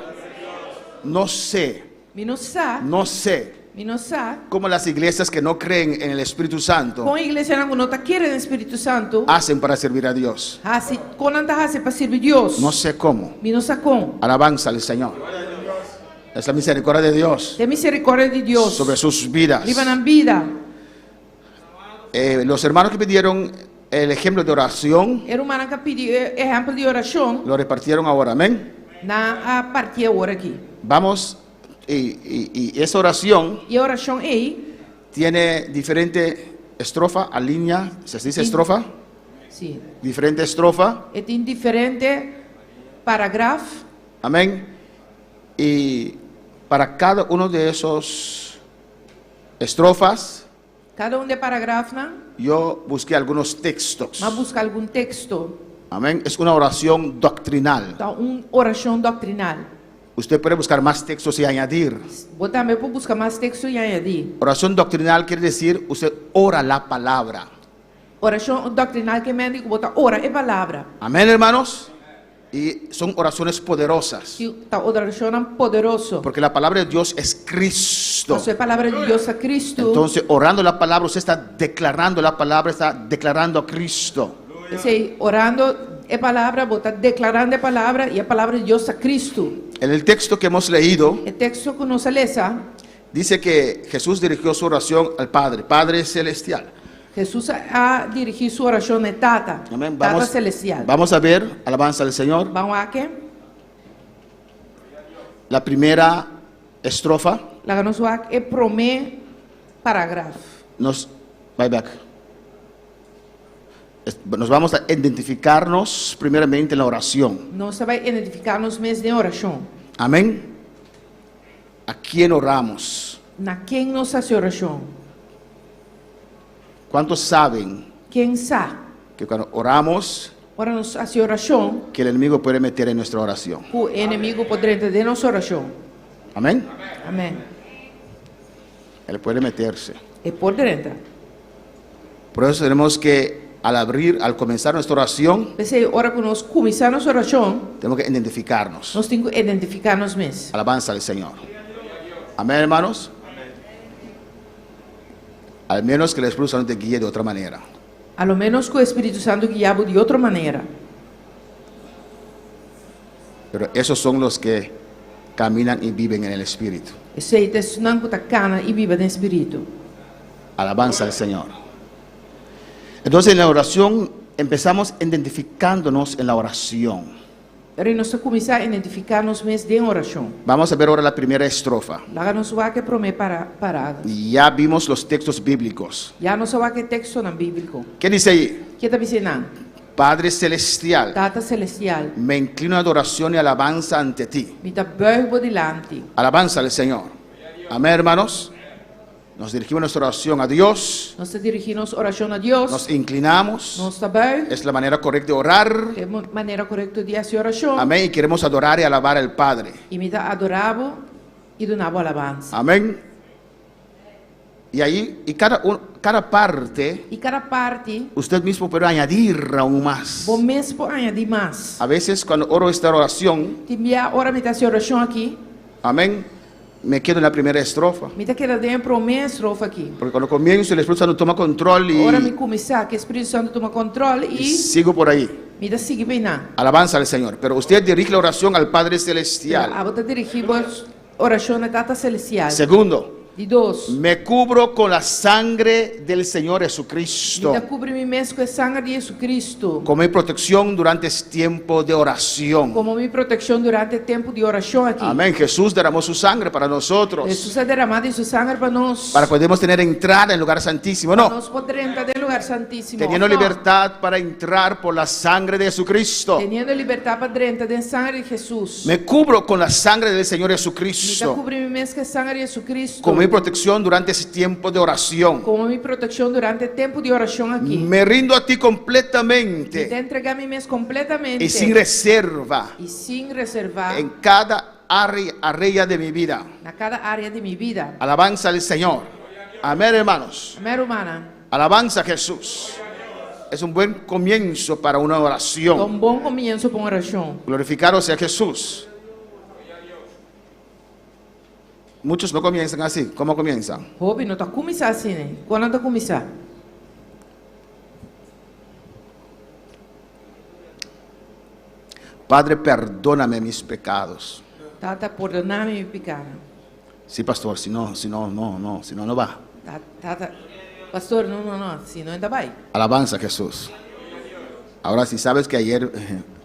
E: No sé,
F: Mi no sa.
E: no sé
F: Mi no sa.
E: cómo las iglesias que no creen en el Espíritu Santo
F: Kon iglesianan ku no ta kere den Spiritu Santu.
E: hacen para servir a Dios.
F: Hasi, kon nan ta hasi pa sirbi Dios.
E: No sé cómo.
F: Mi no sa kon.
E: Alabanza al Señor. Es la misericordia de Dios
F: Ta miserikòrdia di Dios.
E: sobre sus vidas.
F: Riba nan bida.
E: Eh, los hermanos que pidieron el ejemplo de oración
F: E rumannan ku a pidi ehèmpel di orashon.
E: lo repartieron ahora. Amén.
F: Nan a partié awor aki.
E: Vamos, y, y- y esa oración
F: E orashon ei.
E: tiene diferente estrofa, alínea, ¿se dice
F: Sí.
E: estrofa?
F: Sí.
E: Diferente estrofa.
F: E tin diferente paragraf.
E: Amén. Y para cada uno de esos estrofas,
F: Kada un di e paragrafnan.
E: yo busqué algunos textos.
F: M'a buska algun teksto.
E: Amén. Es una oración doctrinal.
F: Ta un orashon doktrinal.
E: Usted puede buscar más textos y añadir.
F: Bo tambe por buska mas teksto i añadí.
E: Oración doctrinal quiere decir usted ora la palabra.
F: Orashon doktrinal ke men ku bo ta ora e palabra.
E: Amén, hermanos. Y son oraciones poderosas.
F: I ta orashonnan poderoso.
E: Porque la palabra de Dios es Cristo.
F: Paso e palabra di Dios ta Kristu.
E: Entonces, orando la palabra, usted está declarando la palabra, está declarando a Cristo.
F: Sí, orando e palabra, bo ta deklarando e palabra i e palabra di Dios ta Kristu.
E: En el texto que hemos leído,
F: E teksto ku nos a lesa,
E: dice que Jesús dirigió su oración al Padre, Padre Celestial.
F: Hesus a dirigí su orashon na Tata,
E: Amén.
F: Tata
E: Vamos,
F: Selestial.
E: vamos a ver, alabanza al Señor,
F: Ban wak,
E: la primera estrofa.
F: laga nos wak e promé paragraf.
E: Nos, bye back. Es- Nos vamos a identificarnos primeramente en la oración.
F: Nos ta bai identifiká nos mes den orashon.
E: Amén. ¿A quién oramos?
F: Na ken nos ta hasi orashon?
E: ¿Cuántos saben
F: Ken sa
E: que cuando oramos,
F: Ora nos hasi orashon.
E: Que el enemigo puede meter en nuestra oración.
F: Ku e enemigu por drenta den nos orashon.
E: Amén.
F: Amèn.
E: Él puede meterse.
F: E por drenta.
E: Por eso tenemos que al abrir, al comenzar nuestra oración,
F: P'esei ora ku nos kuminsá nos orashon,
E: tenemos que identificarnos.
F: nos tin ku identifiká nos mes.
E: Alabanza al Señor. Amén, hermanos. Al menos que el Espíritu Santo te guíe de otra manera.
F: A lo ménos ku e Spiritu Santu guia bo di otro manera.
E: Pero esos son los que caminan y viven en el Espíritu.
F: Esei ta esnan ku ta kana i biba den Spiritu.
E: Alabanza al Señor. Entonces en la oración empezamos identificándonos en la oración.
F: Pero nos ta kuminsá identifiká nos mes den orashon.
E: Vamos a ver ahora la primera estrofa.
F: Laga nos wak e promé para parada.
E: Ya vimos los textos bíblicos.
F: Ya nos a wak e tekstonan bíbliko.
E: ¿Qué dice ahí?
F: Ke ta bisa einan?
E: Padre Celestial,
F: Tata Selestial,
E: me inclino en adoración y alabanza ante ti.
F: mi ta buig bo dilanti.
E: Alabanza al Señor. Amén, hermanos. Nos dirigimos nuestra oración a Dios,
F: Nos ta dirigí nos orashon na Dios.
E: nos inclinamos,
F: Nos ta buig.
E: es la manera correcta de orar.
F: E manera korekto di hasi orashon.
E: Amén. Y queremos adorar y alabar al Padre.
F: I mi ta adorá bo i duna bo alabansa.
E: Amén. Y ahí, y cada, un- cada parte,
F: I kada parti,
E: usted mismo puede añadir aún más.
F: bo mes por añadí mas.
E: A veces cuando oro esta oración,
F: Tin bia ora mi ta hasi orashon aki,
E: amén, me quedo en la primera estrofa.
F: Mi ta keda den e promé estrofa aki.
E: Porque cuando comienzo, el Espíritu Santo toma control y,
F: Ora mi kuminsá, ku e Spiritu Santu tuma kòntròl
E: y
F: i
E: sigo por ahí.
F: mi ta sigui beiná.
E: Alabanza al Señor. Pero usted dirige la oración al Padre Celestial.
F: Pero abo ta dirigí bo orashon na Tata Selestial.
E: Segundo,
F: Di dos,
E: me cubro con la sangre del Señor Jesucristo.
F: Mi ta kubri mi mes ku e sanger di Jesucristo.
E: Como mi protección durante este tiempo de oración.
F: Komo mi protekshon durante e tempu di orashon aki.
E: Amén. Jesús derramó su sangre para nosotros.
F: Hesus a deramá di su sanger pa nos.
E: Para que podamos tener entrada en el lugar santísimo.
F: Pa
E: No.
F: nos por drenta den lugar santísimo.
E: Teniendo
F: No.
E: libertad para entrar por la sangre de Jesucristo.
F: Teniendo libertat pa drenta den sanger di Hesus.
E: Me cubro con la sangre del Señor
F: Mi ta
E: Jesucristo.
F: kubri mi mes ku e sanger di Jesucristo.
E: Como mi protección durante ese tiempo de oración.
F: Komo mi protekshon durante e tempu di orashon aki.
E: Me rindo a ti
F: Mi ta
E: completamente
F: entregá mi mes kompletamente
E: y sin reserva
F: i sin reservá
E: en cada área, área de mi vida.
F: na kada área di mi bida.
E: Alabanza al Señor. Amén, hermanos.
F: Amèn, rumannan.
E: Alabanza a Jesús. Es un buen comienzo para una
F: Ta
E: oración.
F: un bon komienso pa un orashon.
E: Glorificado sea Jesús. Muchos no comienzan así. ¿Cómo comienzan?
F: Hopi no ta kuminsá asina. Kon nan ta kuminsá?
E: Padre, perdóname mis pecados.
F: Tata, pordoná mi mi pikánan.
E: Sí, pastor, si no, si no, no, no, si no, no va.
F: Tata, pastor, no, no, no, si no e ta bai.
E: Alabanza a Jesús. Ahora, si sabes que ayer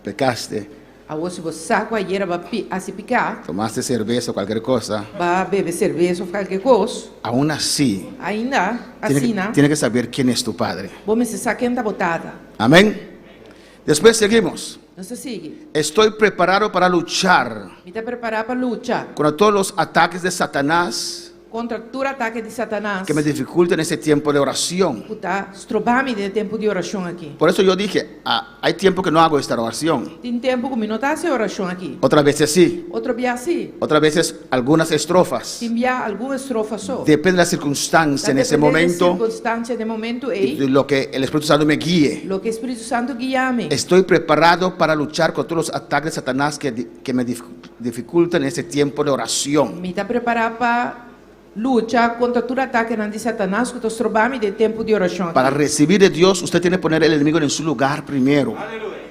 E: pecaste,
F: Awor si bo sa ku ayera bo a hasi piká,
E: tomaste cerveza o cualquier cosa,
F: bo a bebe serbes òf kalke kos,
E: aún así,
F: ainda
E: tiene que,
F: asina,
E: tiene que saber quién es tu padre.
F: bo mester sa ken ta bo tata.
E: Amén. Después seguimos.
F: Nos ta sigui.
E: Estoy preparado para luchar
F: Mi ta prepará pa lucha
E: contra todos los ataques de Satanás
F: kontra tur atake di Satanas
E: que me dificultan ese tiempo de oración.
F: ku ta stroba mi den e tempu di orashon aki.
E: Por eso yo dije, ah, hay tiempo que no hago esta oración.
F: Tin tempu ku mi no ta hasi e orashon aki.
E: Otras veces sí,
F: Otro bia sí.
E: otras veces algunas estrofas.
F: Tin bia algun estrofa so.
E: Depende de la circunstancia
F: Ta
E: en ese
F: depende di
E: momento
F: sirkunstansia den e momentu
E: y
F: ei.
E: de lo que el Espíritu Santo me guíe.
F: Loke Spiritu Santu guia mi.
E: Estoy preparado para luchar contra todos los ataques de Satanás que, que me dificultan ese tiempo de oración.
F: Mi ta prepará pa lucha kontra tur atakenan di Satanas ku ta stroba mi den tempu di orashon
E: Para
F: aki.
E: recibir de Dios, usted tiene que poner el enemigo en su lugar primero.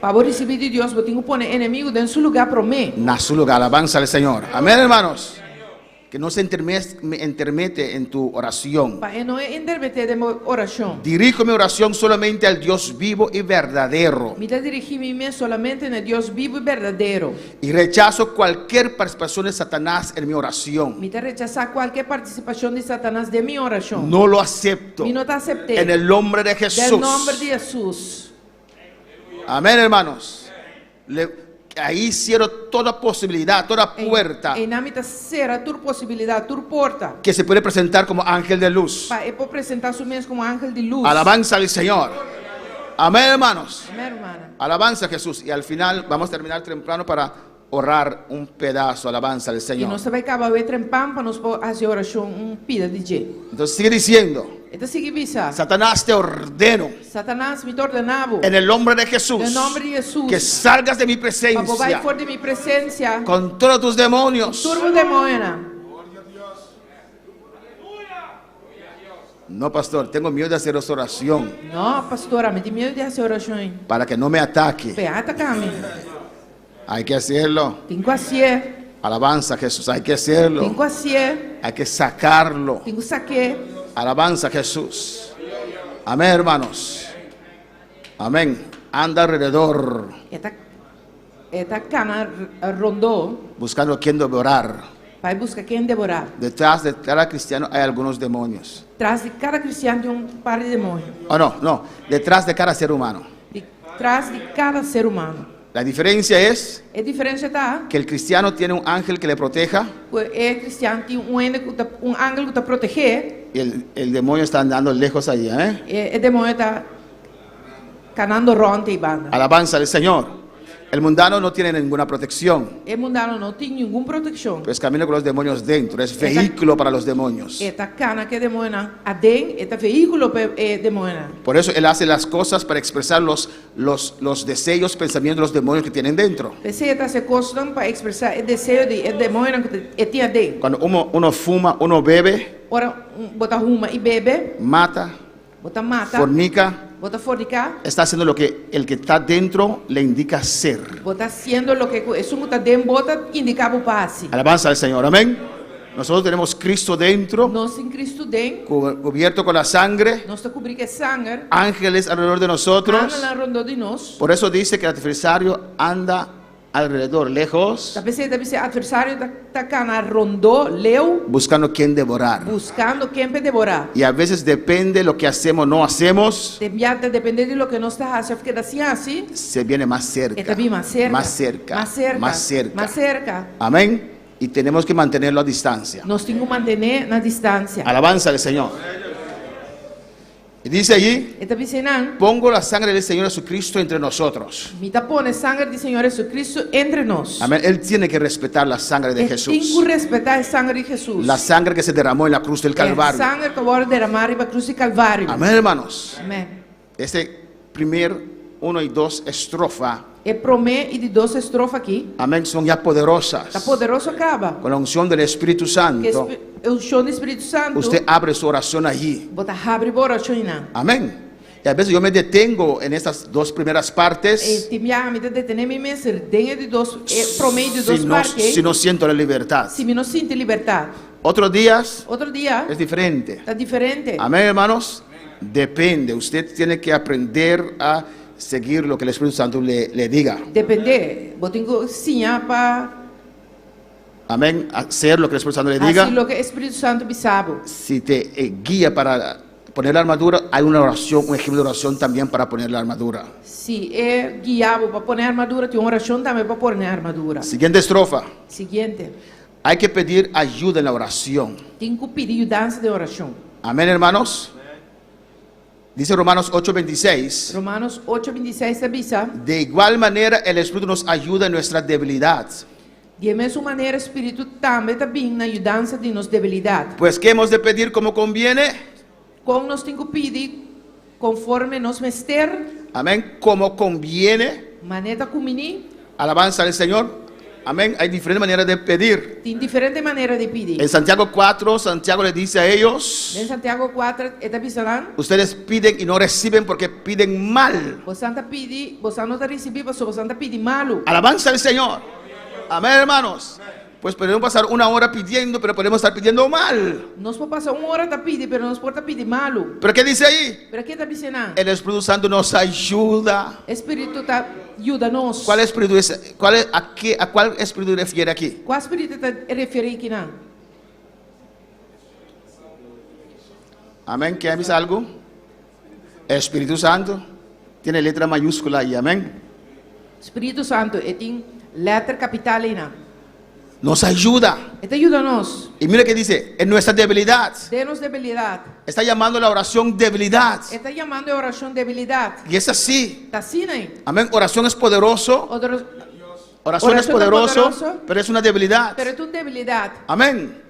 F: Pa bo risibí di Dios, bo tin ku pone enemigu den su lugá promé.
E: Na su lugar, alabanza al Señor. Amén, hermanos. Que no se entermete en tu oración.
F: Pa e no intermeté den bo orashon.
E: Dirijo mi oración solamente al Dios vivo y verdadero.
F: Mi ta dirigí mi mes solamente na e Dios bibu i berdadero.
E: Y rechazo cualquier participación de Satanás en mi oración.
F: Mi ta rechasá kualke partisipashon di Satanas den mi orashon.
E: No lo acepto.
F: Mi no ta asept'é.
E: En el nombre de Jesús.
F: Den nòmber di Hesus.
E: Amén, hermanos. Le, ahí cierro toda posibilidad, toda puerta.
F: Einan mi ta sera tur posibilidat, tur porta.
E: Que se puede presentar como ángel de luz.
F: Pa e por presentá su mes komo ángel di lus.
E: Alabanza al Señor. Amén, hermanos.
F: Amèn, rumannan.
E: Alabanza a Jesús. Y al final vamos a terminar temprano para orar un pedazo. Alabanza al
F: I
E: Señor.
F: nos ta bai kaba awe trempan pa nos por hasi orashon un pida di dje.
E: Entonces sigue diciendo,
F: E ta sigui bisa,
E: Satanás te ordeno
F: Satanas, mi ta ordená bo,
E: en el nombre de Jesús
F: den nòmber di Hesus,
E: que salgas de mi
F: pa bo bai
E: presencia
F: for di mi presensia
E: con todos tus demonios.
F: tur bo demoñonan.
E: No, pastor, tengo miedo de hacer esa oración
F: No, pastor, ami tin miedu di hasi orashon ei.
E: para que no me ataque.
F: P'e ataká mi.
E: Hay que hacerlo.
F: Tin ku hasié.
E: Alabanza a Jesús, hay que hacerlo.
F: Tin ku hasié.
E: Hay que sacarlo.
F: Tin ku sak'é.
E: Alabanza a Jesús. Amén, hermanos. Amén. Anda alrededor
F: E ta e ta kana rondó
E: buscando a quien devorar.
F: pa e buska ken devorá.
E: Detrás de cada cristiano hay algunos demonios.
F: Tras di kada kristian tin un par di demoño.
E: Oh, no, no. Detrás de cada ser humano.
F: Di tras di kada ser humano.
E: La diferencia es
F: E diferensia ta
E: que el cristiano tiene un ángel que le proteja
F: ku e kristian tin un hende ku ta un angel ku ta protegé.
E: y el, el demonio está andando lejos allá. ¿eh?
F: E e demoño ta kanando rònt ei banda.
E: Alabanza al Señor. El mundano no tiene ninguna protección.
F: E mundano no tin ningun protekshon.
E: Pues camina con los demonios dentro. Es vehículo para los demonios.
F: E ta kana ku e demoñonan aden, e ta vehíkulo pa e demoñonan.
E: Por eso él hace las cosas para expresar los, los, los deseos, pensamientos de los demonios que tienen dentro.
F: P'esei e ta hasi kosnan pa ekspresá e deseo di e demoñonan ku e tin aden.
E: Cuando uno, uno fuma, uno bebe,
F: Ora bo ta huma i bebe,
E: mata,
F: bo ta mata,
E: fornica,
F: bo ta forniká,
E: está haciendo lo que el que está dentro le indica hacer.
F: bo ta hasiendo loke ku esun ku ta den bo ta indiká bo pa hasi.
E: Alabanza al Señor, amén. Nosotros tenemos Cristo dentro,
F: Nos tin Kristu den,
E: cubierto con la sangre,
F: nos ta kubrí ku e sanger,
E: ángeles alrededor de nosotros.
F: angelnan rondó di nos.
E: Por eso dice que el adversario anda alrededor, lejos,
F: Ta p'esei ta bisa e atversario ta ta kana rondó, leu,
E: buscando quien devorar.
F: buskando ken p'e devorá.
E: Y a veces depende lo que hacemos, no hacemos,
F: Te bia ta dependé di loke nos ta hasi òf keda sin hasi,
E: se viene más
F: e
E: cerca.
F: ta bin mas serka,
E: Más cerca.
F: mas serka,
E: Más cerca.
F: mas serka.
E: Amén. Y tenemos que mantenerlo a distancia.
F: Nos tin ku mantené na distansia.
E: Alabanza al Señor. Y dice allí,
F: E ta bisa einan,
E: pongo la sangre del Señor Jesucristo entre nosotros.
F: Mi ta pone sanger di Señor Jesucristo entre nos.
E: Amén. Él tiene que respetar la sangre de
F: E tin
E: Jesús.
F: ku respetá e sanger di Hesus.
E: La sangre que se derramó en la cruz del
F: E
E: Calvario.
F: sanger ku a wòrdu deramá riba krus di Kalvario.
E: Amén, hermanos.
F: Amèn.
E: Este primer uno y dos estrofa,
F: E promé i di dos estrofa akí
E: amén, son ya poderosas.
F: ta poderoso kaba.
E: Con la unción del Espíritu
F: Ku
E: Santo,
F: e unshon di Spiritu Santu,
E: usted abre su oración allí.
F: bo ta habri bo orashon einan.
E: Amén. Y a veces yo me detengo en estas dos primeras
F: E
E: partes
F: tin biaha mi ta detené mi mes den e di dos, e promé i di dos
E: si no,
F: parti ei,
E: si no siento la libertad.
F: si mi no sinti libertat.
E: Otros días
F: Otro dia
E: es diferente.
F: ta diferente.
E: Amén, hermanos. Depende. Usted tiene que aprender a seguir lo que el Espíritu Santo le, le diga.
F: Dependé. Bo tin ku siña pa
E: Amén. Hacer lo que el Espíritu Santo le diga.
F: hasi loke e Spiritu Santu bisa bo.
E: Si te eh, guía para poner la armadura, hay una oración, un ejemplo de oración también para poner la armadura.
F: Si e guia bo pa pone armadura, tin un orashon tambe pa pone armadura.
E: Siguiente estrofa.
F: Siguiente.
E: Hay que pedir ayuda en la oración.
F: Tin ku pidi yudansa den orashon.
E: Amén, hermanos. Dice Romanos 8:26.
F: Romanos 8, 26 ta bisa,
E: De igual manera, el Espíritu nos ayuda en nuestra debilidad.
F: Di e mesun manera Spiritu tambe ta bin na yudansa di nos debilidat.
E: Pues, ¿qué hemos de pedir como conviene?
F: Kon nos tin ku pidi konforme nos mester,
E: Amén. Como conviene.
F: manera ta kumbiní.
E: Alabanza al Señor. Amén. Hay diferentes maneras de pedir.
F: Tin diferente manera di pidi.
E: En Santiago 4, Santiago le dice a ellos,
F: Den Santiago 4, e ta bisa nan,
E: ustedes piden y no reciben porque piden mal.
F: Boso ta pidi, boso no ta risibí, pasobra boso ta pidi malu.
E: Alabanza al Señor. Amén, hermanos. Pues podemos pasar una hora pidiendo, pero podemos estar pidiendo mal.
F: Nos por pasa un ora ta pidi, pero nos por ta pidi malu.
E: ¿Pero qué dice ahí?
F: Pero kiko e ta bisa einan?
E: El Espíritu Santo nos ayuda.
F: E Spiritu ta yuda nos.
E: ¿Cuál espíritu es? ¿Cuál es- a, qué, ¿A cuál espíritu refiere aquí?
F: Kua spiritu e ta referí akinan?
E: Amén. ¿Quién dice algo? Espíritu Santo. Tiene letra mayúscula ahí. Amén.
F: Spiritu Santu, e tin lèter kapital einan.
E: Nos ayuda.
F: E ta yuda nos.
E: Y mira que dice, en nuestra debilidad.
F: Den nos debilidat.
E: Está llamando la oración debilidad.
F: E ta yamando e orashon debilidat.
E: Y es así.
F: Ta asina ei.
E: Amén. Oración es poderoso.
F: Otro,
E: Oración es
F: Oración es
E: poderoso,
F: poderoso,
E: pero es una debilidad.
F: pero e ta un debilidat.
E: Amén.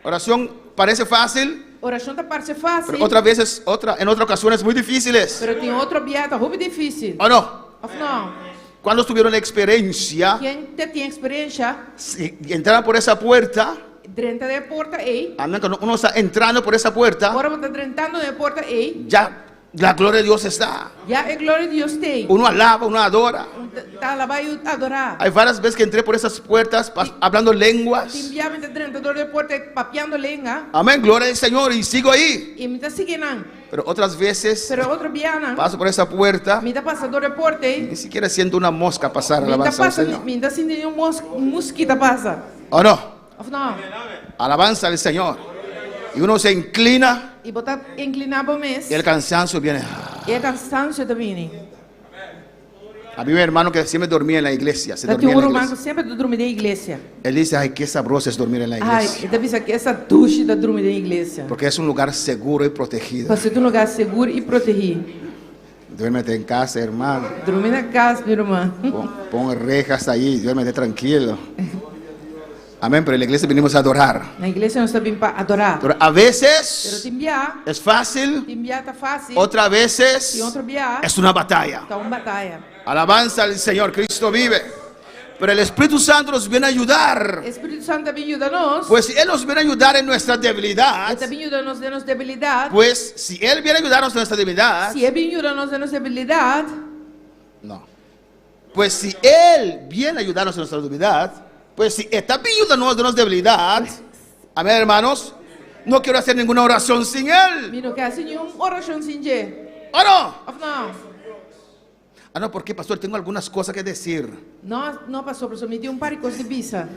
E: Oración parece fácil,
F: Orashon ta parse fásil,
E: pero otras veces, otra, en otras ocasiones muy difíciles.
F: pero tin otro bia ta hopi difísil.
E: ¿O no?
F: Òf no?
E: Cuando tuvieron la experiencia,
F: Ken tin eksperensia,
E: si entraran por esa puerta,
F: drenta den e porta ei,
E: amén, cuando uno está entrando por esa puerta,
F: ora bo ta drentando den e porta ei,
E: ya la gloria de Dios está.
F: ya e gloria di Dios t'ei.
E: Uno alaba, uno adora.
F: Ta alabá i adorá.
E: Hay varias veces que entré por esas puertas hablando lenguas.
F: Tin bia mi ta drenta dor di e porta papiando lenga.
E: Amén, gloria al Señor y sigo ahí.
F: I mi ta sigui einan.
E: Pero otras veces
F: Pero otro bianan,
E: paso por esa puerta,
F: mi ta pasa dor di e porta ei.
E: ni siquiera siento una mosca pasar,
F: Mi ta
E: alabanza al
F: pasa,
E: Señor.
F: mi no ta sinti ni un mos, muskita pasa.
E: ¿O no?
F: Òf no?
E: Alabanza al Señor. Y uno se inclina
F: I bo ta inkliná bo mes.
E: y el cansancio viene.
F: I e kansansio ta bini.
E: Había un hermano que siempre dormía en la iglesia. Se
F: Ta
E: dormía
F: tin
E: en la
F: un ruman ku
E: iglesia.
F: semper ta drumi den iglesia.
E: Él dice, ay, qué sabroso es dormir en la
F: Ai,
E: iglesia.
F: e ta bisa esta dushi ta drumi den iglesia.
E: Porque es un lugar seguro y protegido.
F: Pasobra ta un lugá sigur i protegí.
E: Duérmete en casa, hermano.
F: Drumi na kas, mi ruman.
E: Pon, pon rejas ahí, duérmete tranquilo. Amén, pero en la iglesia venimos a adorar.
F: Na iglesia nos ta bin pa adorá.
E: Pero a
F: Pero
E: veces
F: tin bia,
E: es fácil,
F: tin bia ta fásil.
E: otras veces
F: Tin otro bia,
E: es una batalla.
F: ta un bataya.
E: Alabanza al Señor, Cristo vive. Pero el Espíritu Santo nos viene a ayudar.
F: Spiritu Santu ta bin yuda nos.
E: Pues si Él nos viene a ayudar en nuestra debilidad,
F: E ta bin yuda nos den nos debilidat.
E: pues si Él viene a ayudarnos en nuestra debilidad,
F: Si e bin yuda nos den nos debilidat,
E: no. Pues si Él viene a ayudarnos en nuestra debilidad, pues si está ayudándonos de nuestra debilidad, amén hermanos, no quiero hacer ninguna oración sin Él.
F: Mi no ke hasi ningun orashon sin dje.
E: ¿O no?
F: Òf no?
E: Ah, no, porque pastor, tengo algunas cosas que decir.
F: No, no pastor, pastor, mi tin un par di kos di bisa.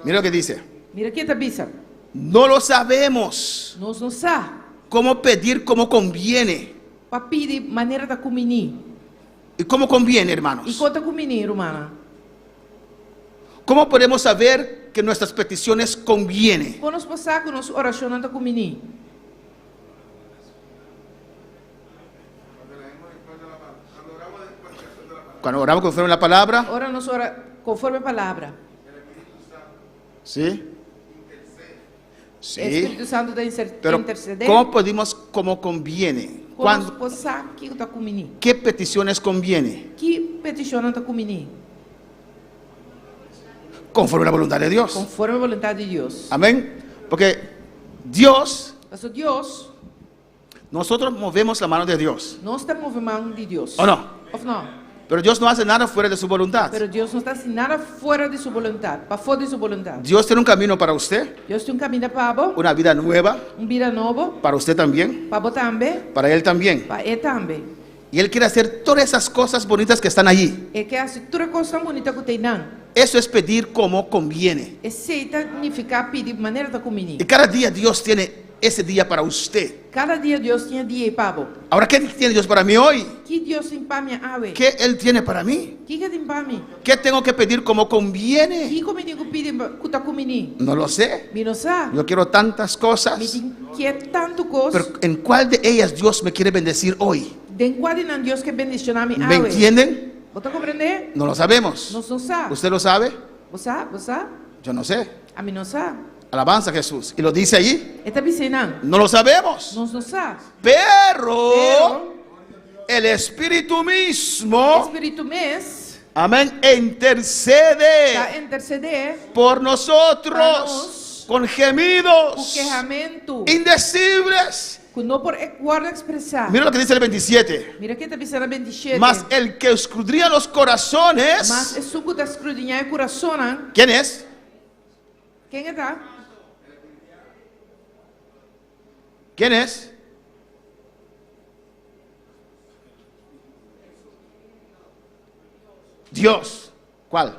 E: Mira lo que dice.
F: Mira kiko e ta bisa.
E: No lo sabemos
F: Nos no sa
E: cómo pedir como conviene.
F: pa pidi manera ta kumbiní.
E: ¿Y cómo conviene,
F: I
E: hermanos?
F: kon ta kumbiní, rumannan.
E: ¿Cómo podemos saber que nuestras peticiones convienen?
F: Kon nos por sa ku nos orashonnan ta kumbiní?
E: Cuando oramos conforme a la palabra,
F: Ora nos ora konforme palabra.
E: ¿sí? Sí.
F: Spiritu Santu ta inter
E: Pero
F: intersedé.
E: ¿cómo pedimos como conviene?
F: Kon nos
E: ¿Cuándo-
F: por sa kiko ta kumbiní?
E: ¿Qué peticiones conviene?
F: Ki petishonnan ta kumbiní?
E: Conforme a la voluntad de Dios.
F: Konforme boluntat di Dios.
E: Amén. Porque Dios,
F: Pasobra Dios,
E: nosotros movemos la mano de Dios.
F: nos ta move man di Dios.
E: ¿O no?
F: Òf no?
E: Pero Dios no hace nada fuera de su voluntad.
F: Pero Dios no ta hasi nada fuera di su boluntat, pafó di su boluntat.
E: Dios tiene un camino para usted,
F: Dios tin un kaminda pa bo,
E: una vida nueva,
F: un bida nobo,
E: para usted también,
F: pa bo tambe,
E: para él también.
F: pa e tambe.
E: Y él quiere hacer todas esas cosas bonitas que están allí.
F: E ke hasi tur kos tan bunita ku t'einan.
E: Eso es pedir como conviene.
F: Esei ta nifiká pidi manera ta kumbiní.
E: Y cada día Dios tiene ese día para usted.
F: Kada dia Dios tin e dia ei pa bo.
E: Ahora, ¿qué tiene Dios para mí hoy?
F: Ki Dios tin pa mi awe?
E: ¿Qué Él tiene para mí?
F: Kiko e tin pa mi?
E: ¿Qué tengo que pedir como conviene?
F: Kiko mi tin ku pidi ku ta kumbiní?
E: No lo sé.
F: Mi no sa.
E: Yo quiero tantas
F: Mi
E: cosas.
F: tin ke tantu kos.
E: Pero ¿en cuál de ellas Dios me quiere bendecir hoy?
F: Den kua di nan Dios ke bendishoná mi
E: ¿Me
F: awe?
E: entienden?
F: Bo ta komprondé?
E: No lo sabemos.
F: Nos no sa.
E: ¿Usted lo sabe?
F: Bo sa? Bo sa?
E: Yo no sé.
F: Ami no sa.
E: Alabanza a Jesús. Y lo dice allí.
F: E ta bisa einan.
E: No lo sabemos.
F: Nos no sa.
E: Pero
F: Pero
E: el Espíritu mismo,
F: Spiritu mes
E: amén, intercede
F: ta intersedé
E: por nosotros
F: Pa nos.
E: con
F: ku
E: gemidos
F: kehamentu.
E: indecibles.
F: Ku no por wòrdu ekspresá.
E: Mira lo que dice el 27.
F: Mira kiko e ta bisa na 27.
E: Mas el que escudriña los corazones,
F: Mas esun ku ta skrudiñá e kurasonnan.
E: ¿quién es?
F: Ken e ta?
E: ¿Quién es? Dios. ¿Cuál?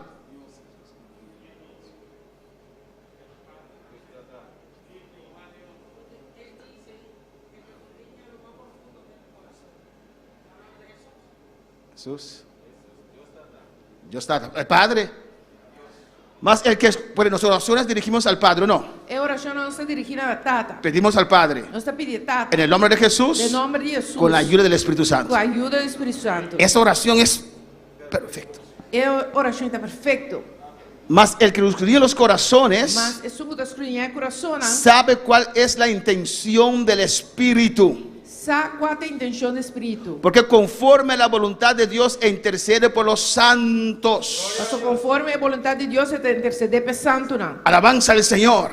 E: Jesús. Dios Tata, el Padre. Mas el que, por nuestras oraciones dirigimos al Padre, ¿o no?
F: E orashon nos ta dirigí na Tata.
E: Pedimos al Padre.
F: Nos ta pidi Tata.
E: En el nombre de Jesús.
F: Den nòmber di Hesus.
E: Con la ayuda del Espíritu Santo.
F: Ku ayudo di Spiritu Santu.
E: Esa oración es perfecta.
F: E orashon ta perfekto.
E: Mas el que escudriña los corazones.
F: Mas esun ku ta skruñá e kurasonnan.
E: Sabe cuál es la intención del Espíritu.
F: Sa kua ta e intenshon di Spiritu.
E: Porque conforme a la voluntad de Dios e intercede por los santos.
F: Paso konforme e boluntat di Dios e ta intersedé pa e santunan.
E: Alabanza al Señor.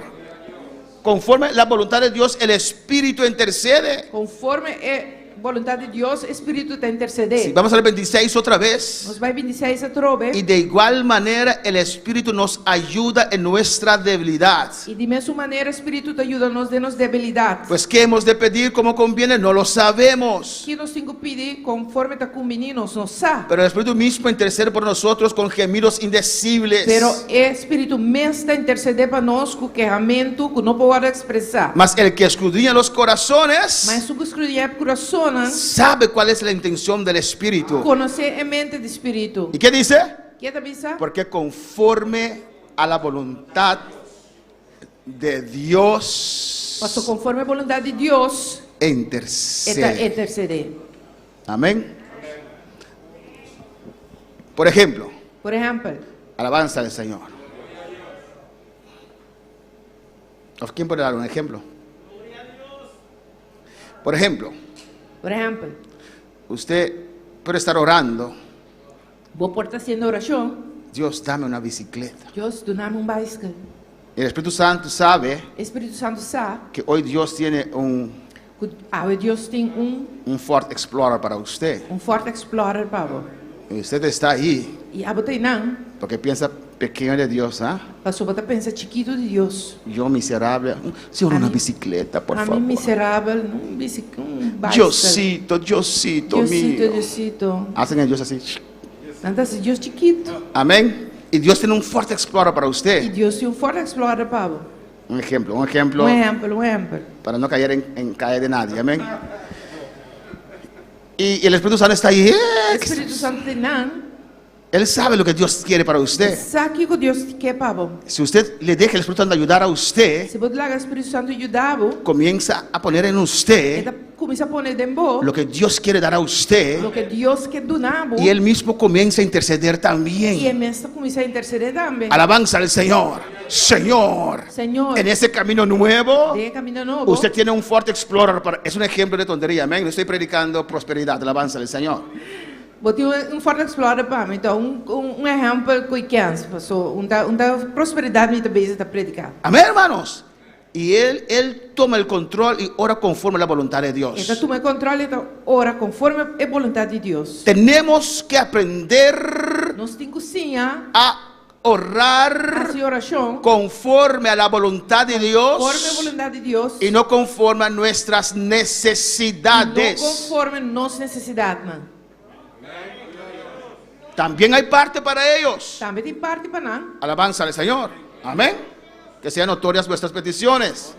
E: Conforme la voluntad de Dios el Espíritu intercede.
F: Konforme e boluntat di Dios e Spiritu ta intersedé.
E: Sí, vamos al 26 otra vez.
F: Nos bai 26 atrobe.
E: Y de igual manera el Espíritu nos ayuda en nuestra debilidad.
F: I di mesun manera e Spiritu ta yuda nos den nos debilidat.
E: Pues qué hemos de pedir como conviene no lo sabemos.
F: Ki nos tin ku pidi konforme ta kumbiní nos no sa.
E: Pero el Espíritu mismo intercede por nosotros con gemidos indecibles.
F: Pero e Spiritu mes ta intersedé pa nos ku kehamentu ku no por wòrdu ekspresá.
E: Mas el que escudriña los corazones.
F: Ma esun ku skrudiñá e kurasonnan.
E: Sabe cuál es la intención del Espíritu.
F: Konosé e mente di Spiritu.
E: Y qué dice?
F: Ke ta bisa?
E: Porque conforme a la voluntad de Dios.
F: Paso conforme e voluntad di Dios.
E: E intercede.
F: E ta intercede.
E: Amén. Por ejemplo.
F: Por ehempel.
E: Alabanza al Señor. Of quién puede dar un ejemplo? Por ejemplo.
F: Por ehempel.
E: Usted puede estar orando.
F: Bo por ta hasiendo orashon.
E: Dios, dame una bicicleta.
F: Dios, duna mi un baiskel.
E: El Espíritu Santo sabe.
F: E Spiritu Santu sa.
E: Que hoy Dios tiene un.
F: Ku awe Dios tin un.
E: Un Ford Explorer para usted.
F: Un Ford Explorer pa bo.
E: Y usted está ahí.
F: I abo ta einan.
E: Porque piensa pequeño de Dios, ah?
F: Pasobra bo ta pensa chikitu di Dios.
E: Yo miserable, Señor, una bicicleta, por favor.
F: Ami miserabel, un bicicleta, un baiskel.
E: Diosito, Diosito mío.
F: Diosito, Diosito.
E: Hacen a Dios así.
F: Nan ta hasi Dios chikitu.
E: Amén. Y Dios tiene un Ford Explorer para usted.
F: Y Dios tin un Ford Explorer pa bo.
E: Un ejemplo, un ejemplo.
F: Un ehempel, un ehempel.
E: Para no caer en, en caer de nadie, amén. Y, y el Espíritu Santo está ahí.
F: E Spiritu Santu ta einan.
E: Él sabe lo que Dios quiere para usted.
F: E sa kiko Dios ke pa bo.
E: Si usted le deja el Espíritu Santo ayudar a usted,
F: Si bo laga Spiritu Santu yuda bo,
E: comienza a poner en usted
F: e ta kuminsá pone den bo
E: lo que Dios quiere dar a usted
F: loke Dios ke duna bo
E: y Él mismo comienza a interceder también.
F: i e mes ta kuminsá intersedé tambe.
E: Alabanza al Señor. Señor.
F: Señor.
E: En ese camino nuevo,
F: Den e kaminda nobo,
E: usted tiene un Ford Explorer. Para, es un ejemplo de tontería, amén. No estoy predicando prosperidad. Alabanza al Señor.
F: Bo tin un Ford Explorer pa mi, ta un un ehempel ku i kens, paso un ta un ta prosperidat mi ta bezig ta prediká.
E: Amén, hermanos. Y él, él toma el control y ora conforme a la voluntad de Dios.
F: E ta tuma e control y e ta ora conforme e boluntad di Dios.
E: Tenemos que aprender
F: Nos tin ku siña
E: a orar
F: hasi orashon
E: conforme a la voluntad de Dios
F: conforme e boluntad di Dios
E: y no conforme a nuestras
F: y no
E: necesidades.
F: conforme nos nesesidatnan.
E: También hay parte para ellos.
F: Tambe tin parti pa nan.
E: Alabanza al Señor. Amén. Que sean notorias vuestras peticiones.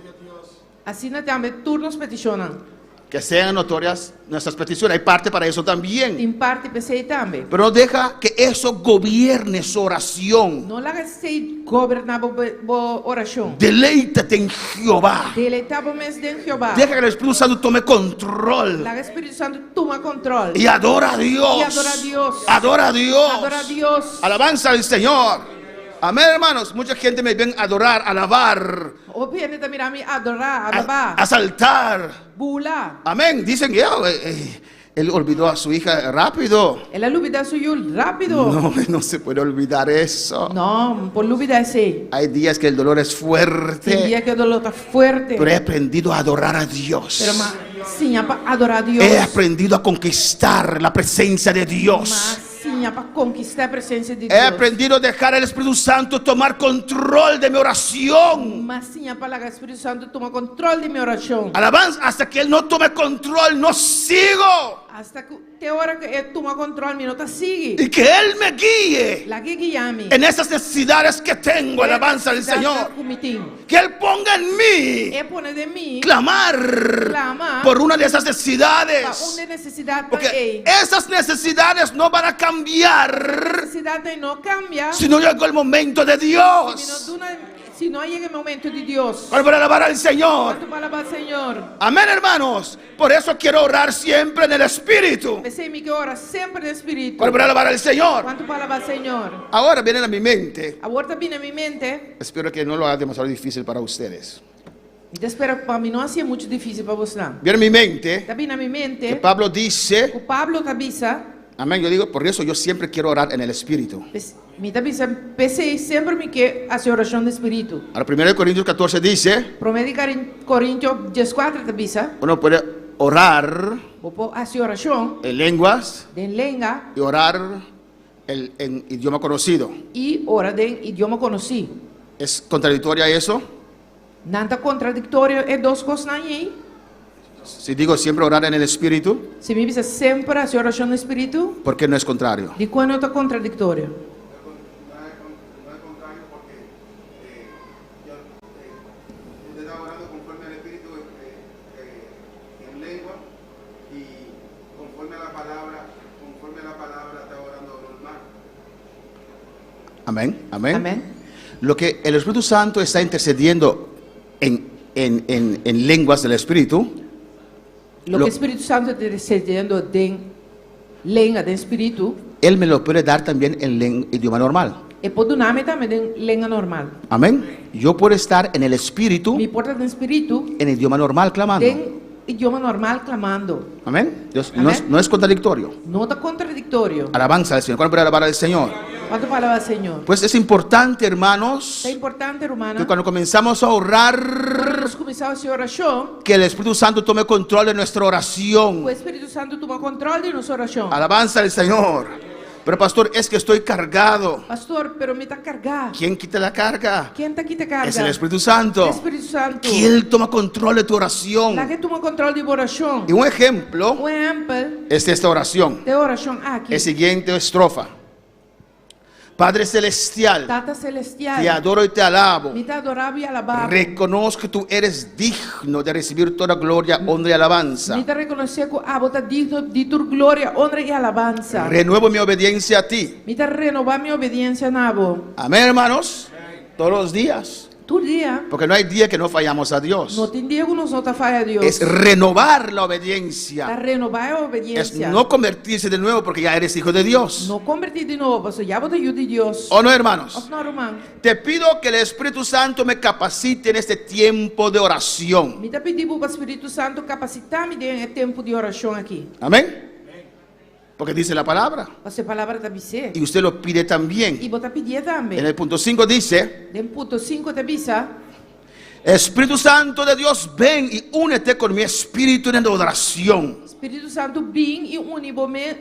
F: Asina tambe tur nos petishonnan.
E: Que sean notorias nuestras peticiones. Hay parte para eso también.
F: Tin parti pa esei tambe.
E: Pero no deja que eso gobierne su oración.
F: No laga esei goberná bo bo orashon.
E: Deleítate en Jehová.
F: Deleitá bo mes den Jehová.
E: Deja que el Espíritu Santo tome control.
F: Laga e Spiritu Santu tuma control.
E: Y adora a Dios.
F: Y adora a Dios.
E: Adora a Dios.
F: Adora a Dios.
E: Alabanza al Señor. Amén, hermanos. Mucha gente me ven adorar, alabar.
F: Hopi hende ta mira mi adorá, alabá.
E: A, a saltar.
F: Bula.
E: Amén. Dicen que oh, eh, eh, él olvidó a su hija rápido.
F: El a lubidá su yu rápido.
E: No, no se puede olvidar eso.
F: No, no por lubidá esei.
E: Hay días que el dolor es fuerte.
F: Tin dia ku e doló ta fuerte.
E: Pero he aprendido a adorar a Dios.
F: Pero m'a siña pa adorá Dios.
E: He aprendido a conquistar la presencia de Dios.
F: M'a siña pa konkistá e presensia di
E: He
F: Dios.
E: aprendido a dejar al Espíritu Santo tomar control de mi oración.
F: M'a siña pa laga Spiritu Santu tuma kontrol di mi orashon.
E: Alabanza, hasta que Él no tome control, no sigo.
F: Asta ku te ora ku e tuma kontròl mi no ta sigui.
E: Y que Él me guíe.
F: Laga e guia mi.
E: En esas necesidades que tengo, alabanza al Señor.
F: Ku mi tin.
E: Que Él ponga en mí.
F: E pone den mi.
E: Clamar.
F: Klama.
E: Por una de esas necesidades.
F: Pa un di e nesesidatnan
E: Porque
F: ei.
E: esas necesidades no van a cambiar.
F: Nesesidatnan no kambia.
E: Si no llegó el momento de
F: Si mi no
E: Dios.
F: duna, si no a yega e momento di Dios.
E: Para alabar al Señor.
F: Kuantu pa alabá Señor.
E: Amén, hermanos. Por eso quiero orar siempre en el Espíritu.
F: P'esei mi ke ora semper den Spiritu.
E: Para alabar al Señor.
F: Kuantu pa alabá Señor.
E: Ahora viene a mi mente.
F: Awor ta bini na mi mente.
E: Espero que no lo haga demasiado difícil para ustedes.
F: Mi ta spera ku pa mi no hasié muchu difísil pa bosnan.
E: Viene a mi mente
F: Ta bini na mi mente.
E: que Pablo dice.
F: Ku Pablo ta bisa.
E: Amén. Yo digo, por eso yo siempre quiero orar en el Espíritu.
F: Mi ta bisa, P'esei semper mi ke hasi orashon den spiritu.
E: Ahora, 1 Corintios 14 dice.
F: Promé di Korintio dieskuater ta bisa.
E: Uno puede orar.
F: Bo por hasi orashon.
E: En lenguas.
F: Den lenga.
E: Y orar el, en idioma conocido.
F: I ora den idioma konosí.
E: Es contradictoria eso?
F: Nan ta kontradiktorio e dos kosnan ei?
E: Si digo siempre orar en el Espíritu.
F: Si mi bisa semper hasi orashon den Spiritu.
E: Por qué no es contrario?
F: Dikon no ta kontradiktorio?
E: Amén, amén.
F: Amén.
E: Lo que el Espíritu Santo está intercediendo en, en, en, en lenguas del Espíritu.
F: Loke Spiritu Santu ta intersediendo den lenga den Spiritu.
E: Él me lo puede dar también en idioma normal.
F: E por duna mi tambe den lenga normal.
E: Amén. Yo puedo estar en el Espíritu.
F: Mi por ta den Spiritu.
E: En idioma normal clamando.
F: Den idioma normal clamando.
E: Amén. Dios, no es, no es contradictorio.
F: No ta contradictorio.
E: Alabanza al Señor. ¿Cuánto puede alabar al Señor?
F: Kuantu pa alabá Señor?
E: Pues es importante, hermanos.
F: Ta importante, rumannan.
E: Que cuando comenzamos a orar.
F: Ora nos kuminsá hasi orashon.
E: Que el Espíritu Santo tome control de nuestra oración.
F: Ku e Spiritu Santu tuma kontròl di nos orashon.
E: Alabanza al Señor. Pero pastor, es que estoy cargado.
F: Pastor, pero mi ta kargá.
E: ¿Quién quita la carga?
F: Ken ta kita karga?
E: Es el Espíritu Santo.
F: E Spiritu Santu.
E: Que Él toma control de tu oración.
F: Laga e tuma kontròl di bo orashon.
E: Y un ejemplo
F: Un ehèmpel
E: es esta oración.
F: ta e orashon aki.
E: El siguiente estrofa. Padre Celestial,
F: Tata Celestial,
E: te adoro y te alabo.
F: Mi ta adorá bo i alabá bo.
E: Reconozco que tú eres digno de recibir toda gloria, honra y alabanza.
F: Mi ta rekonosé ku abo ta digno di tur gloria, honra i alabansa.
E: Renuevo mi obediencia a ti.
F: Mi ta renobá mi obediensia na bo.
E: Amén, hermanos. Todos los días.
F: Tur dia.
E: Porque no hay día que no fallamos a Dios.
F: No tin dia ku nos no ta faya Dios.
E: Es renovar la obediencia.
F: Ta renobá e
E: Es
F: obediencia.
E: no convertirse de nuevo porque ya eres hijo de Dios.
F: No konvertí di nobo, pasobra ya bo ta yu di Dios.
E: ¿O no, hermanos?
F: Òf no, ruman?
E: Te pido que el Espíritu Santo me capacite en este tiempo de oración.
F: Mi ta pidi bo pa Spiritu Santu kapasitá mi den e tempu di orashon aki.
E: Amén. Porque dice la palabra.
F: Pasobra e palabra ta bis'é.
E: Y usted lo pide también.
F: I bo ta pidié tambe.
E: En el punto 5 dice.
F: Den punto 5 ta bisa.
E: Espíritu Santo de Dios, ven y únete con mi espíritu en adoración.
F: Spiritu Santu, bin i uni bo me,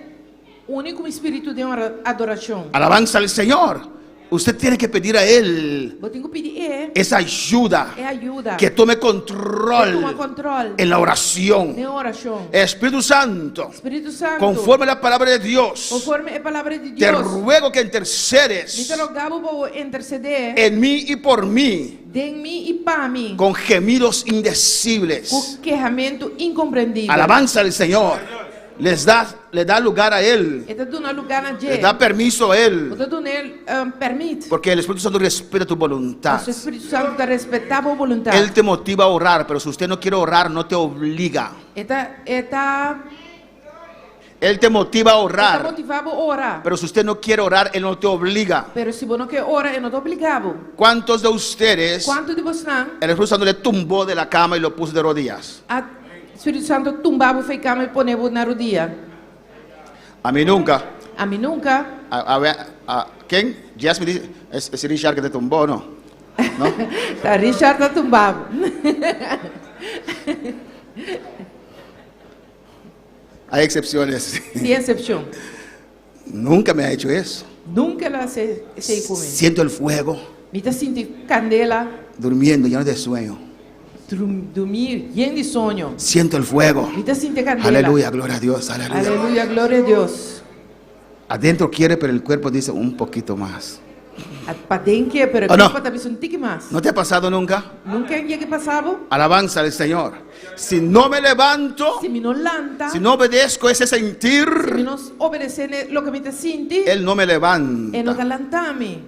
F: uni ku mi spiritu den adorashon.
E: Alabanza al Señor. Usted tiene que pedir a Él
F: Bo tin ku pidi E
E: esa ayuda.
F: e ayuda.
E: Que tome
F: Que
E: control
F: tuma control
E: en la oración.
F: Den orashon.
E: Espíritu Santo,
F: Spiritu Santu,
E: conforme a la palabra de Dios,
F: Konforme e palabra di
E: te
F: Dios,
E: ruego que intercedes
F: Mi ta roga bo pa bo intersedé
E: en mí y por mí
F: den mi i pa mi
E: con gemidos indecibles.
F: ku kehamentu inkomprendibel.
E: Alabanza al Señor. Les da, le da lugar a Él.
F: E ta duna lugá na dje.
E: Le da permiso a Él.
F: Bo ta dun'é pèrmit.
E: Porque el Espíritu Santo respeta tu voluntad.
F: Pasobra Spiritu Santu ta respetá bo boluntat.
E: Él te motiva a orar, pero si usted no quiere orar, no te obliga.
F: E ta, e ta,
E: Él te motiva a
F: E ta
E: orar.
F: motivá bo ora.
E: Pero si usted no quiere orar, Él no te obliga.
F: Pero si bo no ke ora, e no ta obligá bo.
E: ¿Cuántos de ustedes
F: Kuantu di bosnan
E: el Espíritu Santo le tumbó de la cama y lo puso de rodillas?
F: a Spiritu Santu tumba bo fei kama i pone bo na rudia?
E: A mí nunca.
F: Ami nunka.
E: A, a ver, a, ¿quién? Jasmine dice, es, es Richard que te tumbó, ¿no? ¿No?
F: Ta Richard a tumba bo.
E: Hay excepciones.
F: Tin eksepshon.
E: Nunca me ha hecho eso.
F: Nunka el a hasi esei ku mi.
E: Siento el fuego.
F: Mi ta sinti kandela.
E: Durmiendo, lleno de sueño.
F: Drumí yen di soño.
E: Siento el fuego.
F: Mi ta sinti e kandela.
E: Aleluya, gloria a Dios, aleluya.
F: Aleluya, gloria a Dios.
E: Adentro quiere, pero el cuerpo dice un poquito más.
F: Paden ke, pero e
E: Oh, no.
F: kurpa ta bisa un tiki mas.
E: ¿No te ha pasado nunca?
F: Nunka a yega pasa bo?
E: Alabanza al Señor. Si no me levanto,
F: Si mi no lanta,
E: si no obedezco ese
F: si mi
E: sentir,
F: no obedesé na loke mi ta sinti,
E: Él no me
F: e no
E: levanta.
F: ta lanta mi.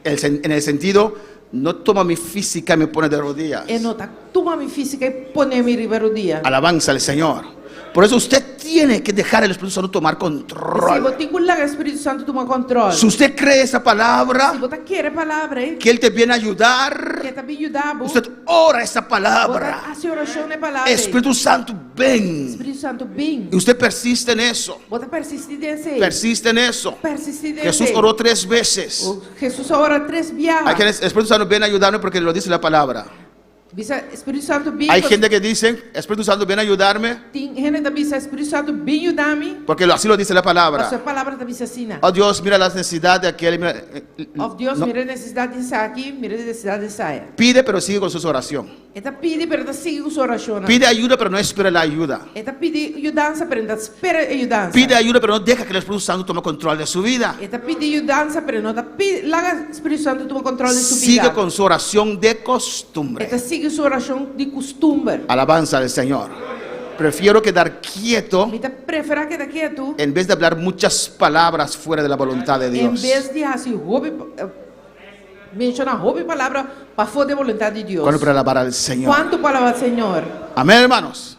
E: En el sentido, no toma mi física y me pone de rodillas.
F: E no ta tuma mi físika i pone mi riba rudia.
E: Alabanza al Señor. Por eso usted tiene que dejar al Espíritu Santo tomar
F: Si bo
E: control.
F: tin ku laga Spiritu Santu tuma kòntròl.
E: Si usted cree esa
F: Si
E: palabra,
F: bo ta kere e palabra ei,
E: que Él te viene a ayudar,
F: ku e ta bin yuda bo,
E: usted ora esa
F: bo ta
E: palabra.
F: hasi orashon na e palabra ei.
E: Espíritu Santo, ven.
F: Spiritu Santu, bin.
E: Y usted persiste en eso.
F: Bo ta persistí den esei.
E: Persiste en eso.
F: Persistí den
E: Jesús
F: esei.
E: oró tres veces.
F: Hesus a ora tres biaha.
E: Hay quienes, Espíritu Santo, ven a ayudarme porque lo dice la palabra.
F: Bisa Spiritu Santu bin.
E: Hay gente que dice, Espíritu Santo, ven a ayudarme
F: Tin hende ta bisa Spiritu Santu bin yuda mi.
E: porque así lo dice la
F: Paso e
E: palabra.
F: palabra ta bisa asina.
E: Oh Dios, mira las necesidades de aquel. Mira,
F: Òf Dios,
E: no.
F: mira e nesesidat di esaki, mira e nesesidat di esaya.
E: Pide, pero sigue con su oración.
F: E ta pidi, pero e ta sigui ku su orashonnan.
E: Pide ayuda, pero no espera la ayuda.
F: E ta pidi yudansa, pero e no ta spera e yudansa.
E: Pide ayuda, pero no deja que el Espíritu Santo tome control de su vida.
F: E ta pidi yudansa, pero e no ta pidi, laga Spiritu Santu tuma kòntròl di su
E: Sigue
F: bida.
E: con su oración de
F: E ta
E: costumbre.
F: sigui su orashon di kustumber.
E: Alabanza al Señor. Prefiero quedar quieto
F: Mi ta preferá keda ketu
E: en vez de hablar muchas palabras fuera de la voluntad de
F: en
E: Dios.
F: bes di hasi hopi Menshoná hopi palabra pafó di e boluntat di Dios.
E: ¿Cuánto para alabar al Señor?
F: Kuantu pa alabá Señor?
E: Amén, hermanos.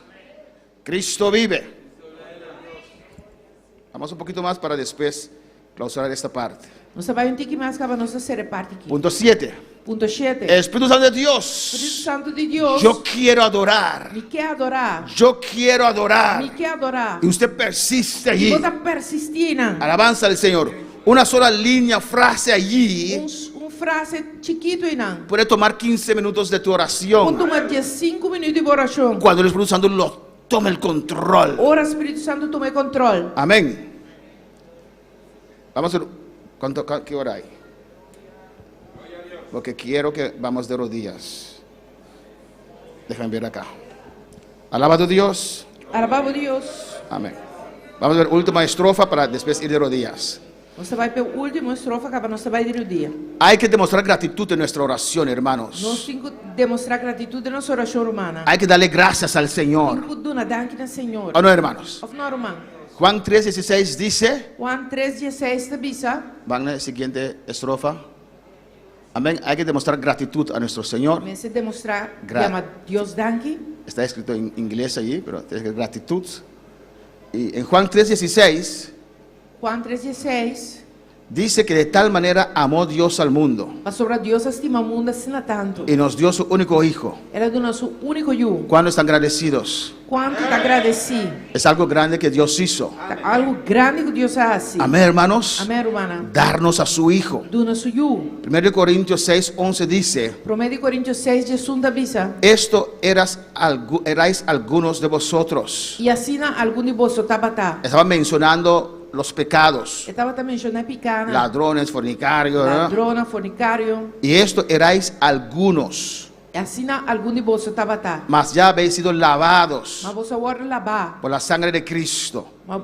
E: Cristo vive. Vamos un poquito más para después clausurar esta parte.
F: Nos ta bai un tiki mas kaba nos ta sera e parti aki.
E: Punto 7.
F: Punto shete.
E: Espíritu Santo de
F: Spiritu
E: Dios.
F: Santu di Dios.
E: Yo quiero adorar.
F: Mi ke adorá.
E: Yo quiero adorar.
F: Mi ke adorá.
E: Y usted persiste allí.
F: Bo ta persistí nan.
E: Alabanza al Señor. Una sola línea, frase allí,
F: Un, un frase chikitu einan.
E: puede tomar 15 minutos de tu
F: Por
E: oración.
F: tuma diesinku minüt di bo orashon.
E: Cuando el Espíritu Santo lo toma el control.
F: Ora Spiritu Santu tuma e kòntròl.
E: Amén. Vamos a ver, ¿cuánto, qué hora hay? Porque quiero que vamos de rodillas. Déjame ver acá. Alabado Dios.
F: Alabá bo Dios.
E: Amén. Vamos a ver última estrofa para después ir de rodillas.
F: Nos ta bai pa e último estrofa, kaba nos ta bai di rudia.
E: Hay que demostrar gratitud en nuestra oración, hermanos.
F: Nos tin ku demostrá gratitut den nos orashon, rumannan.
E: Hay que darle gracias al Señor.
F: Tin ku duna danki na Señor.
E: ¿O no, hermanos?
F: Òf no, ruman?
E: Juan 3:16 dice,
F: Juan tres dieseis ta bisa.
E: van a la siguiente estrofa. Amén. Hay que demostrar gratitud a nuestro Señor.
F: Mester demostrá
E: Gra-
F: yama Dios danki.
E: Está escrito en inglés allí, pero es gratitud. Y en Juan 3:16
F: Juan tres dieseis.
E: dice que de tal manera amó Dios al mundo
F: Pasobra Dios a stima mundu asina tantu.
E: y nos dio su único hijo.
F: El a duna su úniko yu.
E: ¿Cuándo están agradecidos?
F: Kuantu ta agradesí?
E: Es algo grande que Dios hizo.
F: Ta algu grandi ku Dios a hasi.
E: Amén, hermanos.
F: Amèn, rumannan.
E: Darnos a su hijo.
F: Duna su yu.
E: 1 Corintios 6, 11 dice,
F: Promé di Korintio seis, diesun ta bisa.
E: esto eras, erais algunos de vosotros.
F: I asina algun di boso tabata.
E: Estaba mencionando los pecados,
F: E tabata menshoná e pikánan.
E: ladrones, fornicarios, ¿no?
F: Ladronnan, fornikario.
E: Y esto erais algunos,
F: I asina algun di boso tabata.
E: mas ya habéis sido lavados
F: Ma boso a wòrdu labá.
E: por la sangre de Cristo.
F: Ma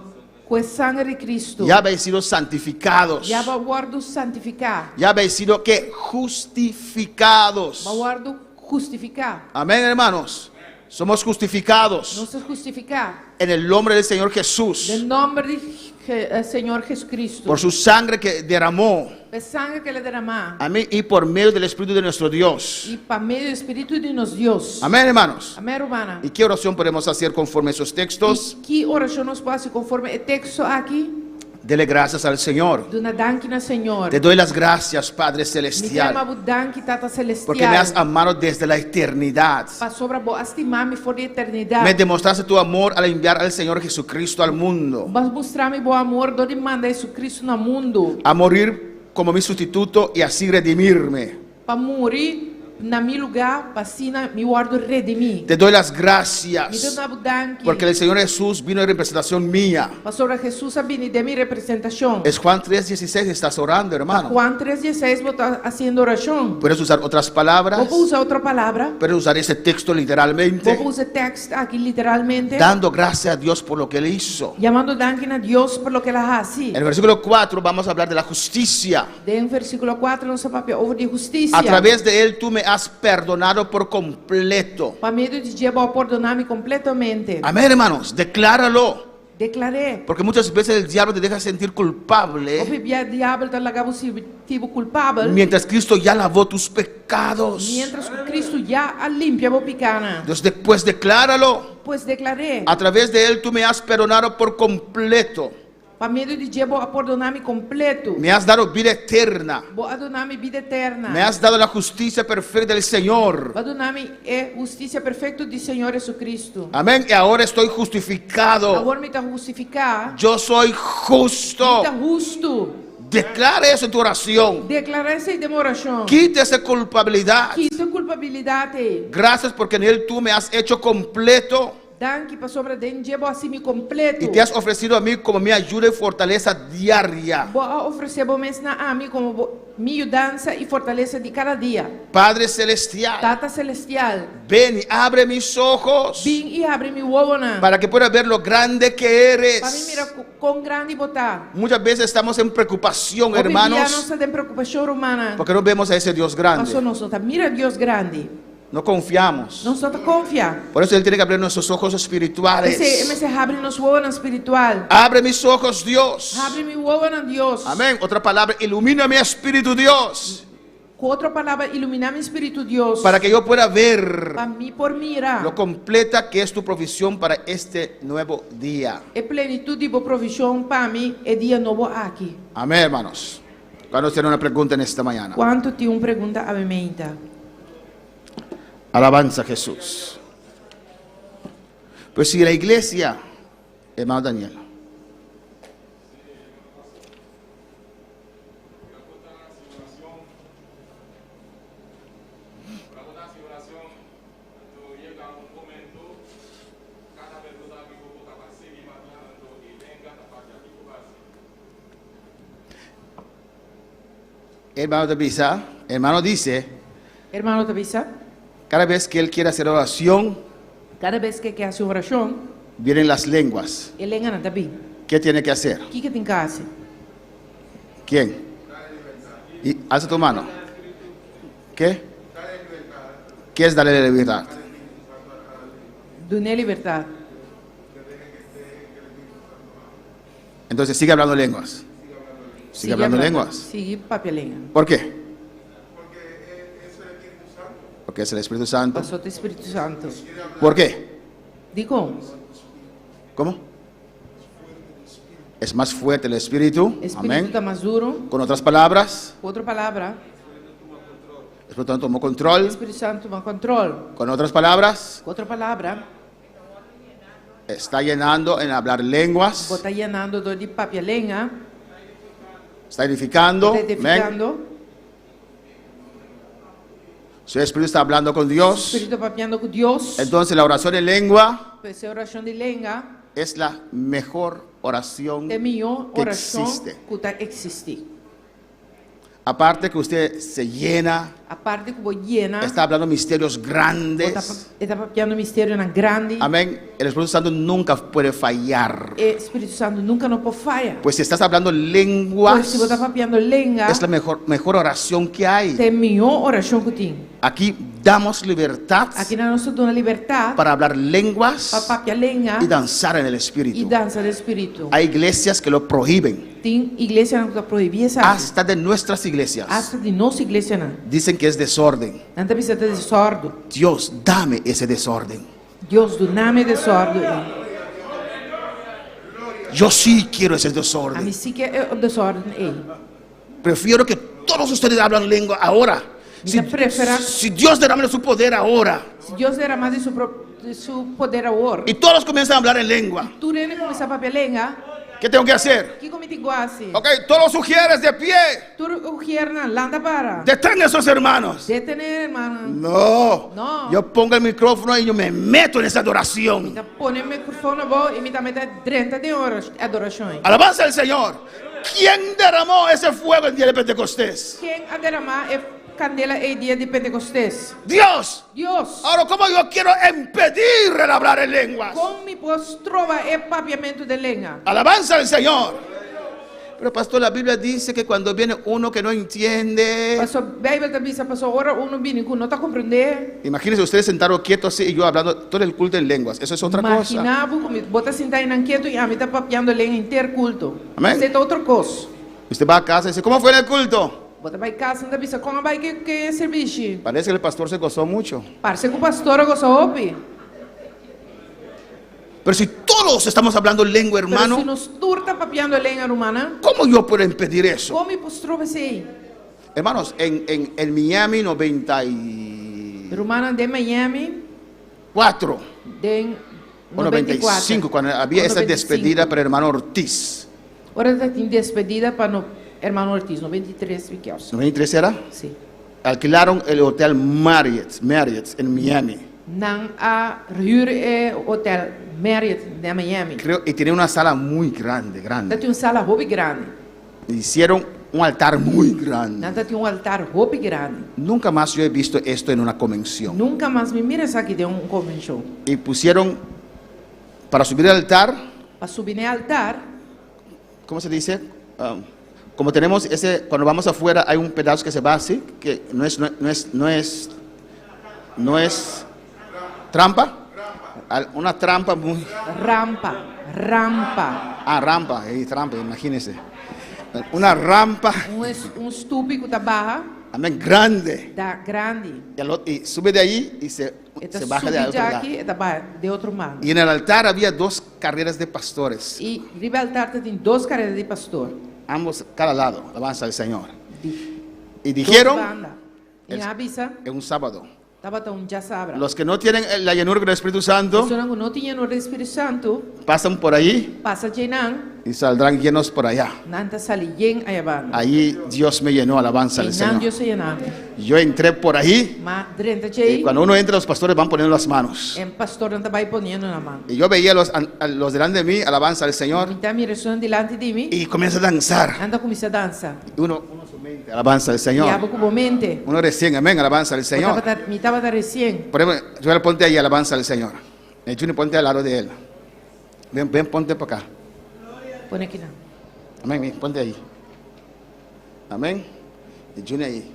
F: ku e sanger di Kristu.
E: Ya habéis sido santificados.
F: Ya bo a wòrdu santifiká.
E: Ya habéis sido que justificados.
F: Bo a wòrdu hustifiká.
E: Amén, hermanos. Somos justificados
F: Nos ta hustifiká.
E: en el nombre del Señor Jesús
F: Den nòmber di Señor Jesucristo.
E: por su sangre que derramó
F: E sanger ku el a deramá.
E: Amén. Y por medio del Espíritu de nuestro Dios.
F: I pa medio di Spiritu di nos Dios.
E: Amén, hermanos.
F: Amèn, rumannan.
E: ¿Y qué oración podemos hacer conforme a esos textos?
F: I ki orashon nos por hasi konforme e teksto aki?
E: Dele gracias al Señor.
F: Duna danki na Señor.
E: Te doy las gracias, Padre
F: Mi ta
E: Celestial,
F: yama bo danki, Tata Celestial.
E: porque me has amado desde la eternidad.
F: Pasobra bo a stima mi for di eternidat.
E: Me demostraste tu amor al enviar al Señor Jesucristo al mundo,
F: Bo a mustra mi bo amor dor di manda Jesucristo na mundu.
E: a morir como mi sustituto y así redimirme.
F: Pa muri. Na mi lugá, pa asina mi wòrdu redimí.
E: Te doy las
F: Mi ta
E: gracias
F: duna bo danki.
E: porque el Señor Jesús vino en representación mía.
F: Pasobra Hesus a bini den mi representashon.
E: Es Juan 3:16, estás orando,
F: Ta
E: hermano.
F: Juan tres dieseis bo ta hasiendo orashon.
E: Puedes usar otras palabras,
F: Bo por usa otro palabra.
E: puedes usar ese texto
F: Bo
E: literalmente,
F: por usa e tèkst aki literalmente.
E: dando gracias a Dios por lo que Él hizo.
F: Yamando danki na Dios pa loke El a hasi.
E: En el versículo 4 vamos a hablar de la justicia.
F: Den versíkulo kuater nos a papia over di hustisia.
E: A través de Él tú me has perdonado por completo.
F: Pa medio di dje bo a pordoná mi kompletamente.
E: Amén, hermanos. Decláralo.
F: Deklar'é.
E: Porque muchas veces el diablo te deja sentir culpable
F: Hopi bia diabel ta laga bo sinti bo kulpabel.
E: mientras Cristo ya lavó tus pecados.
F: Miéntras ku Kristu ya a limpia bo pikánan.
E: Entonces después decláralo.
F: Pues deklar'é.
E: A través de Él tú me has perdonado por completo.
F: Pa medio di dje bo a pordoná mi kompletu.
E: Me has dado vida eterna.
F: Bo a duna mi bida eterna.
E: Me has dado la justicia perfecta del Señor.
F: Bo a duna mi e hustisia perfekto di Señor Jesucristo.
E: Amén. Y ahora estoy justificado.
F: Awor mi ta hustifiká.
E: Yo soy justo.
F: Mi ta hustu.
E: Declara eso en tu oración.
F: Deklará esei den bo orashon.
E: Quita esa culpabilidad.
F: Kita e kulpabilidat ei.
E: Gracias porque en Él tú me has hecho completo.
F: Danki pasobra den dje bo a hasi mi kompleto.
E: Y te has ofrecido a mí como mi ayuda y fortaleza diaria.
F: Bo a ofresé bo mes na ami komo bo mi yudansa i fortalesa di kada dia.
E: Padre Celestial.
F: Tata Celestial.
E: Ven y abre mis ojos.
F: Bin i habri mi wowonan.
E: Para que pueda ver lo grande que eres.
F: Pa mi mira kon grandi bo ta.
E: Muchas veces estamos en preocupación,
F: Hopi bia
E: hermanos.
F: nos ta den preokupashon, rumannan.
E: Porque no vemos a ese Dios grande.
F: Pasobra nos no ta mira Dios grandi.
E: No confiamos.
F: Nos no ta konfia.
E: Por eso Él tiene que abrir nuestros ojos espirituales.
F: P'esei e mester habri nos wowonan spiritual.
E: Abre mis ojos, Dios.
F: Habri mi wowonan, Dios.
E: Amén. Otra palabra, ilumina mi espíritu, Dios.
F: Ku otro palabra, iluminá mi spiritu, Dios.
E: Para que yo pueda ver
F: Pa mi por mira.
E: lo completa que es tu provisión para este nuevo día.
F: E plenitut di bo provishon pa mi e dia nobo aki.
E: Amén, hermanos. Cuando tiene una pregunta en esta mañana?
F: Kuantu tin un pregunta awe meinta?
E: Alabanza a Jesús. Pues si la iglesia, hermano Daniel. Hermano ta bisa, hermano dice,
F: Hermano ta bisa.
E: Cada vez que él quiere hacer oración,
F: Kada bes ku e ke hasi un orashon,
E: vienen las lenguas.
F: E lenganan ta bin.
E: ¿Qué tiene que hacer?
F: Kiko e tin ku hasi?
E: ¿Quién? Y alza tu mano. ¿Qué? ¿Qué es darle libertad?
F: Dun'é libertat.
E: Entonces sigue hablando lenguas. Sigue hablando lenguas.
F: Sigui papia lenga.
E: ¿Por qué? Porque es el Espíritu Santo.
F: Pasobra ta e Spiritu Santu.
E: ¿Por qué?
F: Dikon?
E: ¿Cómo? Es más fuerte el Espíritu.
F: E Spiritu
E: Amén.
F: ta mas duru.
E: Con otras palabras,
F: Ku otro palabra,
E: el Espíritu Santo tomó control.
F: e Spiritu Santu tuma kòntròl.
E: Con otras palabras,
F: Ku otro palabra,
E: está llenando en hablar lenguas.
F: Bo ta yenando dor di papia lenga.
E: Está edificando.
F: Bo ta edificando.
E: Su espíritu está hablando con Dios.
F: Su spiritu ta papiando ku Dios.
E: Entonces la oración en lengua
F: Pues e orashon di lenga
E: es la mejor oración
F: ta e mihó
E: que
F: orashon
E: existe.
F: ku ta eksistí.
E: Aparte que usted se llena,
F: Aparte ku bo yena,
E: está hablando misterios
F: bo ta
E: grandes.
F: e ta papiando misterionan grandi.
E: Amén. El Espíritu Santo nunca puede fallar.
F: E Spiritu Santu nunka no por faya.
E: Pues si estás hablando lenguas,
F: Pues si bo ta papiando lenga,
E: es la mejor, mejor oración que hay.
F: ta e mihó orashon ku tin.
E: Aquí damos libertad
F: Aki nan nos ta duna libertat
E: para hablar lenguas
F: pa papia lenga
E: y danzar en el
F: i
E: Espíritu.
F: dansa den Spiritu.
E: Hay iglesias que lo prohíben,
F: Tin iglesianan ku ta prohibí esaki.
E: hasta de nuestras iglesias.
F: Asta di nos iglesianan.
E: Dicen que es desorden.
F: Nan ta bisa ta desòrdu.
E: Dios, dame ese desorden.
F: Dios, duna mi e desòrdu ei.
E: Yo sí quiero ese desorden.
F: Ami sí ke e desòrden ei.
E: Prefiero que todos ustedes hablan lengua ahora.
F: Mi
E: Si,
F: ta preferá.
E: si Dios derrama su poder ahora
F: Si Dios derama di su pro, di su poder awor.
E: y todos comienzan a hablar en lengua,
F: Tur hende kuminsá papia lenga.
E: ¿Qué tengo que hacer?
F: Kiko mi tin ku hasi?
E: Ok, todos los ujieres de pie.
F: Tur ujiernan, lanta para.
E: Detén a esos hermanos.
F: Detené e hermanonan.
E: No.
F: No.
E: Yo pongo el micrófono y yo me meto en esa
F: Mi
E: adoración.
F: ta pone mikrofon abou i mi ta mete drenta den adorashon.
E: Alabanza al Señor. ¿Quién derramó ese fuego el día de Pentecostés?
F: Ken a deramá e kandela ei dia di Pentekostes?
E: Dios.
F: Dios.
E: Ahora, ¿cómo yo quiero impedir el hablar en lenguas?
F: Kon mi por stroba e papiamentu den lenga?
E: Alabanza al Señor. Pero pastor, la Biblia dice que cuando viene uno que no entiende.
F: Pastor, Beibel ta bisa, pasó ora unu bini ku no ta komprendé.
E: Imagínense ustedes sentados quietos así y yo hablando todo el culto en lenguas. Eso es otra cosa.
F: Imaginá bo ku mi, bo ta sintá einan ketu i ami ta papiando lenga henter kulto.
E: Amén.
F: Esei ta otro kos.
E: Usted va a casa y dice, ¿cómo fue en el culto?
F: Bo ta bai kas nan ta bisa, Kon a bai ku e servishi?
E: Parece que el pastor se gozó mucho.
F: Parse ku pastor a gosa hopi.
E: Pero si todos estamos hablando lengua, hermano.
F: Pero si nos tur ta papiando lenga, rumannan.
E: ¿Cómo yo puedo impedir eso?
F: Kon mi por stroba esei?
E: Hermanos, en, en, en Miami 94
F: Rumannan, den Miami den
E: o
F: 94
E: 95, cuando había
F: o
E: esa
F: 95.
E: despedida para el hermano Ortiz.
F: Ora tabatin despedida pa no hermano Ortiz, 93 mi kios.
E: ¿93 era?
F: Sí.
E: Alquilaron el hotel Marriott, Marriott en Miami.
F: Nan a huur e hotel Marriott na Miami.
E: Creo, y tenía una sala muy grande, grande.
F: Tabatin un sala hopi grandi.
E: Hicieron un altar muy grande.
F: Nan tabatin un altar hopi grandi.
E: Nunca más yo he visto esto en una convención.
F: Nunka mas mi a mira esaki den un konvenshon.
E: Y pusieron, para subir al altar,
F: Pa subi na altar.
E: ¿Cómo se dice? Como tenemos ese, cuando vamos afuera hay un pedazo que se va así, que no es, no, no es, no es, no es trampa, una trampa muy...
F: Rampa, rampa.
E: Ah, rampa, trampa, imagínese. Una rampa.
F: Un, un stupi ku ta baha.
E: Amén, grande.
F: Ta grandi.
E: Y, al y sube de ahí y se, se baja de
F: subi
E: otro lado.
F: aki, e ta baha di otro banda.
E: Y en el altar había dos carreras de pastores.
F: I riba altar tabatin dos kareda di pastor.
E: Ambos, cada lado, alabanza al Señor.
F: Di,
E: Y dijeron,
F: dos banda. I
E: el-
F: a bisa,
E: en un sábado,
F: tabata un djasabra.
E: los que no tienen la llenura con el Espíritu Santo,
F: Esunnan ku no tin yenura di Spiritu Santu,
E: pasan por ahí
F: pasa djeinan,
E: y saldrán llenos por allá.
F: nan ta sali yen aya banda.
E: Allí Dios me llenó, alabanza al
F: Einan
E: Señor.
F: Dios a yena mi.
E: Yo entré por ahí
F: M'a drenta
E: y
F: djei,
E: cuando uno entra los pastores van poniendo las manos.
F: e pastornan ta bai poniendo nan man.
E: Y yo veía a los, a los delante de mí, alabanza al Señor,
F: Mi ta mira esunnan dilanti di mi,
E: y comienza a danzar.
F: nan ta kuminsá dansa.
E: Y uno, uno su mente, alabanza al Señor.
F: I abo ku bo mente.
E: Uno recién, amén, alabanza al Señor.
F: Mi tabata resien.
E: Por ejemplo, Joel, ponte ahí, alabanza al Señor. Junior, ponte al lado de él. Ven, ven, ponte para acá.
F: Pone akinan.
E: Amén, ven, ponte ahí. Amén. Y Junior ahí.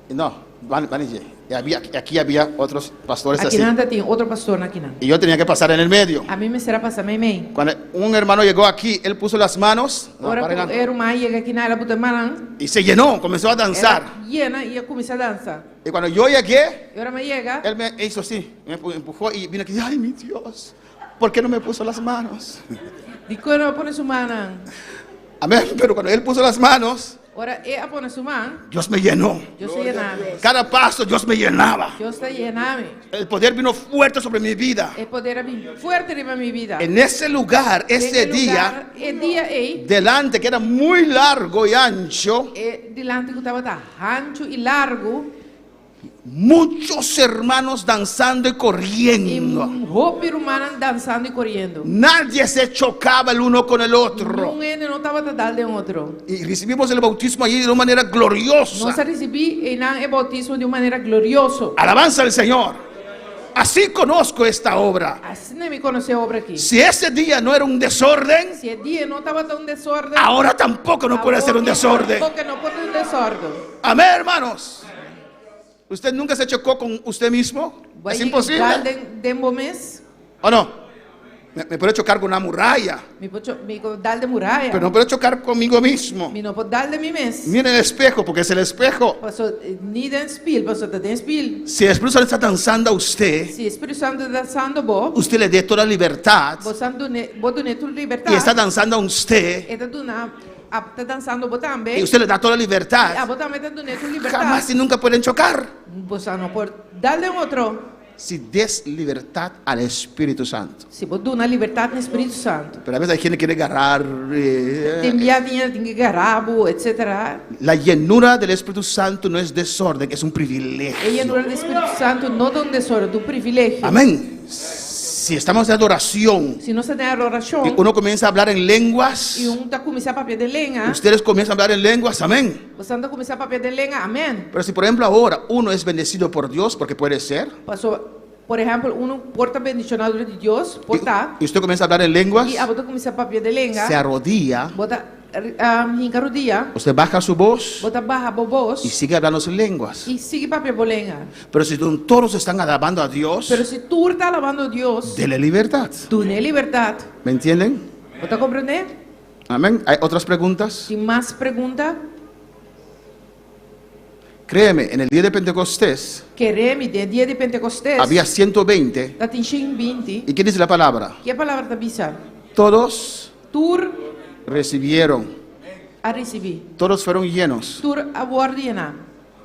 E: Y no, van, van y y había, aquí había otros pastores
F: Aki
E: así.
F: nan tabatin otro pastor akinan.
E: Y yo tenía que pasar en el medio.
F: Ami mester a pasa meimei.
E: Cuando un hermano llegó aquí, él puso las manos no,
F: Ora
E: paren
F: e ruman a yega akinan, el a pone man.
E: y se llenó, comenzó a danzar.
F: El a yena i a kuminsá dansa.
E: Y cuando yo llegué,
F: I ora mi a yega.
E: él me hizo así, me empujó y vino aquí, ay mi Dios, ¿por qué no me puso las manos?
F: Dikon e no a pone su man.
E: Amén, pero cuando él puso las manos,
F: Ora el a pone su man.
E: Dios me llenó.
F: Dios a yena mi.
E: Cada paso Dios me llenaba.
F: Dios a yena mi.
E: El poder vino fuerte sobre mi vida.
F: E poder a bin fuerte riba mi bida.
E: En ese lugar, ese
F: Den e
E: día,
F: lugar, e dia ei,
E: delante, que era muy largo y ancho,
F: e dilanti ku tabata hanchu i largu,
E: muchos hermanos danzando y corriendo.
F: I hopi rumannan dansando i koriendo.
E: Nadie se chocaba el uno con el otro.
F: Niun hende no tabata dal den otro.
E: Y recibimos el bautismo allí de una manera gloriosa.
F: Nos a risibí einan e boutismo di un manera glorioso.
E: Alabanza al Señor. Así conozco esta obra.
F: Asina mi konosé e obra aki.
E: Si ese día no era un desorden,
F: Si e dia no tabata un desórden,
E: ahora tampoco no puede ser un desorden.
F: Tampoko no por ta un desórden.
E: Amén, hermanos. ¿Usted nunca se chocó con usted mismo? Es imposible.
F: Den, den bo mes,
E: ¿O no? Me puedo chocar con una muralla,
F: Mi por mi por dal den muraya.
E: pero no puedo chocar conmigo mismo.
F: Mi no por dal den mi mes.
E: Ni en el espejo, porque es el espejo.
F: Paso ni den spil, paso ta den spil.
E: Si el Espíritu Santo está danzando a usted,
F: Si Spiritu Santu ta dansando bo,
E: usted le dé toda libertad
F: bo ta dun'é, bo dun'é tur libertat.
E: y está danzando a usted
F: E ta duna, ta dansando bo tambe.
E: y usted le da toda
F: Ah,
E: libertad.
F: bo tambe ta dun'é tur libertat.
E: Jamás y nunca pueden chocar.
F: Bo no por dal den otro.
E: Si des libertad al Espíritu Santo.
F: Si bo duna libertat na Spiritu Santu.
E: Pero a veces hay gente que quiere agarrar.
F: Tin bia tin hende tin ke gara bo, etcetera.
E: La llenura del Espíritu Santo no es desorden, es un privilegio.
F: E llenura di Spiritu Santu no ta un desorden, ta un privilegio.
E: Amén. Si estamos en adoración.
F: Si nos ta den adorashon.
E: Y uno comienza a hablar en lenguas.
F: Y un ta kuminsá papia den lenga.
E: Ustedes comienzan a hablar en lenguas, amén.
F: Bosan ta kuminsá papia den lenga, amén.
E: Pero si por ejemplo ahora uno es bendecido por Dios, porque puede ser.
F: Pasobra, por ehèmpel, unu por ta bendishoná dor di Dios, por ta.
E: Y usted comienza a hablar en lenguas.
F: I abo ta kuminsá papia den lenga.
E: Se arrodilla.
F: Bo ta hinka rudia.
E: Usted baja su voz.
F: Bo ta baha bo bos.
E: Y sigue hablando sus lenguas.
F: I sigui papia bo lenga.
E: Pero si todos están alabando a Dios.
F: Pero si tur ta alabando Dios.
E: Dele libertad.
F: Dun'é libertat.
E: ¿Me entienden?
F: Bo ta komprendé?
E: Amén. ¿Hay otras preguntas?
F: Tin mas pregunta?
E: Créeme, en el día de Pentecostés.
F: Kere mi, den dia di Pentecostés.
E: Había 120.
F: Tatin 120.
E: ¿Y qué dice la palabra?
F: Ki e palabra ta bisa?
E: Todos.
F: Tur.
E: Recibieron.
F: A risibí.
E: Todos fueron llenos.
F: Tur a wòrdu yená.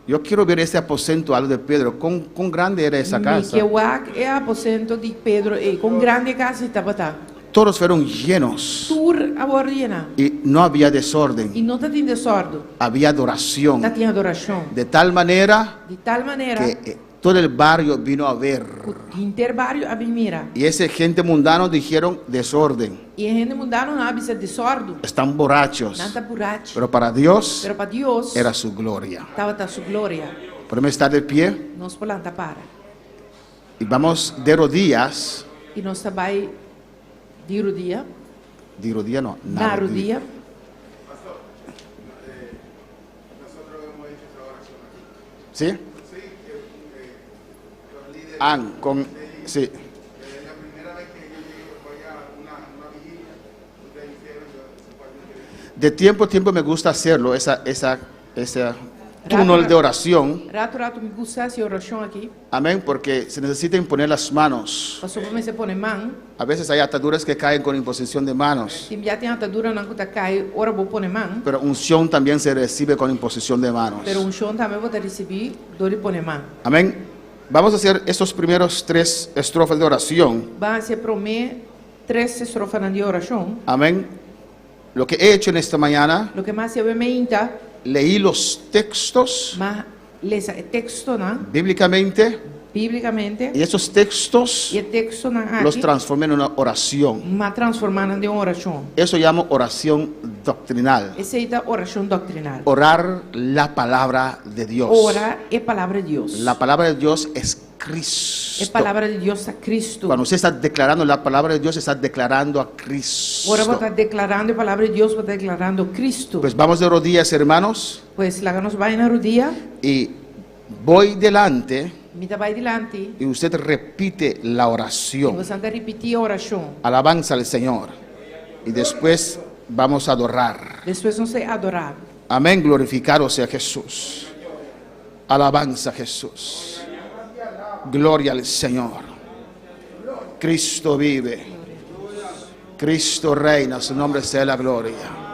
E: Yo quiero ver ese aposento al de Pedro. ¿Cuán, cuán grande era esa casa?
F: Mi ke wak e aposento di Pedro ei. Kon grandi e kas ei tabata?
E: Todos fueron llenos.
F: Tur a wòrdu yená.
E: Y no había desorden.
F: I no tatin desòrdu.
E: Había adoración.
F: Tatin adorashon.
E: De tal manera.
F: Di tal manera.
E: Que todo el barrio vino a ver.
F: Ku henter bario a bin mira.
E: Y ese gente mundano dijeron desorden.
F: I e hende mundanonan a bisa desòrdu.
E: Están borrachos.
F: Nan ta burachi.
E: Pero para Dios.
F: Pero pa Dios.
E: Era su gloria.
F: Tabata su gloria.
E: Podemos estar de pie?
F: Nos por lanta para.
E: Y vamos de rodillas.
F: I nos ta bai di rudia.
E: Di rudia no,
F: na rudia.
E: ¿Sí? An, con, sí. De tiempo a tiempo me gusta hacerlo, esa, esa, ese túnel de oración.
F: Rato rato mi gusta hasi orashon aki.
E: Amén, porque se necesita imponer las manos.
F: Pasobra mester pone man.
E: A veces hay ataduras que caen con imposición de manos.
F: Tin bia tin ataduranan ku ta kai ora bo pone man.
E: Pero unción también se recibe con imposición de manos.
F: Pero unshon tambe bo ta risibí dor di pone man.
E: Amén. Vamos a hacer estos primeros tres estrofas de oración.
F: Ban hasi e promé tres estrofanan di orashon.
E: Amén. Lo que he hecho en esta mañana.
F: Loke m'a hasi awe meinta.
E: Leí los textos.
F: M'a lesa e tekstonan.
E: Bíblicamente.
F: Bíblicamente.
E: Y esos textos.
F: Y e tekstonan aki.
E: Los transformé en una oración.
F: M'a transformá nan den un orashon.
E: Eso llamo oración doctrinal.
F: Esei ta orashon doctrinal.
E: Orar la palabra de Dios.
F: Ora e palabra di Dios.
E: La palabra de Dios es Cristo.
F: E palabra di Dios ta Cristo.
E: Cuando usted está declarando la palabra de Dios, está declarando a Cristo.
F: Ora bo ta declarando e palabra di Dios, bo ta declarando Cristo.
E: Pues vamos de rodillas, hermanos.
F: Pues laga nos bai na rudia.
E: Y voy delante.
F: Mi ta bai dilanti.
E: Y usted repite la oración.
F: Y bosan ta ripití e oracion.
E: Alabanza al Señor. Y después vamos a adorar.
F: Despues nos ta adorá.
E: Amén, glorificado sea Jesús. Alabanza a Jesús. Gloria al Señor. Cristo vive. Cristo reina. Su nombre sea la gloria.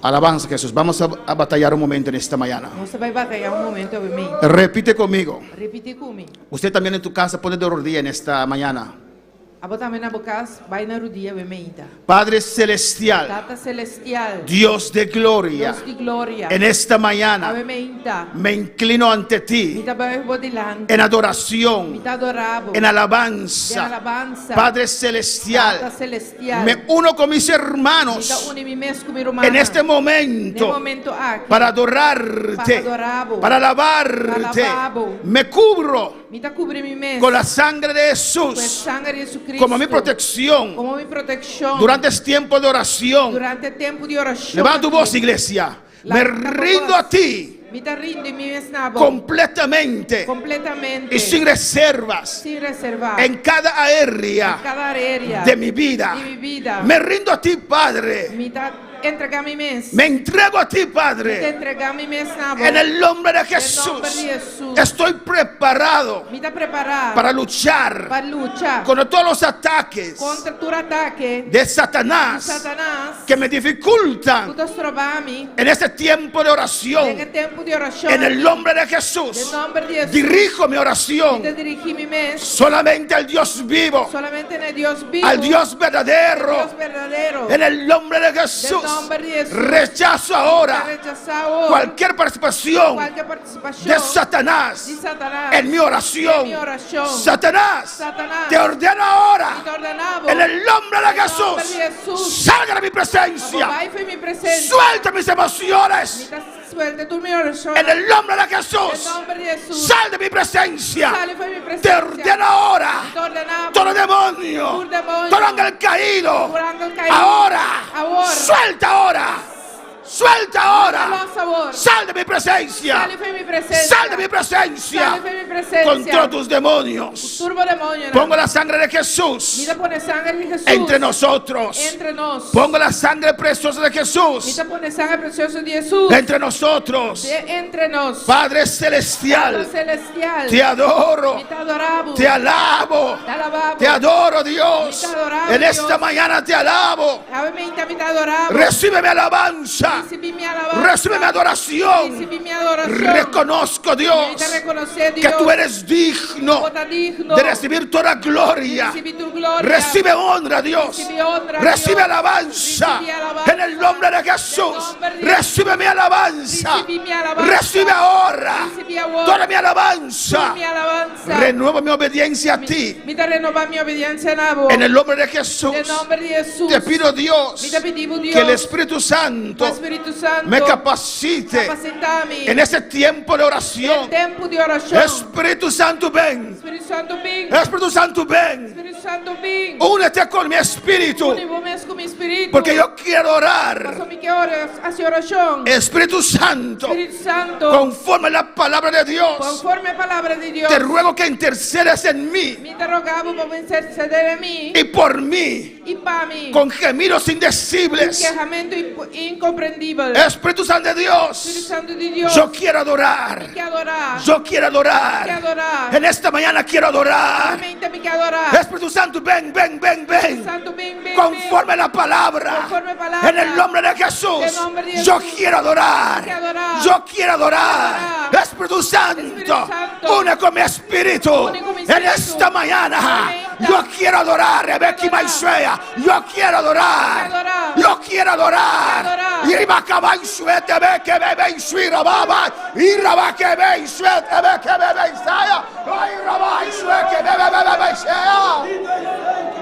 E: Alabanza a Jesús. Vamos a batallar un momento en esta mañana.
F: Nos ta bai batayá un momento awe mei.
E: Repite conmigo.
F: Repiti ku mi.
E: Usted también en tu casa pone de rodilla en esta mañana.
F: Abo tambe na bo kas, bai na rudia awe meinta.
E: Padre celestial.
F: Tata celestial.
E: Dios de gloria.
F: Dios di gloria.
E: En esta mañana.
F: Awe meinta.
E: Me inclino ante ti.
F: Mi ta bai bo dilanti.
E: En adoración.
F: Mi ta adorá bo.
E: En alabanza.
F: Den alabansa.
E: Padre celestial.
F: Tata celestial.
E: Me uno con mis hermanos.
F: Mi ta uni mi mes ku mi rumannan.
E: En este momento.
F: Den e momento aki.
E: Para adorarte.
F: Pa adorá bo.
E: Para alabarte.
F: Pa alabá bo.
E: Me cubro.
F: Mi ta kubri mi mes.
E: Con la sangre de Jesús.
F: Ku e sanger di Jesucristo.
E: Como mi protección.
F: Komo mi protekshon.
E: Durante este tiempo de oración.
F: Durante e tempu di orashon.
E: Levanta tu voz, iglesia. Me rindo a ti.
F: Mi ta rindi mi mes na bo.
E: Completamente.
F: Completamente.
E: Y sin reservas.
F: Sin reserva.
E: En cada área.
F: En cada área.
E: De mi vida.
F: Di mi bida.
E: Me rindo a ti, Padre.
F: Mi ta. entregá mi mes.
E: Me entrego a ti,
F: Mi ta
E: Padre.
F: entregá mi mes na bo.
E: En el nombre de
F: nombre
E: Jesús.
F: de Jesús.
E: Estoy preparado
F: Mi ta prepará
E: para luchar
F: pa lucha
E: contra todos los ataques
F: kontra tur atake
E: de Satanás
F: Satanas
E: que me
F: ku
E: dificultan
F: ta stroba mi
E: en este tiempo de
F: den
E: oración.
F: e tempu di orashon.
E: En el nombre de
F: Den
E: Jesús,
F: nòmber di Hesus.
E: dirijo mi
F: Mi
E: oración
F: ta dirigí mi mes
E: solamente al Dios vivo,
F: solamente na Dios bibu.
E: al Dios verdadero.
F: Dios berdadero.
E: En el nombre de Jesús,
F: En nombre de Jesús.
E: rechazo
F: Ta
E: ahora
F: rechasá awor
E: cualquier participación
F: kualke partisipashon
E: de Satanás
F: di Satanas
E: en mi oración.
F: En mi oración.
E: Satanás,
F: Satanás,
E: te ordeno ahora,
F: Mi ta ordená bo.
E: en el nombre de
F: En nombre
E: Jesús,
F: de Jesús.
E: salga de mi presencia,
F: Bai for di mi presensia.
E: suelta mis
F: Mi
E: emociones,
F: ta suelta tur mi emosyon.
E: en el nombre de
F: En
E: Jesús,
F: nòmber di Hesus.
E: sal de mi presencia,
F: Sali for di mi
E: te
F: presensia.
E: ordeno ahora,
F: Mi ta ordená bo.
E: todo demonio,
F: Tur demonio.
E: todo ángel caído,
F: Tur ángel caído.
E: ahora,
F: Ahora.
E: suelta ahora, suelta ahora,
F: Los awor.
E: sal de mi presencia,
F: Sali for di mi presensia.
E: sal de mi presencia,
F: Sali for di mi presensia.
E: contra tus demonios.
F: Tur bo demoño.
E: Pongo la sangre de Jesús
F: Mi ta pone sanger di Hesus.
E: entre nosotros.
F: Entre nos.
E: Pongo la sangre preciosa de Jesús
F: Mi ta pone sanger presioso di Hesus.
E: entre nosotros.
F: Entre nos.
E: Padre celestial,
F: Tata selestial.
E: te adoro,
F: Mi ta adorá bo.
E: te alabo,
F: Te alabá bo.
E: te adoro Dios.
F: Te adoramos,
E: En esta
F: Dios.
E: mañana te alabo.
F: Awe mainta mi ta adorá bo.
E: Recibe mi alabanza,
F: Risibí mi alabansa.
E: recibe mi adoración.
F: Risibí mi adorashon.
E: Reconozco Dios
F: Mi ta rekonosé Dios.
E: que tú eres digno
F: Bo ta digno.
E: de recibir toda gloria.
F: Risibí tur gloria.
E: Recibe honra, Dios.
F: Recibe honra,
E: Recibe
F: Dios.
E: alabanza.
F: Recibe alabanza.
E: En el nombre de Jesús.
F: En el nombre de Jesús.
E: Recibe mi alabanza.
F: Recibe mi alabanza.
E: Recibe ahora
F: Recibe ahora.
E: toda mi alabanza.
F: Mi alabansa.
E: Renuevo mi obediencia a ti.
F: Mi ta renobá mi obedensia na bo.
E: En el nombre de Jesús.
F: Den nòmber di Hesus.
E: Te pido, Dios,
F: Mi ta pidi bo, Dios.
E: que el Espíritu Santo
F: Spiritu Santu.
E: me capacite
F: Kapasitá mi.
E: en ese tiempo de oración.
F: Tempu di orashon.
E: Espíritu Santo, ven.
F: Spiritu Santu bin.
E: Espíritu Santo, ven.
F: Spiritu Santu bin.
E: Únete con mi espíritu.
F: Uni bo mes ku mi spiritu.
E: Porque yo quiero orar.
F: Paso mi ke ora, hasi orashon.
E: Espíritu Santo,
F: Spiritu Santu.
E: conforme a la palabra de Dios,
F: Konforme e palabra di Dios.
E: te ruego que intercedas en mí
F: Mi ta roga bo pa intersedé den mi
E: y por mí
F: i pa mi.
E: con gemidos indecibles.
F: Kehamentu inkomprendibel.
E: Espíritu Santo de
F: Spiritu
E: Dios,
F: Santu di Dios.
E: yo quiero adorar.
F: Mi ke adorá.
E: Yo quiero adorar.
F: Quiero adorar.
E: En esta mañana quiero adorar.
F: Awe mainta mi ke adorá.
E: Espíritu Santo, ven, ven, ven, ven.
F: Santu, bin, bin,
E: Conforme a la palabra.
F: Conforme palabra.
E: En el nombre de Jesús.
F: En el nombre de
E: Yo
F: Jesús.
E: quiero adorar.
F: Quiero adorar.
E: Yo quiero adorar.
F: Adorar.
E: Espíritu Santo.
F: Espíritu Santo.
E: Une con mi espíritu.
F: Une con mi
E: En
F: espíritu.
E: esta mañana.
F: Amén.
E: Yo quiero adorar. Rebeca
F: Quiero adorar.
E: Maisuea. Yo quiero adorar.
F: Quiero adorar.
E: Yo quiero adorar.
F: Quiero adorar.
E: Y ribacabaisuete, be, que be, be, isuira, baba. Y raba, que be, isuete, be, que be, be, isaya. Ay, raba, isue, que be, be, be, be, be, isaya.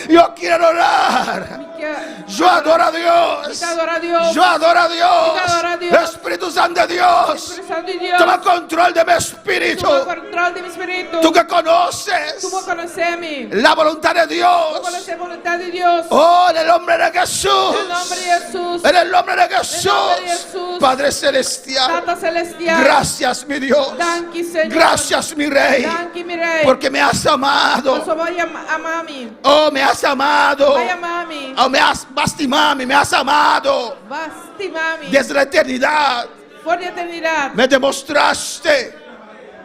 E: Yo quiero orar.
F: Mi ke
E: Yo adoro a Dios.
F: Mi ta adorá Dios.
E: Yo adoro a Dios.
F: Mi ta adorá Dios.
E: Espíritu Santo de Dios.
F: Spiritu Santu di Dios.
E: Toma control de mi espíritu.
F: Tuma kontròl di mi spiritu.
E: Tú que conoces
F: Tú konosé mi.
E: la voluntad de
F: Tú
E: Dios.
F: konosé boluntat di Dios.
E: Oh, en el nombre de Jesús.
F: En nombre de Jesús.
E: En el nombre de Jesús.
F: En nombre de Jesús.
E: Padre Celestial.
F: Tata selestial.
E: Gracias, mi Dios.
F: Danki, Señor.
E: Gracias, mi Rey.
F: Danki, mi Rei.
E: Porque me has amado.
F: Paso bo a ama mi.
E: Oh, me has amado.
F: Bo a ama mi.
E: Oh, me has, b'a stima mi, me has amado.
F: B'a stima mi.
E: Desde la eternidad
F: For di eternidat.
E: me demostraste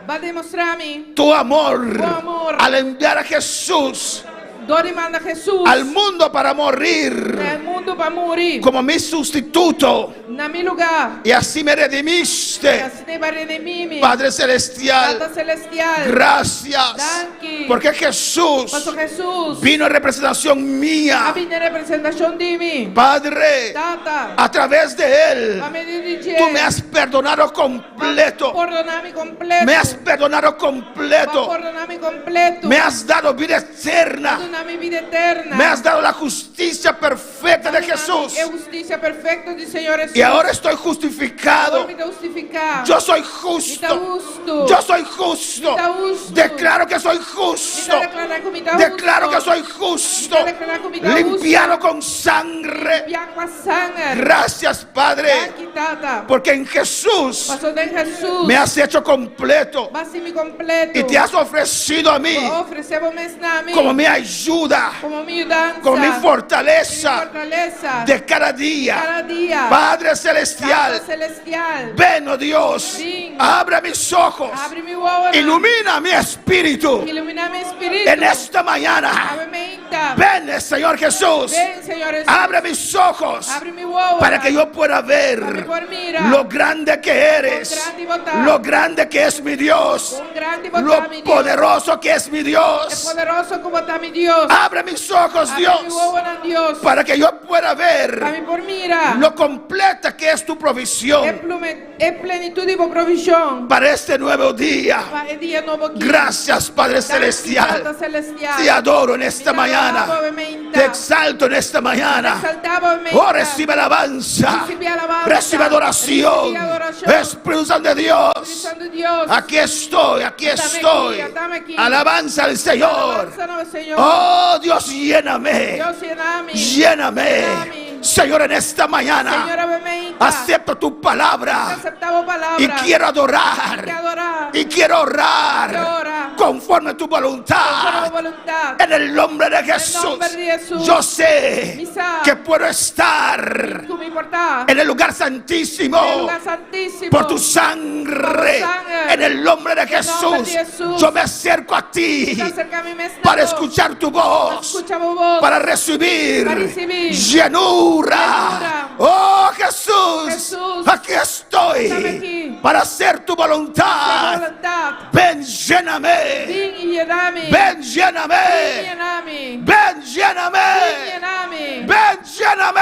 F: B'a demostrá mi.
E: tu amor
F: Tu amor.
E: al enviar a Jesús
F: Dor di manda Hesus.
E: al mundo para morir
F: Na mundu pa muri.
E: como mi sustituto
F: Na mi lugá.
E: y así me redimiste,
F: I asina b'a redimí mi.
E: Padre Celestial.
F: Tata selestial.
E: Gracias,
F: Danki.
E: porque Jesús
F: Paso Hesus.
E: vino en representación mía,
F: A bini den representashon di mi.
E: Padre,
F: Tata.
E: a través de él,
F: Pa medio di dje.
E: tú me has perdonado completo,
F: Pordoná mi kompleto.
E: me has perdonado completo,
F: Pordoná mi kompleto.
E: me has dado vida eterna,
F: Duna mi bida eterno.
E: me has dado la justicia perfecta de Jesús.
F: E hustisia perfekto di Señor Hesus.
E: Y ahora estoy justificado.
F: Awor mi ta hustifiká.
E: Yo soy
F: Mi ta
E: justo.
F: hustu.
E: Yo soy justo.
F: Mi ta hustu.
E: Declaro que soy
F: Mi
E: justo.
F: ta deklará ku mi ta
E: Declaro
F: hustu.
E: que soy justo.
F: Mi ta deklará ku mi ta
E: Limpiado con sangre.
F: Limpiá ku sanger.
E: Gracias, Padre.
F: Danki, Tata.
E: Porque en Jesús
F: Pasó den Hesus.
E: me has hecho completo
F: B'a hasi mi kompleto.
E: y te has ofrecido a mí
F: Bo a ofresé bo mes na mi.
E: como mi ayuda,
F: Komo mi yudansa.
E: como mi
F: Mi
E: fortaleza
F: fortalesa.
E: de cada día.
F: Kada dia.
E: Padre Celestial,
F: Tata Selestial.
E: ven, oh Dios,
F: Ven.
E: abre mis ojos,
F: Habri mi wowo.
E: ilumina mi espíritu
F: Iluminá mi spiritu.
E: en esta mañana.
F: Awe mainta.
E: Ven, Señor Jesús,
F: Ven, Señor Hesus.
E: abre mis ojos
F: Habri mi wowo.
E: para que yo pueda ver
F: Pa mi por mira.
E: lo grande que eres,
F: Cuán grandi bo ta.
E: lo grande que es mi Dios,
F: Kon grandi bo ta
E: lo
F: mi Dios.
E: poderoso que es mi
F: E
E: Dios.
F: poderoso ku bo ta mi Dios.
E: Abre mis ojos,
F: Habri mi
E: Dios,
F: wowonan, Dios.
E: para que yo pueda
F: Pa
E: ver
F: mi por mira.
E: lo completa que es tu
F: E
E: provisión
F: plume, e plenitut di bo provishon.
E: para este nuevo día.
F: Pa e dia nobo aki.
E: Gracias, Padre
F: Danki,
E: Celestial.
F: Tata Celestial.
E: Te adoro en esta
F: Mi ta adorá
E: mañana.
F: bo mainta.
E: Te exalto en esta mañana.
F: Eksaltá bo mainta.
E: Oh, recibe alabanza.
F: Recibe alabanza.
E: Recibe adoración.
F: Recibe adoración.
E: Espíritu Santo de Dios.
F: Santo Dios.
E: Aquí estoy, aquí
F: Ata'mi aki,
E: estoy.
F: ata'mi aki.
E: Alabanza al Señor.
F: Alabansa na Señor.
E: Oh, Dios, lléname.
F: Dios yena mi.
E: Lléname.
F: Yena mi.
E: Señor, en esta mañana
F: Señor, awe mainta.
E: acepto tu palabra
F: Aseptá bo palabra.
E: y quiero adorar.
F: Quiero adorar.
E: Y quiero orar
F: Quiero orar.
E: conforme a tu voluntad.
F: Konforme bo boluntat.
E: En el nombre de Jesús.
F: nombre de Jesús.
E: Yo sé
F: Mi sa.
E: que puedo estar
F: Ku mi por ta.
E: en el lugar santísimo
F: Den lugá santísimo.
E: por tu sangre.
F: Por tu sangre.
E: En el nombre de
F: En el nombre de
E: Jesús.
F: Jesús.
E: Yo me acerco a ti
F: Mi ta aserká mi mes na
E: para
F: bo.
E: escuchar tu voz,
F: Skucha bo bos.
E: para recibir
F: Para risibí.
E: llenura.
F: Llenura.
E: Oh Jesús,
F: Jesús.
E: aquí estoy
F: Ata'mi aki.
E: para hacer tu voluntad.
F: Boluntat.
E: Ven, lléname.
F: Bin i yena mi.
E: Ven,
F: Bin
E: lléname.
F: yena mi.
E: Ven, lléname.
F: Bin yena mi.
E: Ven, lléname.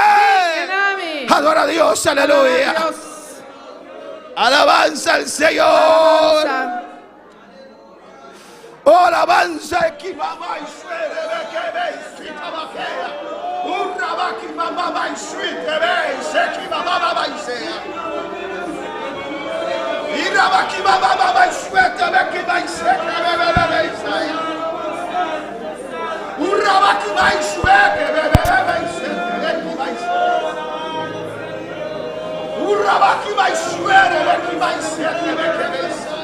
F: Yena mi.
E: Adora a Dios, aleluya.
F: Dios.
E: Alabanza al Señor.
F: Alabansa.
E: Oh, alabanza aquí, mamá y suere, ve que ve, si tabajea. Un rabaki, mamá y suite, ve, se ki, mamá, mamá y sea. Y rabaki, mamá, mamá y suete, ve que va y se, que ve, ve, ve, ve, y sea. Un rabaki, ma y suete, ve, ve, ve, ve, y se, que ve, ki, va y se. Un rabaki, ma y suere, ve, ki, va y se, que ve, que ve, y sea.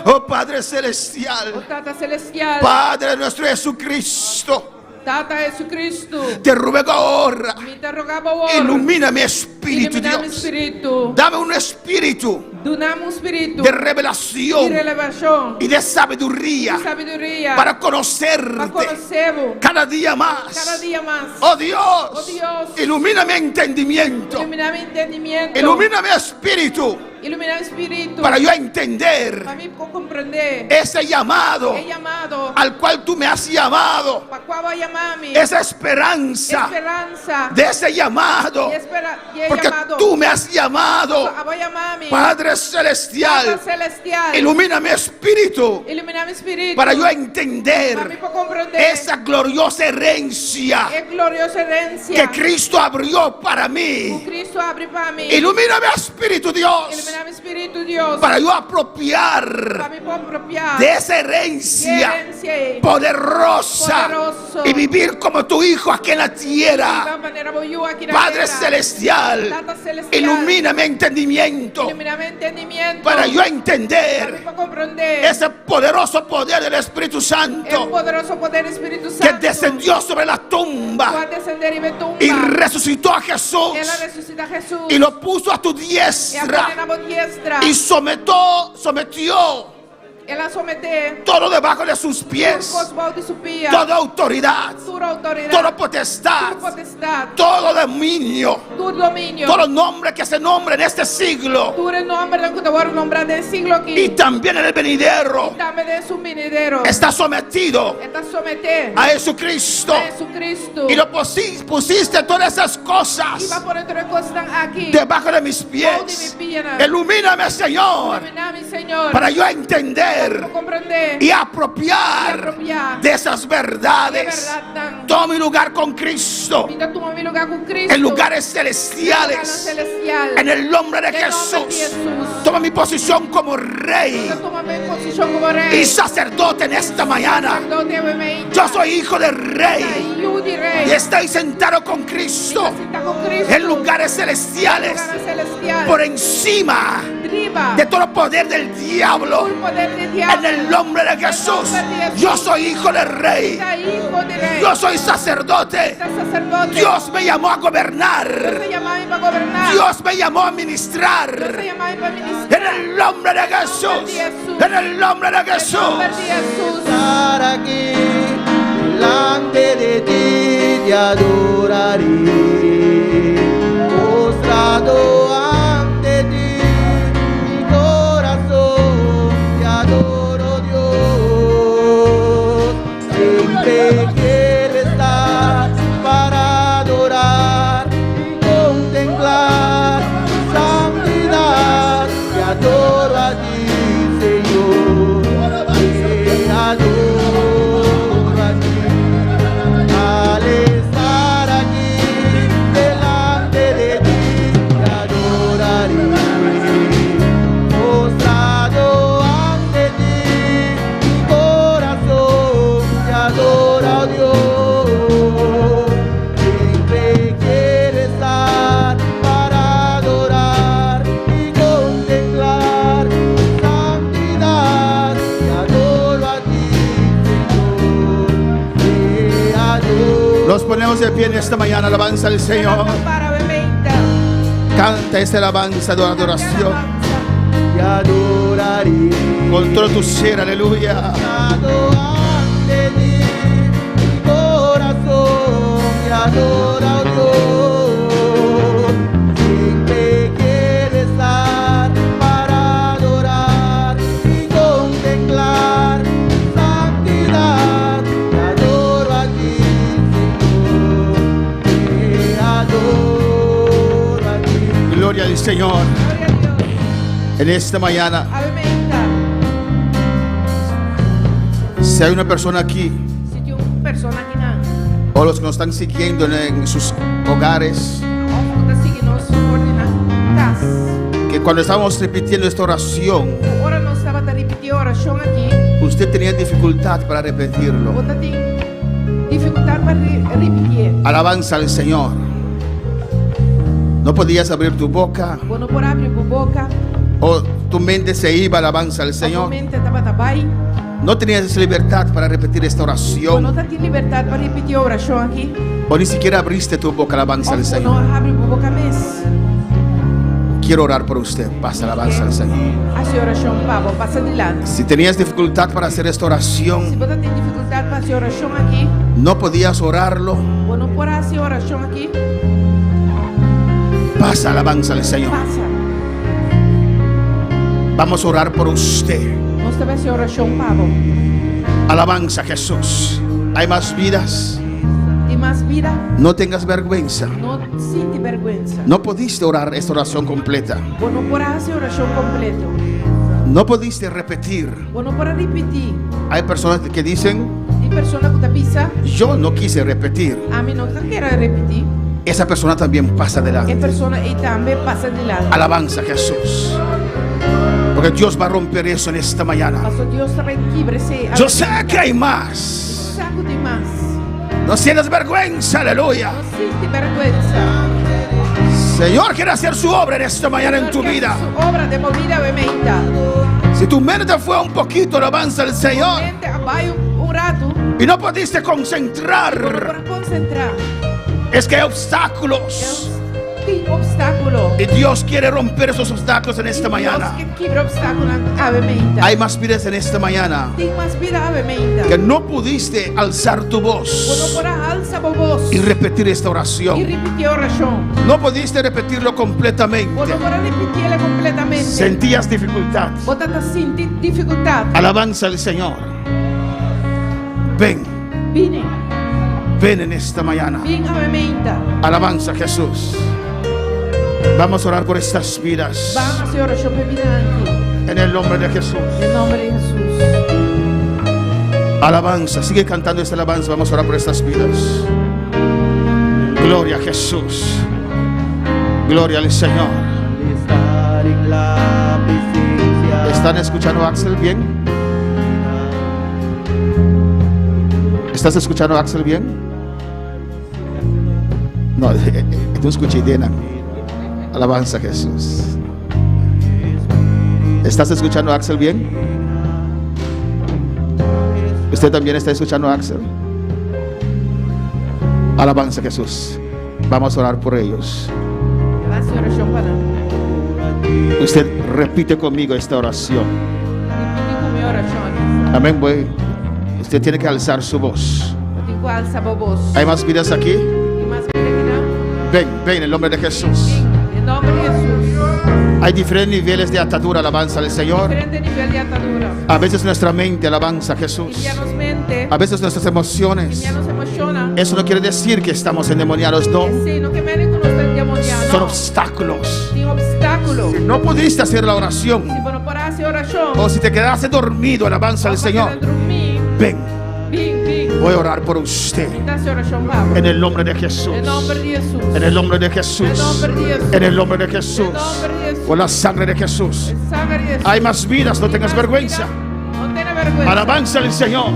E: Oh Padre Celestial,
F: O Tata Selestial.
E: Padre nuestro Jesucristo,
F: Tata Jesucristo.
E: te ruego ahora,
F: Mi ta roga bo awor.
E: ilumina mi espíritu,
F: Iluminá mi
E: Dios.
F: spiritu.
E: Dame un espíritu
F: Duna mi un spiritu.
E: de
F: Di
E: revelación
F: revelashon.
E: y de sabiduría
F: Di sabiduria.
E: para
F: Pa
E: conocerte
F: konosé bo.
E: cada día más.
F: Kada dia mas.
E: Oh Dios,
F: Oh Dios.
E: ilumina mi entendimiento,
F: Iluminá mi entendimentu.
E: ilumina mi espíritu
F: Iluminá mi spiritu.
E: para yo entender
F: Pa mi komprondé.
E: ese llamado
F: E yamado.
E: al cual tú me has llamado,
F: Pa kua bo a yama mi.
E: esa esperanza
F: Speransa.
E: de ese llamado,
F: Di espera, di e
E: porque
F: yamado.
E: tú me has llamado,
F: Abo a yama mi.
E: Padre Celestial,
F: Tata Selestial.
E: ilumina mi espíritu
F: Iluminá mi spiritu.
E: para yo
F: Pa mi
E: entender
F: por komprondé.
E: esa gloriosa herencia
F: E glorioso herensia.
E: que Cristo abrió para
F: Ku
E: mí.
F: Cristo a habri pa mi.
E: Ilumina mi espíritu, Dios,
F: Iluminá mi spiritu, Dios.
E: para yo
F: Pa
E: apropiar
F: mi por apropiá.
E: de esa
F: Di
E: herencia
F: herensia ei.
E: poderosa
F: Poderoso.
E: y vivir como tu hijo aquí en la tierra.
F: Biba manera bo yu aki na
E: Padre
F: tera.
E: Celestial,
F: Tata Celestial.
E: ilumina mi entendimiento
F: Iluminá mi entendimentu.
E: para yo
F: Pa mi
E: entender
F: por komprondé.
E: ese poderoso poder del Espíritu
F: E
E: Santo
F: poderoso poder di Spiritu
E: que
F: Santu.
E: descendió sobre la
F: Ku a
E: tumba
F: desendé riba tumba.
E: y resucitó a Jesús
F: El a resusitá Hesus.
E: y lo puso a tu
F: I a pone
E: diestra
F: na bo diestra.
E: y sometió, sometió
F: El a someté.
E: todo debajo de sus pies,
F: Tur kos bou di su pia.
E: toda autoridad,
F: Tur outoridat.
E: toda potestad,
F: Tur potestat.
E: todo dominio,
F: Tur dominio.
E: todo nombre que se nombre en este siglo
F: Tur nòmber ku ta wòrdu nombrá den e siglo aki.
E: y también en el venidero
F: Tambe den esun benidero.
E: está sometido
F: E ta someté.
E: a Jesucristo
F: A Jesucristo.
E: y lo pusiste todas esas
F: I
E: cosas
F: bo a pone tur e kosnan aki.
E: debajo de mis
F: Bou
E: pies.
F: di mi pianan.
E: Ilumíname, Señor,
F: Iluminá mi, Señor.
E: para yo entender Comprender
F: Komprondé.
E: y apropiar
F: I apropiá.
E: de esas verdades.
F: E bèrdatnan.
E: Toma mi lugar con Cristo
F: Mi ta tuma mi lugá ku Kristu.
E: en lugares celestiales.
F: Selestial.
E: En el nombre de
F: En el nombre de
E: Jesús.
F: Jesús.
E: Toma mi posición como rey
F: Mi ta tuma mi posishon komo rei.
E: y sacerdote en esta mañana.
F: Saserdote awe mainta.
E: Yo soy hijo del rey
F: Yu di rei.
E: y estoy sentado con Cristo
F: Sintá ku Kristu.
E: en lugares celestiales
F: Lugánan selestial.
E: por encima
F: Riba.
E: de todo poder del diablo.
F: Tur poder di diabel.
E: En el nombre de Jesús, yo soy hijo del rey.
F: Ta yu di rei.
E: Yo soy sacerdote.
F: Ta saserdote.
E: Dios me llamó a gobernar.
F: Dios a yama mi pa goberná.
E: Dios me llamó a
F: Dios
E: ministrar.
F: a yama mi pa ministrá.
E: En el nombre de Jesús. En el nombre de
F: En
E: Jesús.
F: nòmber di Hesus.
B: Estar aquí delante de ti te adoraré, postrado ante ti, mi corazón te adoro Dios. Siempre quiero estar para adorar y contemplar tu santidad. Te adoro a ti, Señor. Te adoro a ti. Al estar aquí delante de ti, te adoraré. Postrado ante ti, mi corazón te adora, oh Dios. Siempre quiero estar para adorar y contemplar tu santidad. Te adoro a ti, Señor. Te adoro.
E: Nos ponemos de pie en esta mañana, alabanza al Señor.
F: Para awe mainta.
E: Canta esta alabanza de adoración
B: Te adoraré.
E: con todo tu ser, aleluya.
B: Postrado ante ti, mi corazón te adora, oh Dios. Siempre quiero estar para adorar y contemplar tu santidad. Te adoro a ti, Señor. Te adoro a ti.
E: Gloria al Señor.
F: Gloria na Dios.
E: En esta mañana,
F: Awe mainta.
E: si hay una persona aquí
F: Si tin un persona akinan.
E: o los que nos están siguiendo en sus hogares,
F: Òf ku ta sigui nos for di nan kas.
E: que cuando estábamos repitiendo esta oración,
F: Ora nos tabata ripití e orashon aki.
E: usted tenía dificultad para repetirlo.
F: Bo tabatin difikultat pa ripití.
E: Alabanza al Señor. No podías abrir tu boca
F: Bo no por a habri bo boka.
E: o tu mente se iba, alabanza al
F: Bo
E: Señor.
F: mente tabata bai.
E: No tenías esa libertad para repetir esta
F: Bo no
E: oración
F: tabatin libertat pa ripití e orashon aki.
E: o ni siquiera abriste tu boca, alabanza al
F: Òf
E: Señor.
F: no a habri bo boka mes.
E: Quiero orar por usted. Pasa alabanza al Señor.
F: Hasi orashon pa bo, pasa dilanti.
E: Si tenías dificultad para hacer esta
F: Si
E: oración,
F: bo tabatin difikultat pa hasi e orashon aki,
E: no podías orarlo,
F: bo no por a hasi e orashon aki,
E: pasa alabanza al Señor.
F: pasa.
E: Vamos a orar por usted.
F: Nos ta bai hasi orashon pa bo.
E: Alabanza a Jesús. Hay más vidas.
F: Tin mas bida,
E: No tengas vergüenza.
F: no sinti bèrgwensa.
E: No pudiste orar esta oración completa.
F: Bo no por a hasi e orashon kompleto.
E: No pudiste repetir.
F: Bo no por a ripití.
E: Hay personas que dicen,
F: Tin persona ku ta bisa,
E: yo no quise repetir.
F: ami no kier a ripití.
E: Esa persona también pasa
F: E
E: adelante.
F: persona ei tambe pasa dilanti.
E: Alabanza a Jesús. Porque Dios va a romper eso en esta mañana.
F: Pasó Dios ta bai kibra esei.
E: Yo sé que hay más.
F: Sa ku tin mas.
E: No sientas vergüenza, aleluya.
F: No sinti bèrgwensa.
E: Señor quiere hacer su obra en esta mañana en tu vida.
F: Su obra den bo bida awe mainta.
E: Si tu mente fue un poquito, alabanza al Señor.
F: Mente a bai un ratu.
E: Y no pudiste
F: Bo no
E: concentrar.
F: por a konsentrá.
E: Es que hay obstáculos.
F: Tin opstákulo.
E: Y Dios quiere romper esos obstáculos en esta
F: Dios
E: mañana.
F: ke kibra opstákulonan awe mainta.
E: Hay más vidas en esta mañana
F: Tin mas bida awe mainta.
E: que no pudiste alzar tu
F: Bo no
E: voz
F: por a alsa bo bos.
E: y repetir esta
F: I
E: oración.
F: ripití e orashon.
E: No pudiste repetirlo
F: Bo
E: completamente.
F: no por a ripitié kompletamente.
E: Sentías dificultad.
F: Bo tabata sinti difikultat.
E: Alabanza al Señor. Ven,
F: Bini.
E: ven en esta mañana.
F: Bin awe mainta.
E: Alabanza a Jesús. Vamos a orar por estas vidas.
F: Ban hasi orashon pa e bidanan aki.
E: En el nombre de Jesús.
F: Den nòmber di Hesus.
E: Alabanza, sigue cantando esta alabanza. Vamos a orar por estas vidas. Gloria a Jesús. Gloria al Señor.
B: Estar en la presencia.
E: ¿Están escuchando a Axel bien? ¿Estás escuchando a Axel bien? No, tú escuché Dena. Alabanza a Jesús. ¿Estás escuchando a Axel bien? ¿Usted también está escuchando a Axel? Alabanza a Jesús. Vamos a orar por ellos.
F: Hasi orashon pa nan.
E: Usted repite conmigo esta oración.
F: Ripití ku mi e orashon aki.
E: Amén. Voy. Usted tiene que alzar su voz.
F: Bo tin ku alsa bo bos.
E: ¿Hay más vidas aquí?
F: Tin mas bida akinan?
E: Ven, ven en el nombre de Jesús.
F: Den nòmber di Hesus.
E: Hay diferentes niveles de atadura, alabanza al Señor.
F: Diferente nivel di atadura.
E: A veces nuestra mente alabanza a Jesús.
F: Tin bia nos mente.
E: A veces nuestras emociones.
F: Tin bia nos emoshonnan.
E: Eso no quiere decir que estamos endemoniados, no.
F: Esei no ke men ku nos ta endemoniá,
E: Son
F: no.
E: obstáculos.
F: Tin obstákulo.
E: Si no pudiste hacer la oración
F: Si bo no por a hasi orashon,
E: o si te quedaste dormido, alabanza al Señor.
F: Drumí,
E: Ven,
F: bin, bin.
E: voy a orar por usted.
F: Mi ta hasi orashon pa bo.
E: En el nombre de Jesús.
F: Den nòmber di Hesus.
E: En el nombre de Jesús.
F: Den nòmber di Hesus.
E: En el nombre de Jesús.
F: Den nòmber di Hesus.
E: Por la sangre de Jesús.
F: Sanger di Hesus.
E: Hay más vidas, no tengas vergüenza.
F: No tene bèrgwensa.
E: Alabanza al Señor.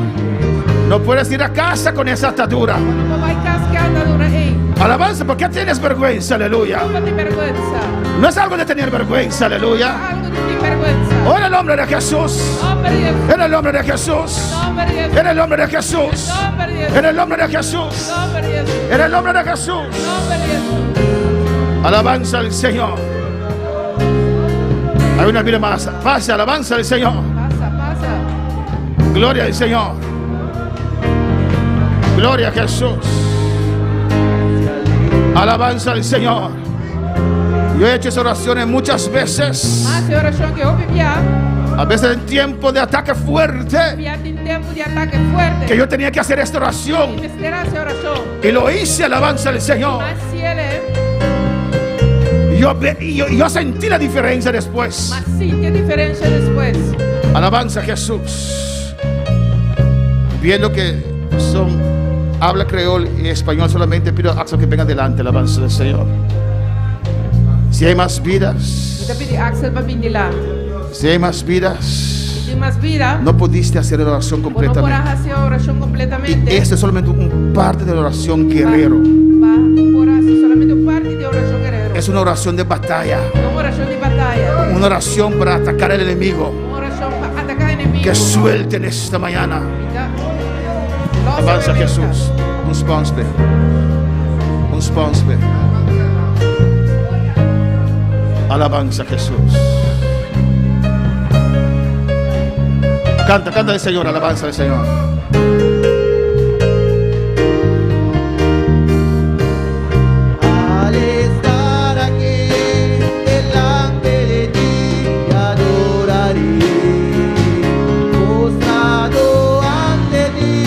E: No puedes ir a casa con esa atadura.
F: No por bai kas ku e atadura ei.
E: Alabanza, ¿por qué tienes vergüenza? Aleluya.
F: No tin bèrgwensa.
E: No es algo de tener vergüenza, aleluya.
F: Algu di tin bèrgwensa.
E: En el nombre de Jesús.
F: Nòmber di Hesus.
E: En el nombre de Jesús.
F: Nòmber di Hesus.
E: En el nombre de Jesús.
F: Nòmber di Hesus.
E: En el nombre de Jesús.
F: Nòmber di Hesus.
E: En el nombre de Jesús.
F: Nòmber di Hesus.
E: Alabanza al Señor. Hay una vida más. Pasa, alabanza al Señor.
F: Pasa, pasa.
E: Gloria al Señor. Gloria a Jesús. Alabanza al Señor. Yo he hecho esas oraciones muchas veces.
F: M'a hasi e orashon aki hopi bia.
E: A veces en tiempo de ataque fuerte.
F: Bia den tempu di atake fuerte.
E: Que yo tenía que hacer esta oración.
F: Mester a hasi e orashon.
E: Y lo hice, alabanza al Señor.
F: M'a hasié.
E: Yo sentí la diferencia después.
F: M'a sinti e diferensia despues.
E: Alabanza a Jesús. Viendo que son habla creol y español solamente, pido a Axel que venga adelante, alabanza del Señor. Si hay más vidas,
F: Mi ta pidi Axel pa bin dilanti.
E: si hay más vidas,
F: Si tin mas bida,
E: no pudiste hacer la oración
F: no por
E: completamente.
F: hasi e orashon
E: Y
F: kompletamente.
E: esta es solamente un parte de la oración guerrero.
F: Bo por hasi solamente un parti di orashon guerero.
E: Es una oración de batalla,
F: Ta un orashon di bataya.
E: una oración para atacar al enemigo.
F: Un orashon pa ataká enemigu.
E: Que suelten esta mañana. Alabanza a Jesús. Un sponsor. Un sponsor. Alabanza a Jesús. Canta, canta al Señor, alabanza al Señor.
B: Al estar aquí delante de ti, te adoraré. Postrado ante ti,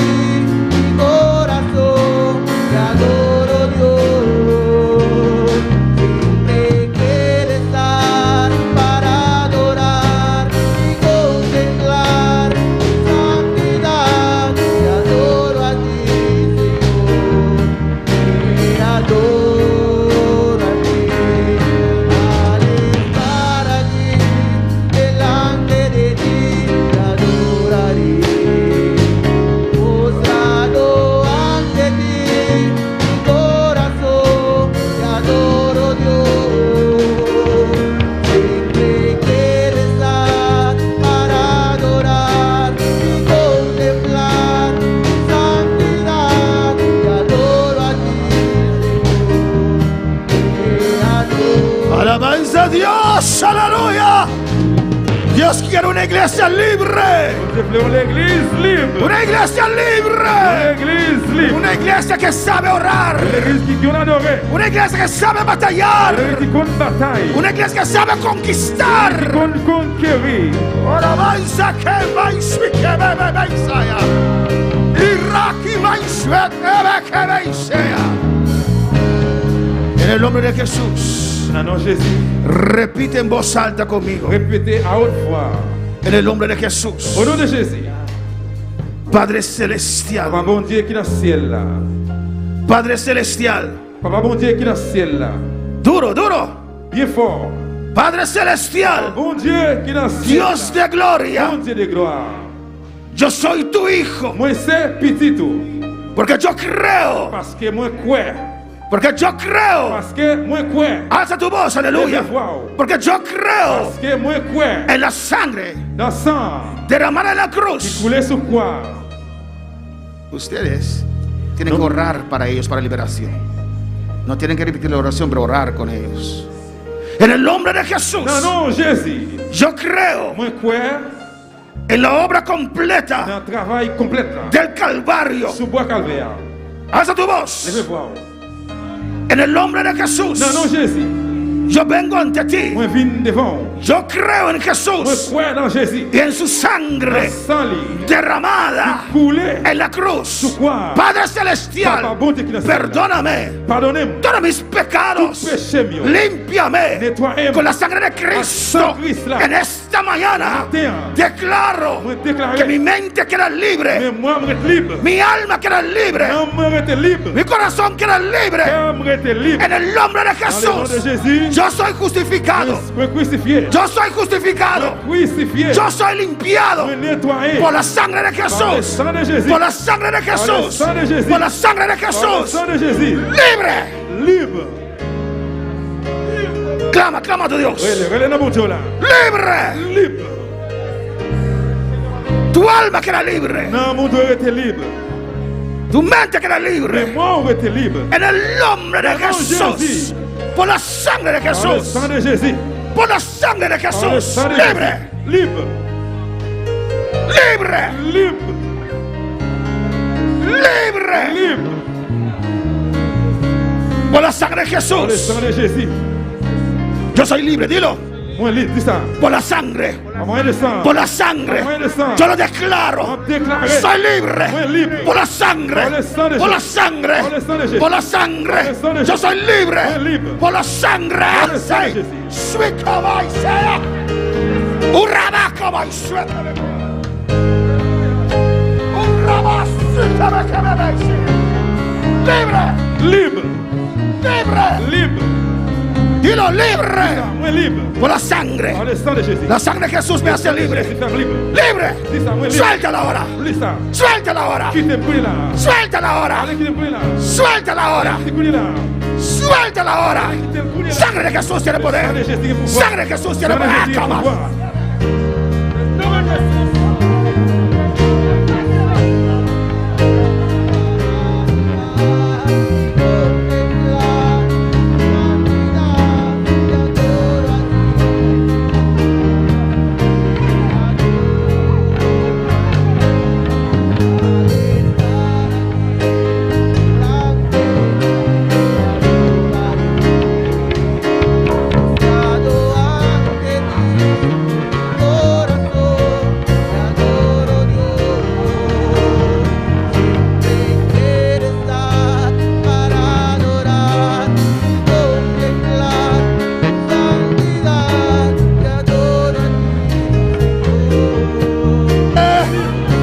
B: mi corazón, te adoro Dios. Siempre quiero estar para adorar y contemplar tu santidad. Te adoro a ti, Señor. Te adoro a ti. Al estar allí delante de ti, te adoraré. Postrado ante ti, mi corazón, te adoro Dios. Siempre quiero estar para adorar y contemplar tu santidad. Te adoro a ti, Señor. Te adoro.
E: Alabanza a Dios, aleluya. Dios quiere una iglesia libre.
A: Bondye vle yon legliz lib.
E: Una iglesia libre.
A: Legliz lib.
E: Una iglesia que sabe orar.
A: Legliz ki konn adore.
E: Una iglesia que sabe batallar.
A: Legliz ki konn batay.
E: Una iglesia que sabe conquistar.
A: Ki konn konkeri.
E: Alabanza que va y que bebe bensaya. Iraki va y que que bensaya. En el nombre de Jesús.
A: Nan non Jezi.
E: Repite en voz alta conmigo.
A: Repete a wot vwa.
E: En el nombre de Jesús.
A: O non de Jezi.
E: Padre Celestial.
A: Papa Bondye ki nan syèl la.
E: Padre Celestial.
A: Papa Bondye ki nan syèl la.
E: Duro, duro.
A: Byen fò.
E: Padre Celestial.
A: Papa Bondye ki nan syèl la.
E: Dios de gloria.
A: Bondye de glwa.
E: Yo soy tu hijo.
A: Mwen se pitit ou.
E: Porque yo creo.
A: Paske mwen kwè.
E: Porque yo creo.
A: Paske mwen kwè.
E: Alza tu voz, aleluya.
A: Leve vwa ou.
E: Porque yo creo.
A: Paske mwen kwè.
E: En la sangre.
A: Nan san.
E: Derramada en la cruz.
A: Ki koule sou kwa.
E: Ustedes tienen que orar para ellos, para liberación. No tienen que repetir la oración, pero orar con ellos. En el nombre de Jesús.
A: Nan non Jezi.
E: Yo creo.
A: Mwen kwè.
E: En la obra completa.
A: Nan travay konplèt la.
E: Del Calvario.
A: Sou bwa Kalvè a.
E: Alza tu voz.
A: Leve vwa ou.
E: En el nombre de Jesús.
A: Nan non Jezi.
E: Yo vengo ante ti.
A: Mwen vin devan ou.
E: Yo creo en Jesús.
A: Mwen kwè nan Jezi.
E: Y en su sangre.
A: Nan san li.
E: Derramada.
A: Ki koule.
E: En la cruz.
A: Sou kwa a.
E: Padre celestial.
A: Papa Bondye ki nan syèl la.
E: Perdóname.
A: Padone m.
E: Todos mis pecados.
A: Tout peche m yo.
E: Límpiame.
A: Netwaye m.
E: Con la sangre de
A: Ak
E: Cristo.
A: san Kris la.
E: En esta mañana.
A: Maten an.
E: Declaro.
A: Mwen deklare.
E: Que mi mente queda libre.
A: Memwa m ret lib.
E: Mi alma queda libre.
A: Nanm mwen rete lib.
E: Mi corazón queda libre.
A: Kè m rete lib.
E: En el nombre de
A: Nan le non de
E: Jesús.
A: Jezi.
E: Yo soy justificado.
A: Mwen krisifye.
E: Yo soy justificado.
A: Mwen krisifye.
E: Yo soy limpiado.
A: Mwen netwaye.
E: Por la sangre de
A: Par le
E: Jesús.
A: sang de Jezi.
E: Por la sangre de
A: Par le
E: Jesús.
A: sang de Jezi.
E: Por la sangre de
A: Par le
E: Jesús.
A: sang de Jezi.
E: Libre.
A: Lib.
E: Clama, clama a tu Dios.
A: Rele, rele nan Bondye w la.
E: Libre.
A: Lib.
E: Tu alma queda libre.
A: Nanm ou dwe rete lib.
E: Tu mente queda libre.
A: Memwa ou rete lib.
E: En el nombre de
A: Nan non
E: Jesús.
A: Jezi.
E: Por la sangre de
A: Par le
E: Jesús.
A: sang de Jezi.
E: Por la sangre de
A: Par le
E: Jesús.
A: sang de
E: Libre.
A: Jezi. Lib.
E: Libre.
A: Lib.
E: Libre.
A: Lib.
E: Por la sangre de
A: Par le
E: Jesús.
A: sang de Jezi.
E: Yo soy libre, dilo.
A: Mwen lib, di sa.
E: Por la sangre.
A: Pa mwayen de san.
E: Por la sangre.
A: Pa mwayen de san.
E: Yo lo declaro.
A: Mwen deklare.
E: Soy libre.
A: Mwen lib.
E: Por la sangre.
A: Por le sang de
E: Por la
A: Jésus.
E: sangre.
A: Por le sang de Jésus.
E: Por la sangre.
A: Por le sang de
E: Yo
A: Jésus.
E: soy libre.
A: Mwen lib.
E: Por la sangre.
A: Por le sang de Jésus.
E: Sweet como Isaiah. Uraba como Isaiah. Uraba Libre.
A: Lib.
E: Libre.
A: Lib.
E: Dilo libre.
A: Mwen lib.
E: Por la sangre.
A: Par le sang de Jezi.
E: La sangre de Jesús me hace libre.
A: Jezi fè m lib.
E: Libre.
A: Di sa, mwen lib.
E: Suéltala ahora.
A: Li sa.
E: Suéltala ahora.
A: Kite m kounye la.
E: Suéltala ahora.
A: Ale kite m kounye la.
E: Suéltala ahora.
A: Kite kounye la.
E: Suéltala ahora.
A: Kite m kounye la.
E: Sangre de Jesús tiene poder.
A: Sang de Jezi gen pouvwa.
E: Sangre de Jesús tiene
A: Sang de
E: poder.
A: Jezi gen
E: Acaba.
A: pouvwa.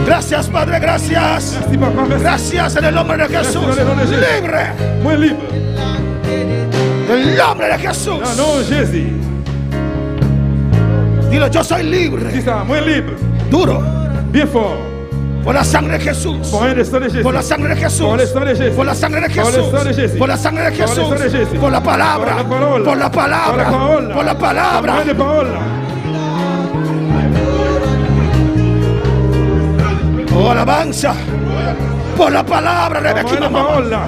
E: Gracias, Padre, gracias.
A: Mèsi papa, mèsi.
E: Gracias en el nombre de Jesús.
A: Gracias en el nombre de Jesús.
E: Libre.
A: Mwen lib.
E: El nombre de Jesús.
A: Nan non Jezi.
E: Dilo, yo soy
A: Di
E: libre.
A: sa, mwen lib.
E: Duro.
A: Byen fò.
E: Por la sangre de Jesús.
A: Pa mwayen de san de Jezi.
E: Por la sangre de Jesús.
A: Por el sang de Jesús.
E: Por la sangre de
A: Por el
E: Jesús.
A: sang de Jesús.
E: Por la sangre de
A: Por el
E: Jesús.
A: sang de Jesús.
E: Por la palabra.
A: Por la parola.
E: Por la palabra.
A: Por la parola.
E: Por la palabra.
A: Pa mwayen de parola.
E: Oh, alabanza. Por la palabra,
A: Pa
E: Rebeca.
A: mwayen de
E: mamá.
A: parola.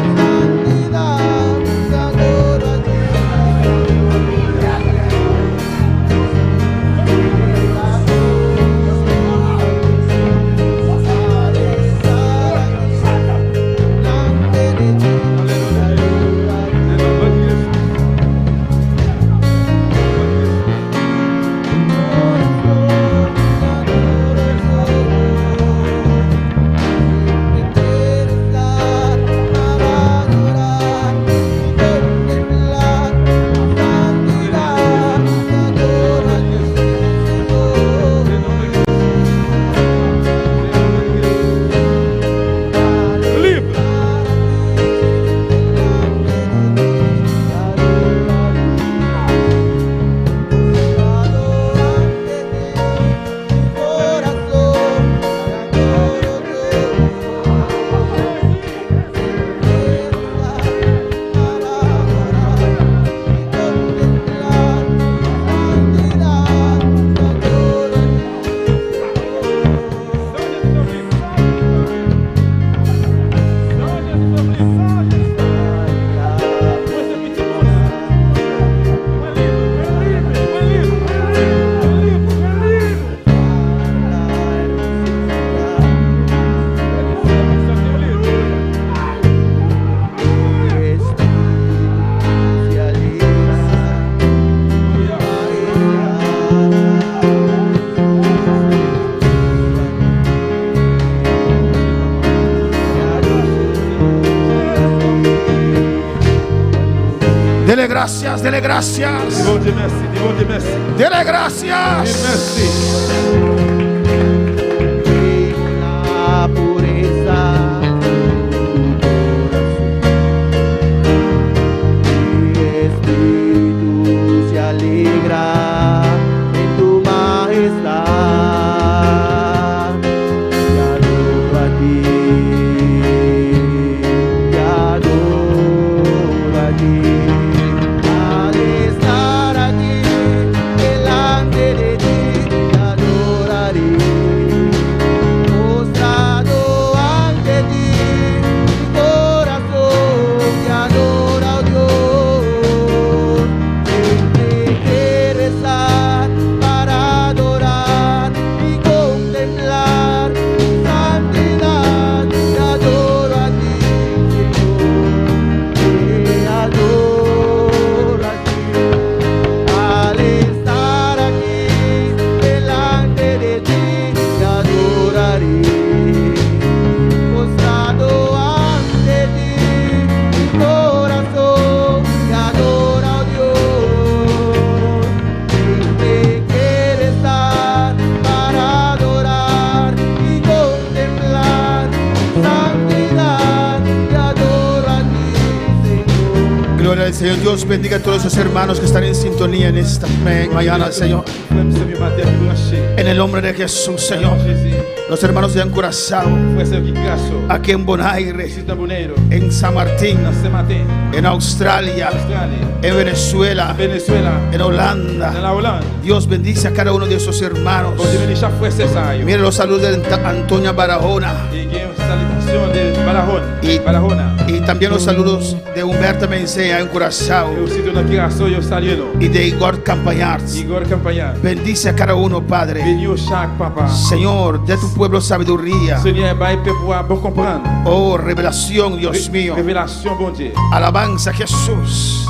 B: Santidad, te adoro a ti.
E: gracias, dele gracias.
A: Di Bondye mèsi, di Bondye mèsi.
E: Dele gracias.
A: Di mèsi.
B: La pureza de tu corazón. Mi espíritu se alegra en tu majestad. Te adoro a ti, te adoro a ti. Al estar aquí delante de ti, te adoraré. Postrado ante ti, mi corazón te adora, oh Dios. Siempre quiero estar para adorar y contemplar tu santidad. Te adoro a ti, Señor. Te adoro a ti. Al estar aquí delante de ti, te adoraré. Postrado ante ti, mi corazón te adora, oh Dios. Siempre quiero estar para adorar y contemplar tu santidad. Te adoro a ti, Señor.
E: Gloria al Señor. Dios bendiga a todos esos hermanos que están en sintonía en esta mañana, Señor.
A: Frè m, sè m yo maten ki branche.
E: En el nombre de Jesús, Señor.
A: Jezi.
E: Los hermanos de Curazao,
A: Frè sè ki Kiraso.
E: aquí en Bonaire,
A: Isit nan Boneiru.
E: en San Martín,
A: Nan Sen Maten.
E: en Australia,
A: Ostrali.
E: en Venezuela,
A: Venezuela.
E: en Holanda.
A: Nan la Oland.
E: Dios bendice a cada uno de esos hermanos.
A: Bondye beni chak frè sè sa yo.
E: Mire los saludos de Antonia Barahona
A: E gen yon salitasyon de Barahon.
E: Y-
A: Barahona.
E: y también los saludos de Humberto Mencea en Curazao
A: E osi tou nan Kiraso yo salye nou.
E: y de Igor Campañarz.
A: Igor Campañar.
E: Bendice a cada uno, Padre.
A: Beni yo chak, papa.
E: Señor, de tu pueblo sabiduría.
A: Senyè, bay pèp ou a bon konprann.
E: Oh, revelación, Dios mío.
A: Revelasyon Bondye.
E: Alabanza a Jesús.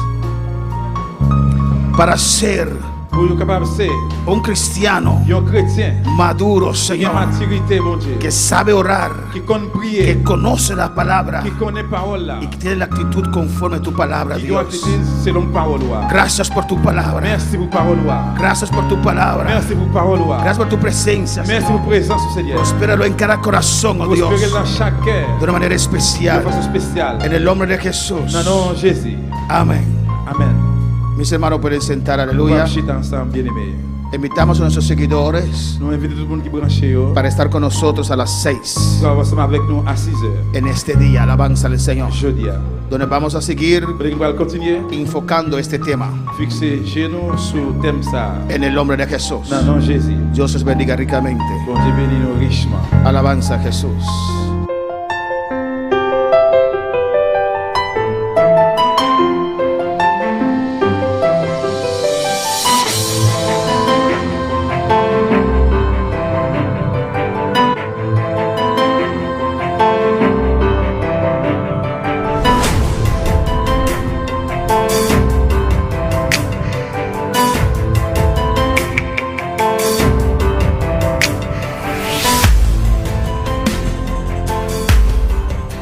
E: Para ser
A: Pou yo kapab se
E: un cristiano
A: yon kretyen
E: maduro,
A: ki gen
E: Señor,
A: matirite Bondye.
E: que sabe orar,
A: Ki konn priye.
E: que conoce la palabra
A: Ki konnen pawòl la.
E: y que tiene la actitud conforme a tu palabra,
A: Ki gen
E: Dios.
A: atitid selon pawòl ou a.
E: Gracias por tu palabra.
A: Mèsi pou pawòl ou a.
E: Gracias por tu palabra.
A: Mèsi pou pawòl ou a.
E: Gracias por tu presencia.
A: Mèsi
E: Señor.
A: pou prezans ou Senyè.
E: Prospéralo en cada corazón, oh Dios,
A: Pwospere l nan chak kè.
E: de una manera
A: De
E: especial.
A: fason espesyal.
E: En el nombre de Jesús.
A: Nan non Jezi.
E: Amén.
A: Amèn.
E: Mis hermanos pueden sentar,
A: Nou
E: aleluya.
A: ap chita ansanm, byeneme.
E: Invitamos a nuestros seguidores
A: Nou envite tout moun ki branche yo
E: para estar con nosotros a las 6
A: pou ansanm avèk nou a 6 è
E: en este día. Alabanza al Señor.
A: jodi a.
E: Donde vamos a seguir
A: Kote ki pral kontinye
E: enfocando este tema
A: fikse je nou sou tèm sa a.
E: en el nombre de Jesús.
A: Nan non Jezi.
E: Dios os bendiga ricamente.
A: Bondye beni nou richman.
E: Alabanza a Jesús.